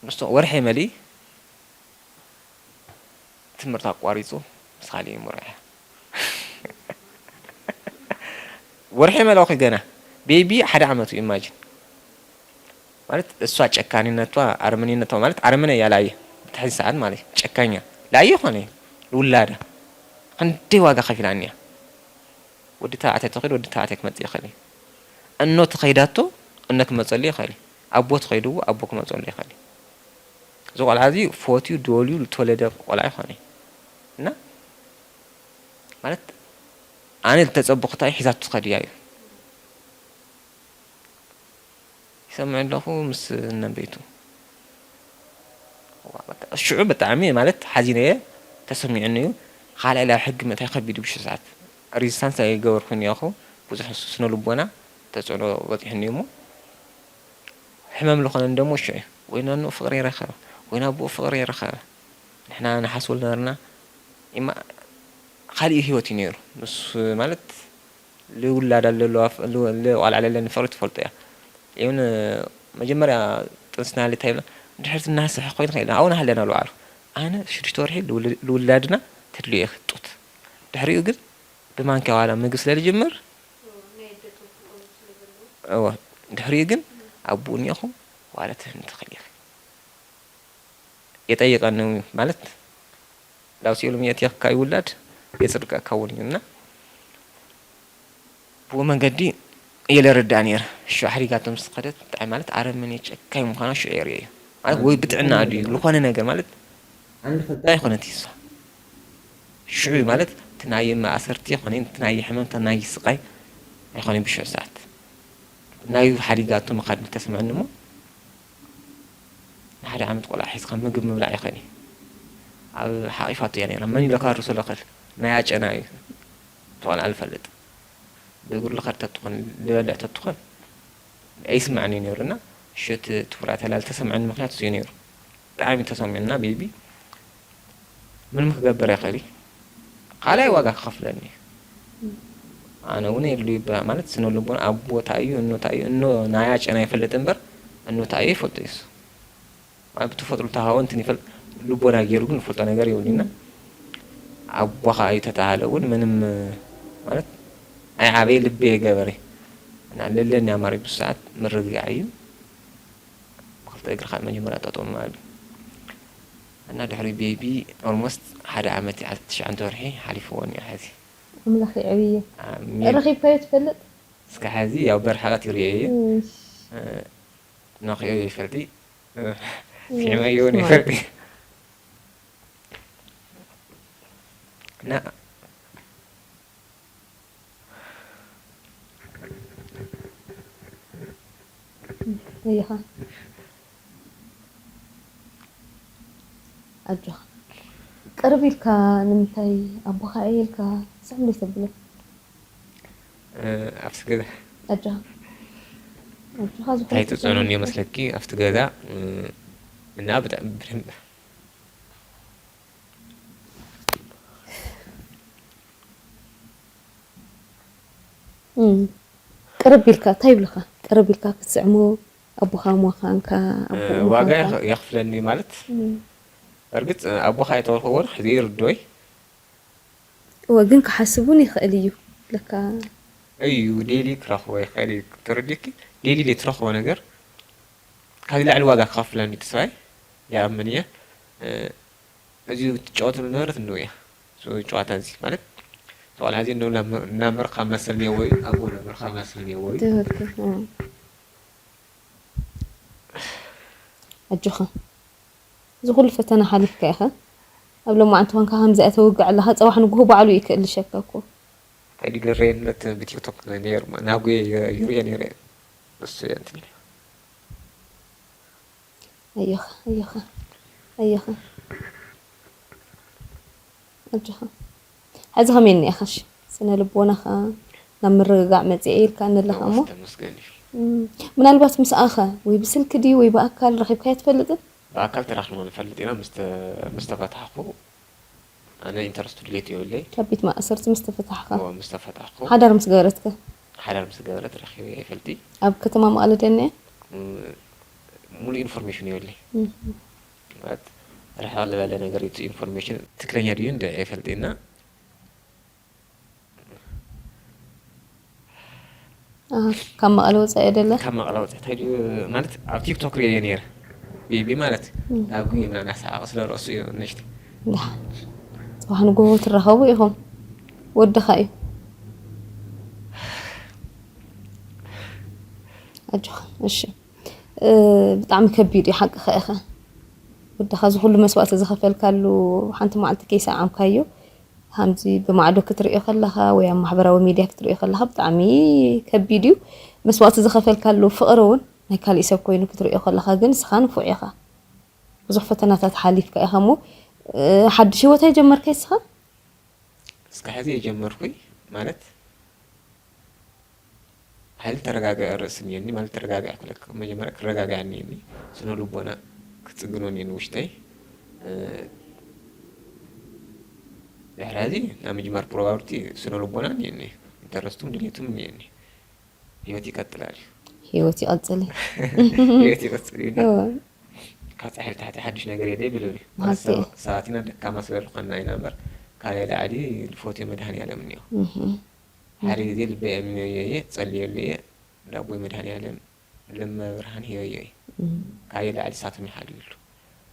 ምስቶ ወርሒ መሊ ትምህርቲ ኣቋሪጹ ምስ ካልእ ይምርዖ እያ። ወርሒ መለኹ ገና። ቤቢ ሓደ ዓመቱ ኢማጂን። ማለት እሷ ጨካንነቷ፣ ኣረመኔነቷ፣ ማለት ኣረመኔ እያ ላየ። ብትሕዚ ሰዓት ማለት እዩ። ጨካኛ። ላየ ኾነ እዩ። ውላዳ። ክንደይ ዋጋ ከፊላኒ እያ። ወዲ ተባዕታይ ተኺዱ ወዲ ተባዕታይ ክመጽእ ይኽእል እዩ። እኖ ተኸይዳቶ እኖ ክመጸሉ ይኽእል እዩ። ኣቦ ተኸይድዎ ኣቦ ክመጸሉ ይኽእል እዩ። እዚ ቆልዓ እዚ ፎትዩ ደልዩ ዝተወለደ ቆልዓ ይኾነ እዩ። እና ማለት ኣነ ዝተጸበኹ እንታይ ሒዛቶ ትኸድያ እዩ። ይሰምዕ ኣለኹ ምስ እነን ቤቱ። ዋ፣ በቃ፣ ሽዑ ብጣዕሚ ማለት ሓዚነ እየ፣ ተሰሚዑኒ እዩ። ካልኣይ ላብ ሕጊ ምእታይ ከቢድ እዩ፣ ብሽሕ ሰዓት ሪዚስታንስ ኣይገበርኩን እየ። ብዙሕ ስነ ልቦና ተጽዕኖ በጺሑኒ እዩ እሞ፣ ሕመም ዝኾነን ደሞ ሽዑ እዩ። ወይ ናንኡ ፍቕሪ ይረኸበ፣ ወይ ናብኡ ፍቕሪ ይረኸበ። ንሕና ንሓስበሉ ነበርና። እማ ካልእ ህይወት እዩ ነይሩ። ንሱ ማለት ልውላድ ኣለዋ፣ ፍ-፣ ልው-፣ ልቆልዓ ለለኒ ፍቕሪ ትፈልጦ እያ። ኢብን መጀመርያ ጥንስና ልታይ ብላ፣ ድሕርቲ እናስሐ ኮይኑ ከይላ፣ ኣብኡ ናሃለና ልባዕሉ። ኣነ ሽዱሽተ ወርሒ ልውል-፣ ልውላድና ተድልዮ እየ ጡት። ድሕሪኡ ግን ብማንኪያ ዋላ ምግቢ ስለ ልጅምር፣ እወ፣ ድሕሪኡ ግን ኣቦኡ እኒኦኹ ዋላ ትህን ትኽእል ኢኺ። የጠይቀኒ ማለት፣ ላው ሲኦል የእትየካ ይውላድ፣ የጽድቀካ እውን እዩ። እና ብኡ መንገዲ እየ ለረዳእ ነይረ። ሽዑ ሓዲጋቶ ምስ ከደት፣ ብጣዕሚ ማለት ኣረመኔ ጨካኝ ምዃና ሽዑ የርእዮ እዩ። ማለት ወይ ብጥዕና ድዩ፣ ዝኾነ ነገር ማለት፣ ኣንድ ፈታ ኣይኮነት እሷ። ሽዑ ማለት፣ እቲ ናይ ማእሰርቲ ይኾነ፣ እቲ ናይ ሕመም፣ እቲ ናይ ስቃይ ኣይኮነ ብሽዑ ሰዓት። ናይ ሓዲጋቶ ምኻድ እንተስምዐኒ እሞ፣ ንሓደ ዓመት ቆልዓ ሒዝካ ምግቢ ምብላዕ ይኽእል እዩ። ኣብ ሓቒፋቶ እያ ነይራ። መን ኢሉ ከሃርሶ ለኽእል? ናይ ኣጨና እዩ። ተቆልዓ ልፈልጥ። ብእግሩ ልኸድ ተትኾን፣ ልበልዕ ተትኾን፣ ኣይስምዐን እዩ ነይሩ። እና ሽቲ ትውራ ተላ ልተሰምዐኒ ምኽንያት እሱ እዩ ነይሩ። ብጣዕሚ ተሰሚዑና ቤቢ ምንም ክገብር ኣይኽእል እዩ። ካልኣይ ዋጋ ክኸፍለኒ እዩ። ኣነ እውን የድልዩ ይባ-፣ ማለት ስነ ልቦና ኣቦ እንታይ እዩ፣ እኖ እንታይ እዩ፣ እኖ ናይ ኣጨና ይፈልጥ እምበር እኖ እንታይ እዩ ይፈልጦ እዩ እሱ። ማለት ብተፈጥሮ ተሃወ እንትን ይፈልጥ ልቦና ገይሩ ግን ዝፈልጦ ነገር የብሉና። ኣቦኻ እዩ ተተሃለ እውን ምንም ማለት ኣይዓበየ ልቢ የገበረ። እና ለለኒ ኣማራጭ ብዙሕ ሰዓት ምርግጋዕ እዩ። ብክልተ እግርኻ መጀመርያ ጠጠው ምባል እዩ። እና ድሕሪ ቤቢ ኦልሞስት ሓደ ዓመት ይዓል ትሽዓንተ ወርሒ ሓሊፍዎ እኒኦ። ሕዚ ኣምላኽ ይዕብየ። ኣሜን። ረኺብካዮ ትፈልጥ? እስከ ሕዚ ያው በርሓቐት ይርእዮ እዩ። እሽ። እ፣ ነኺኦ ይፈልጥ። እ፣ እም፣ ስዒመዮ እውን ስማዕ። ይፈልጥ። እና እይኻ። ኣጆኻ። ቅርብ ኢልካ ንምንታይ ኣቦኻ እየ ኢልካ ስዕም ዘይተብሎ? እ፣ ኣብቲ ገዛ ኣጆኻ። ኣጆኻ፣ ዝኾነ እንታይ ተጸዕኖኒ መስለኪ? ኣብቲ ገዛ፣ እ፣ እና ብጣዕሚ ብደንብ እም። ቅርብ ኢልካ፣ እንታይ ይብልኻ? ቅርብ ኢልካ ክትስዕሞ፣ ኣቦኻ ምዃንካ፣ ኣቦ እ፣ ዋጋ ምዃንካ። የኽ-፣ የኽፍለኒ ማለት፣ እም። እርግጥ ኣቦኻ ኣይተረኽቦን፣ ሕዚ ይርድኦይ። እወ፣ ግን ክሓስብ እውን ይኽእል እዩ። ለካ እዩ፣ ዴሊ ክረኽቦ ይኽእል እዩ። ተረዲእኪ? ዴሊ ዘይትረኽቦ ነገር፣ ካብዚ ላዕሊ ዋጋ ክኸፍለኒ ተስፋይ ይኣምን እየ። እ፣ እዚ ትጫወተሉ ነበረት እንው እያ። ሶ፣ ጨዋታ እዚ ማለት፣ ተቆልዓ እዚ እንው እናመ-፣ እናመርካ መሰል ነይዎ እዩ፣ ኣብኡ እናመርካ መሰል ነይዎ እዩ። ትኽክል፣ እ። ኣጆኻ። እዚ ኩሉ ፈተና ሓሊፍካ ኢኻ። ኣብ ሎማዓንቲ ኮንካ ከምዚኣ ተውግዕ ኣለኻ፣ ጽባሕ ንግሆ ባዕሉ እዩ ክእልሸካ እኮ። እንታይ ድዩ ገረየለት ብቲክቶክ ነይሩ፣ ናጉየ ይርእዮ ነይረ። እሱ እየ እንትን ኢለ። ኣዮኻ፣ ኣዮኻ፣ ኣዮኻ። ኣጆኻ። ሕዚ ከመይ እኒኣኻሽ? ስነ ልቦናኻ ናብ ምርግጋዕ መጺኤ ኢልካ ኣለኻ እሞ? ተመስገን እዩ። እም፣ ምናልባት ምስኣኸ ወይ ብስልኪ ድዩ ወይ ብኣካል ረኺብካዮ ትፈልጥን? ብኣካል ተራኺብና ንፈልጥ ኢና። ምስ ተ-፣ ምስ ተፈታሕኩ፣ ኣነ ኢንተረስቱ ድሌት የብለይ። ካብ ቤት ማእሰርቲ ምስ ተፈታሕካ? እዎ፣ ምስ ተፈታሕኩ። ሓዳር ምስ ገበረትከ? ሓዳር ምስ ገበረት ረኺበ ይፈልጥ። ኣብ ከተማ መቐለ ደንየ? እም፣ ሙሉእ ኢንፎርሜሽን የብለይ። እም። ማለት፣ ርሕቕ ዝበለ ነገር እዩ፣ እቲ ኢንፎርሜሽን ትክክለኛ ድዩ እንደ ኣይፈልጥ ኢና። ኣሃ፣ ካብ መቐለ ወጻኢ ደለ? ካብ መቐለ ወጻኢ እንታይ ድዩ ማለት፣ ኣብ ቲክቶክ ርእየ ነይረ። ቤቢ ማለት፣ እም። ናብ ጉይ ምናምን ኣሰዓቕ ስለ ርእሱ እዩ ንእሽተይ። ደሓን። ጽባሕ ንግሆ ትራኸቡ ኢኹም። ወድኻ እዩ። ኣጆኻ፣ እሺ። እ፣ ብጣዕሚ ከቢድ እዩ፣ ሓቅኻ ኢኻ። ወድኻ እዚ ኩሉ መስዋእቲ ዝኸፈልካሉ፣ ሓንቲ መዓልቲ ከይሰዓምካዮ፣ ከምዚ ብማዕዶ ክትርእዮ ከለኻ ወይ ኣብ ማሕበራዊ ሚድያ ክትርእዮ ከለኻ ብጣዕሚ ከቢድ እዩ። መስዋእቲ ዝኸፈልካሉ ፍቕሪ እውን ናይ ካሊእ ሰብ ኮይኑ ክትርእዮ ከለኻ ግን ንስኻ ንፉዕ ኢኻ። ብዙሕ ፈተናታት ሓሊፍካ ኢኻ እሞ፣ እ፣ ሓድሽ ህይወት ኣይጀመርካይ ንስኻ? እስከ ሕዚ የጀመርኩይ ማለት ሕዚ ተረጋግዐ ርእሲ እኒአኒ፣ ማለት ተረጋግዐ ክብለካ፣ መጀመርያ ክረጋግዐ እኒአኒ፣ ስነ ልቦና ክጽግኖ እኒአኒ ውሽጠይ። እ፣ ድሕሪ ሕዚ ናይ ምጅማር ፕሮባብሊቲ ስነ ልቦና እኒአኒ፣ ኢንተረስቱን ድሌቱን እኒአኒ። ህይወት ይቀጥላል እዩ። ህይወት ይቐጽል እዩ። ህይወት ይቐጽል እዩ። እወ። ካብ ጻሕሊ ታሕቲ ሓድሽ ነገር የለ ይብልኒ። ማለት ማለት'የ። ሰብ-፣ ሰባት ኢና ደካማ ስለ ዝኾንና ኢና እምበር፣ ካልኣይ ላዕሊ ዝፈትዮ መድሃኔ ኣለም እኒኦ። እህ። ሓደ ግዜ ልበይ ኣሚነዮ እየ፣ ጸልየሉ እየ፣ ንኣቦይ መድሃኔ ኣለም ለመ ብርሃን ሂበዮ እየ። እህ። ካልኣይ ላዕሊ ንሳቶም ይሓልዩሉ።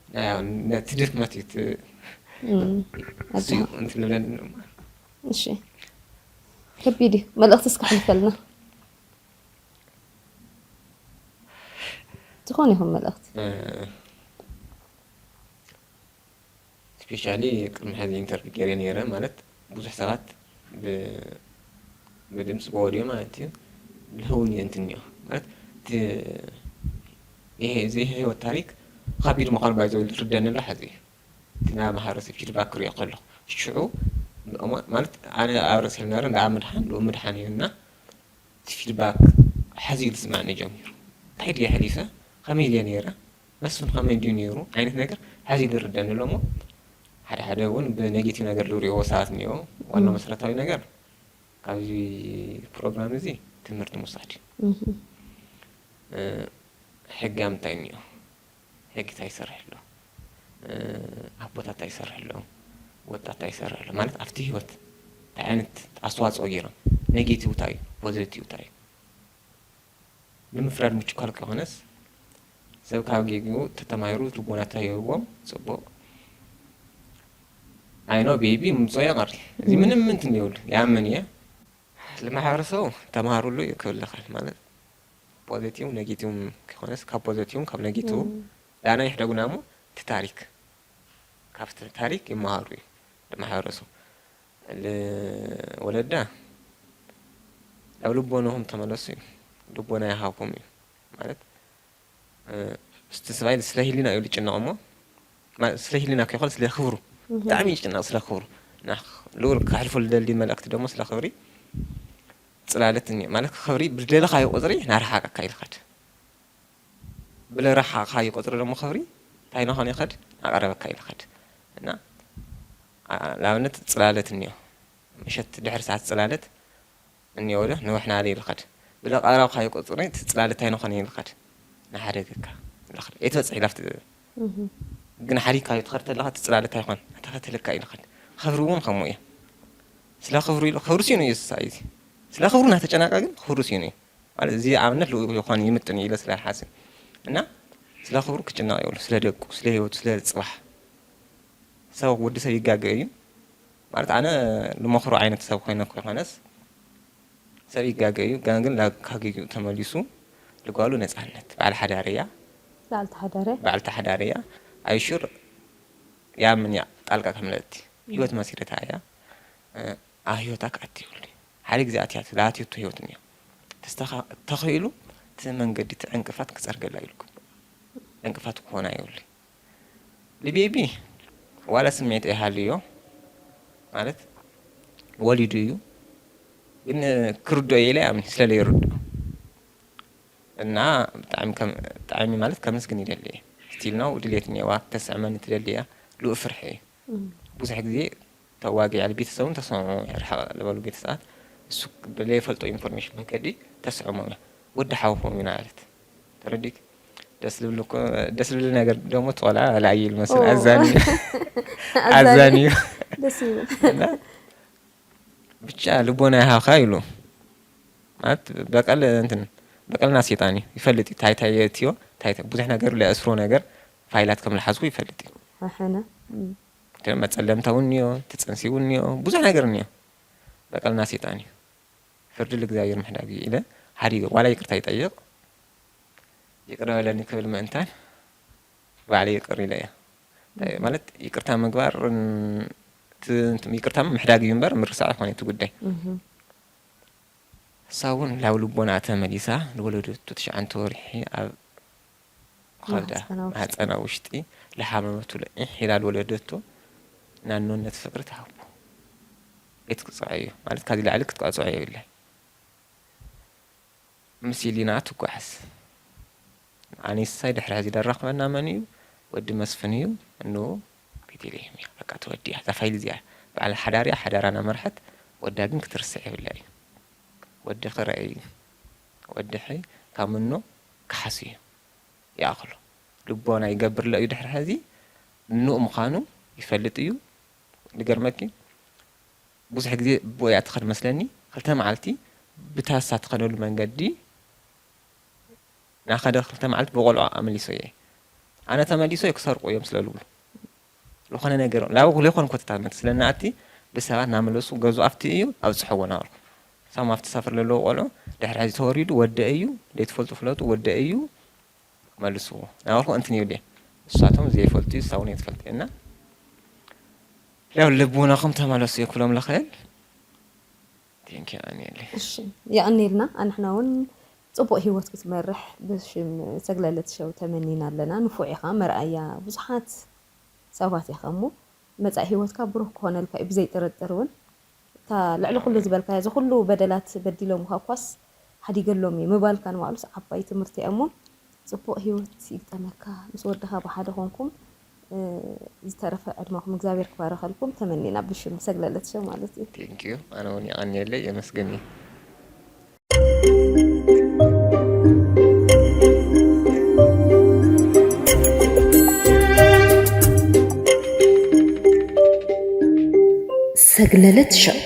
ናይ፣ ነቲ ድኽመት እዩ እቲ-፣ እም። እሱ እዩ ኣታ። እንትን ልብለኒ ድማ። እሺ። ከቢድ እዩ። መልእኽቲ እስከ ኣሕልፈልና። ዝኾነ ይኹን መልእኽቲ። እ፣ ስፔሻሊ ቅድሚ ሕዚ ኢንተርቪው ገይረ ነይረ፣ ማለት ብዙሕ ሰባት ብ-፣ ብድምፂ ብኦድዮ ማለት እዩ ልህውኒ እንትን እኒኦ። ማለት እቲ፣ ይሄ፣ እዚ ህይወት ታሪክ ከቢድ ምዃኑ ባይዘው ዝርደኒ ኣሎ ሕዚ። እቲ ናይ ማሕበረሰብ ፊድባክ ክሪኦ ከለኹ። ሽዑ እሞ፣ ማለት ኣነ ኣብ ርእሲ ነረ እንዳ ምድሓን፣ ልኡ ምድሓን እዩ እና እቲ ፊድባክ ሕዚ እዩ ዝስማዕኒ ጀሚሩ። እንታይ ድየ ኣሕሊፈ? ከመይ ድየ ነይረ? መስፍን ከመይ ድዩ ነይሩ? ዓይነት ነገር ሕዚ እዩ ዝርደኒ ኣሎ እሞ፣ ሓደ ሓደ እውን ብኔጌቲቭ ነገር ዝርእይዎ ሰባት እኒኦ። ዋና እም። መሰረታዊ ነገር ካብዚ ፕሮግራም እዚ ትምህርቲ ምውሳድ እዩ። እህ። እ፣ ሕጊ ኣብ ምንታይ እኒኦ? ሕጊ እንታይ ይሰርሕ ኣሎ? እ፣ ኣቦታት እንታይ ይሰርሕ ኣሎ? ወጣት እንታይ ይሰርሕ ኣሎ? ማለት ኣብቲ ህይወት እንታይ ዓይነት ኣስተዋፅኦ ገይሮም? ኔጌቲቭ እንታይ እዩ? ፖዘቲቭ እንታይ እዩ? ንምፍራድ ምችኳል ከይኮነስ፣ ሰብ ካብ ጌግኡ ተተማሂሩ ልቦና ተሂብዎም፣ ጽቡቕ። ኣይ ኖ ቤቢ ምምጽኦ የቐሪ። እዚ እም። ምንም እንትን የብሉ። ይኣምን እየ። ንማሕበረሰቡ ተማሃሩሉ እዩ ክብል ይኽእል። ማለት ፖዘቲቭ ኔጌቲቭ ከይኮነስ፣ ካብ ፖዘቲቭ ካብ ኔጌቲቭ እም። ዳና ይሕደጉና እሞ፣ እቲ ታሪክ፣ ካብቲ ታሪክ ይመሃሩ እዩ ንማሕበረሰቡ። ል-፣ ወለዳ ናብ ልቦናኹም ተመለሱ እዩ። ልቦና ይሃብኩም እዩ። ማለት፣ እ፣ እስቲ ስባይ ስለ ህሊና እዩ ዝጭነቕ እሞ፣ ማለት፣ ስለ ህሊና ከይኮነ ስለ ክብሩ። እህ። ብጣዕሚ ይጭነቕ ስለ ክብሩ። እና ልኡል ከሕልፎ ዝደሊ መልእኽቲ ደግሞ ስለ ክብሪ ጽላለት እኒኦ። ማለት፣ ክብሪ ብደለኻዮ ቁጽሪ ናርሓቀካ እዩ ዝኸድ። ብለረሓኻዮ ቁጽሪ ደሞ ክብሪ እንታይ እናኾነ ይኸድ? እናቐረበካ እዩ ዝኸድ። እና፣ ኣ-፣ ንኣብነት ጽላለት እኒኦ። ምሸት ድሕሪ ሰዓት ጽላለት እኒኦ ዶ? ንውሕ ናበለ እዩ ዝኸድ። ብለቐረብካዮ ቁጽሪ እቲ ጽላለት እንታይ እናኾነ እዩ ዝኸድ? እናሓደገካ ይኸድ። እየ ትበጽሕ ኢላ ኣብቲ እህ። ግን ሓዲግካዮ ትኸድ ተለኻ እቲ ጽላለት እንታይ ይኾን? እናተኸተለካ እዩ ዝኸድ። ክብሪ እውን ከምኡ እዩ። ስለ ክብሩ ኢሉ፣ ክብሩ ሲኑ እዩ ዝሳይ እዚ። ስለ ክብሩ እናተጨነቐ ግን ክብሩ ሲኑ እዩ። ማለት፣ እዚ ኣብነት ልኡ ይኾን ይምጥን እዩ ኢለ ስለ ዝሓስብ። እና ስለ ክብሩ ክጭነቕ የብሉ፣ ስለ ደቁ፣ ስለ ህይወቱ፣ ስለ ጽባሕ። ሰብ፣ ወዲ ሰብ ይጋገ እዩ። ማለት፣ ኣነ ልመኽሮ ዓይነት ሰብ ኮይነ ከይኮነስ፣ ሰብ ይጋገ እዩ። ግን፣ ግን ላ-፣ ካብ ጌግኡ ተመሊሱ፣ ልጓሉ ነጻነት፣ በዓል ሓዳር እያ። በዓልቲ ሓዳር እያ። በዓልቲ ሓዳር እያ። ኣይሹር፣ ያምን እያ፣ ጣልቃ ከም ለእቲ። ህይወት መስሪታ እያ። እ፣ ኣብ ህይወታ ክኣቲ ይብሉ። ሓደ ግዜ ኣትያ፣ ዝኣትየቶ ህይወት እኒኦ። ተስተኻ-፣ ተኽኢሉ እቲ መንገዲ፣ እቲ ዕንቅፋት ክጸርገላ ኢልኩም። ዕንቅፋት ክኾና ይብሉ። ንቤቢ ዋላ ስምዒት ኣይሃልዮ፣ ማለት ወሊዱ እዩ። ግን ክርድኦ ኢለ ይኣምን፣ ስለ ዘይርድኦ። እና ብጣዕሚ ከም፣ ብጣዕሚ ማለት ከመስግን ይደሊ እየ። ስቲል ናው ድሌት እኒአዋ፣ ክተስዕመኒ ትደሊ እያ። ልኡ ፍርሒ እዩ። እም። ብዙሕ ግዜ ተዋጊዐ፣ ቤተሰብ እውን ተስዕሞ እየ፣ ርሕቕ ዝበሉ ቤተሰባት። እሱ ብለይፈልጦ ኢንፎርሜሽን መንገዲ ተስዕሞም እያ። ወዲ ሓውኹም ኢና በለት። ተረዲእኪ? ደስ ዝብል እኮ፣ ደስ ዝብል ነገር ደሞ እቲ ቆልዓ ላዕዪ ይመስል። ኦ። ኣዛኒ እዩ። ኣዛኒ። ኣዛኒ እዩ። ደስ ይብል። እና ብቻ ልቦና ይሃብካ ኢሉ። ማለት በቀል እንትን፣ በቀልና ሰይጣን እዩ። ይፈልጥ እዩ። ታይ ታይ የእትዮ፣ ታይ ታይ፣ ብዙሕ ነገር ለእስሮ ነገር፣ ፋይላት ከም ዝሓዝኩ ይፈልጥ እዩ። ኣሕነ። እም። ግን መጸለምታ እውን እኒኦ፣ እቲ ጽንሲ እውን እኒኦ፣ ብዙሕ ነገር እኒኦ። በቀልና ሰይጣን እዩ። ፍርዲ ልእግዚኣብሔር ምሕዳግ እዩ ኢለ ሓዲገ። ዋላ ይቅርታ ይጠይቕ፣ ይቅረ በለኒ ክብል ምእንታን ባዕለይ ይቅር ኢለ እየ። እም። ማለት ይቅርታ ምግባር፣ ን-፣ ት-፣ ይቅርታ ምሕዳግ እዩ እምበር ምርሳዕ ኣይኮነ እቲ ጉዳይ። እህ። እሳ እውን ናብ ልቦና ተመሊሳ፣ ዝወለደቶ ትሽዓንተ ወርሒ ኣብ ከብዳ ማህፀና ውሽጢ። ማህፀና ውሽጢ ዝሓመመትሉ ዒሕ ኢላ ዝወለደቶ ናኖነት ፍቅሪ ትሃቦ። ኣይትቅፅዖ እዩ። ማለት ካብዚ ላዕሊ ክትቀፅዖ የብላን። ምስ ኢሊና ትጓዓዝ። ኣኒሳይ ድሕሪ ሕዚ ደራኽበና መን እዩ? ወዲ መስፍን እዩ። እኑ ቤተልሔም እያ። በቃ ተወዲያ። እዛ ፋይል እዚኣ በዓል ሓዳር እያ። ሓዳራ እናመርሐት ወዳ ግን ክትርስዕ የብላ እዩ። ወዲ ክረአ እዩ። ወዲ ሕይ ካብ ምኖ ክሓሱ እዩ። ይኣኽሎ። ልቦና ይገብርለ እዩ። ድሕሪ ሕዚ ኑእ ምዃኑ ይፈልጥ እዩ። ዝገርመኪ ብዙሕ ግዜ ብኡ እያ ትኸድ መስለኒ። ክልተ መዓልቲ ብታሳ ትኸደሉ መንገዲ ናኸደ ክልተ መዓልቲ ብቆልዑ ኣመሊሶ እየ። ኣነ ተመሊሶ እየ ክሰርቁ እዮም ስለ ዝብሉ ዝኾነ ነገር ላቡ ዘይኮን ኮተታት መት ስለና ኣቲ ብሰባት ናመለሱ ገዙ ኣብቲ እዩ ኣብፅሐዎ ናበልኩ። ሳም ኣብቲ ሰፈር ለለዎ ቆልዑ ድሕሪ ሕዚ ተወሪዱ ወደ እዩ ዘይትፈልጡ ፍለጡ ወደ እዩ መልስዎ ናበልኩ እንትን ይብል እየ። እሳቶም ዘይፈልጡ እዩ ሳውን እየ ትፈልጥ እና ያው ልቦናኹም ተመለሱ እየ ክብሎም ለኽእል። ቴንኪ ኣንየለይ። እሺ የቐኔልና። ኣንሕና እውን ፅቡቕ ህይወት ክትመርሕ ብሽም ሰግለለት ሸው ተመኒና ኣለና። ንፉዕ ኢኻ፣ መርኣያ ብዙሓት ሰባት ኢኻ እሞ መጻኢ ህይወትካ ብሩህ ክኾነልካ እዩ ብዘይ ጥርጥር እውን። እታ ልዕሊ ኩሉ ዝበልካያ እዚ ኩሉ በደላት በዲሎምካ እኳስ ሓዲገሎም እየ ምባልካ ንባዕሉስ ዓባይ ትምህርቲ እያ እሞ ፅቡቕ ህይወት ይግጠመካ ምስ ወድኻ ብሓደ ኮንኩም ዝተረፈ ዕድመኹም እግዚኣብሔር ክባረኸልኩም ተመኒና ብሽም ሰግለለት ሸው ማለት እዩ። Thank you ኣነ እውን የቐንየለይ የመስግን እዩ። ሰግለለት ሸው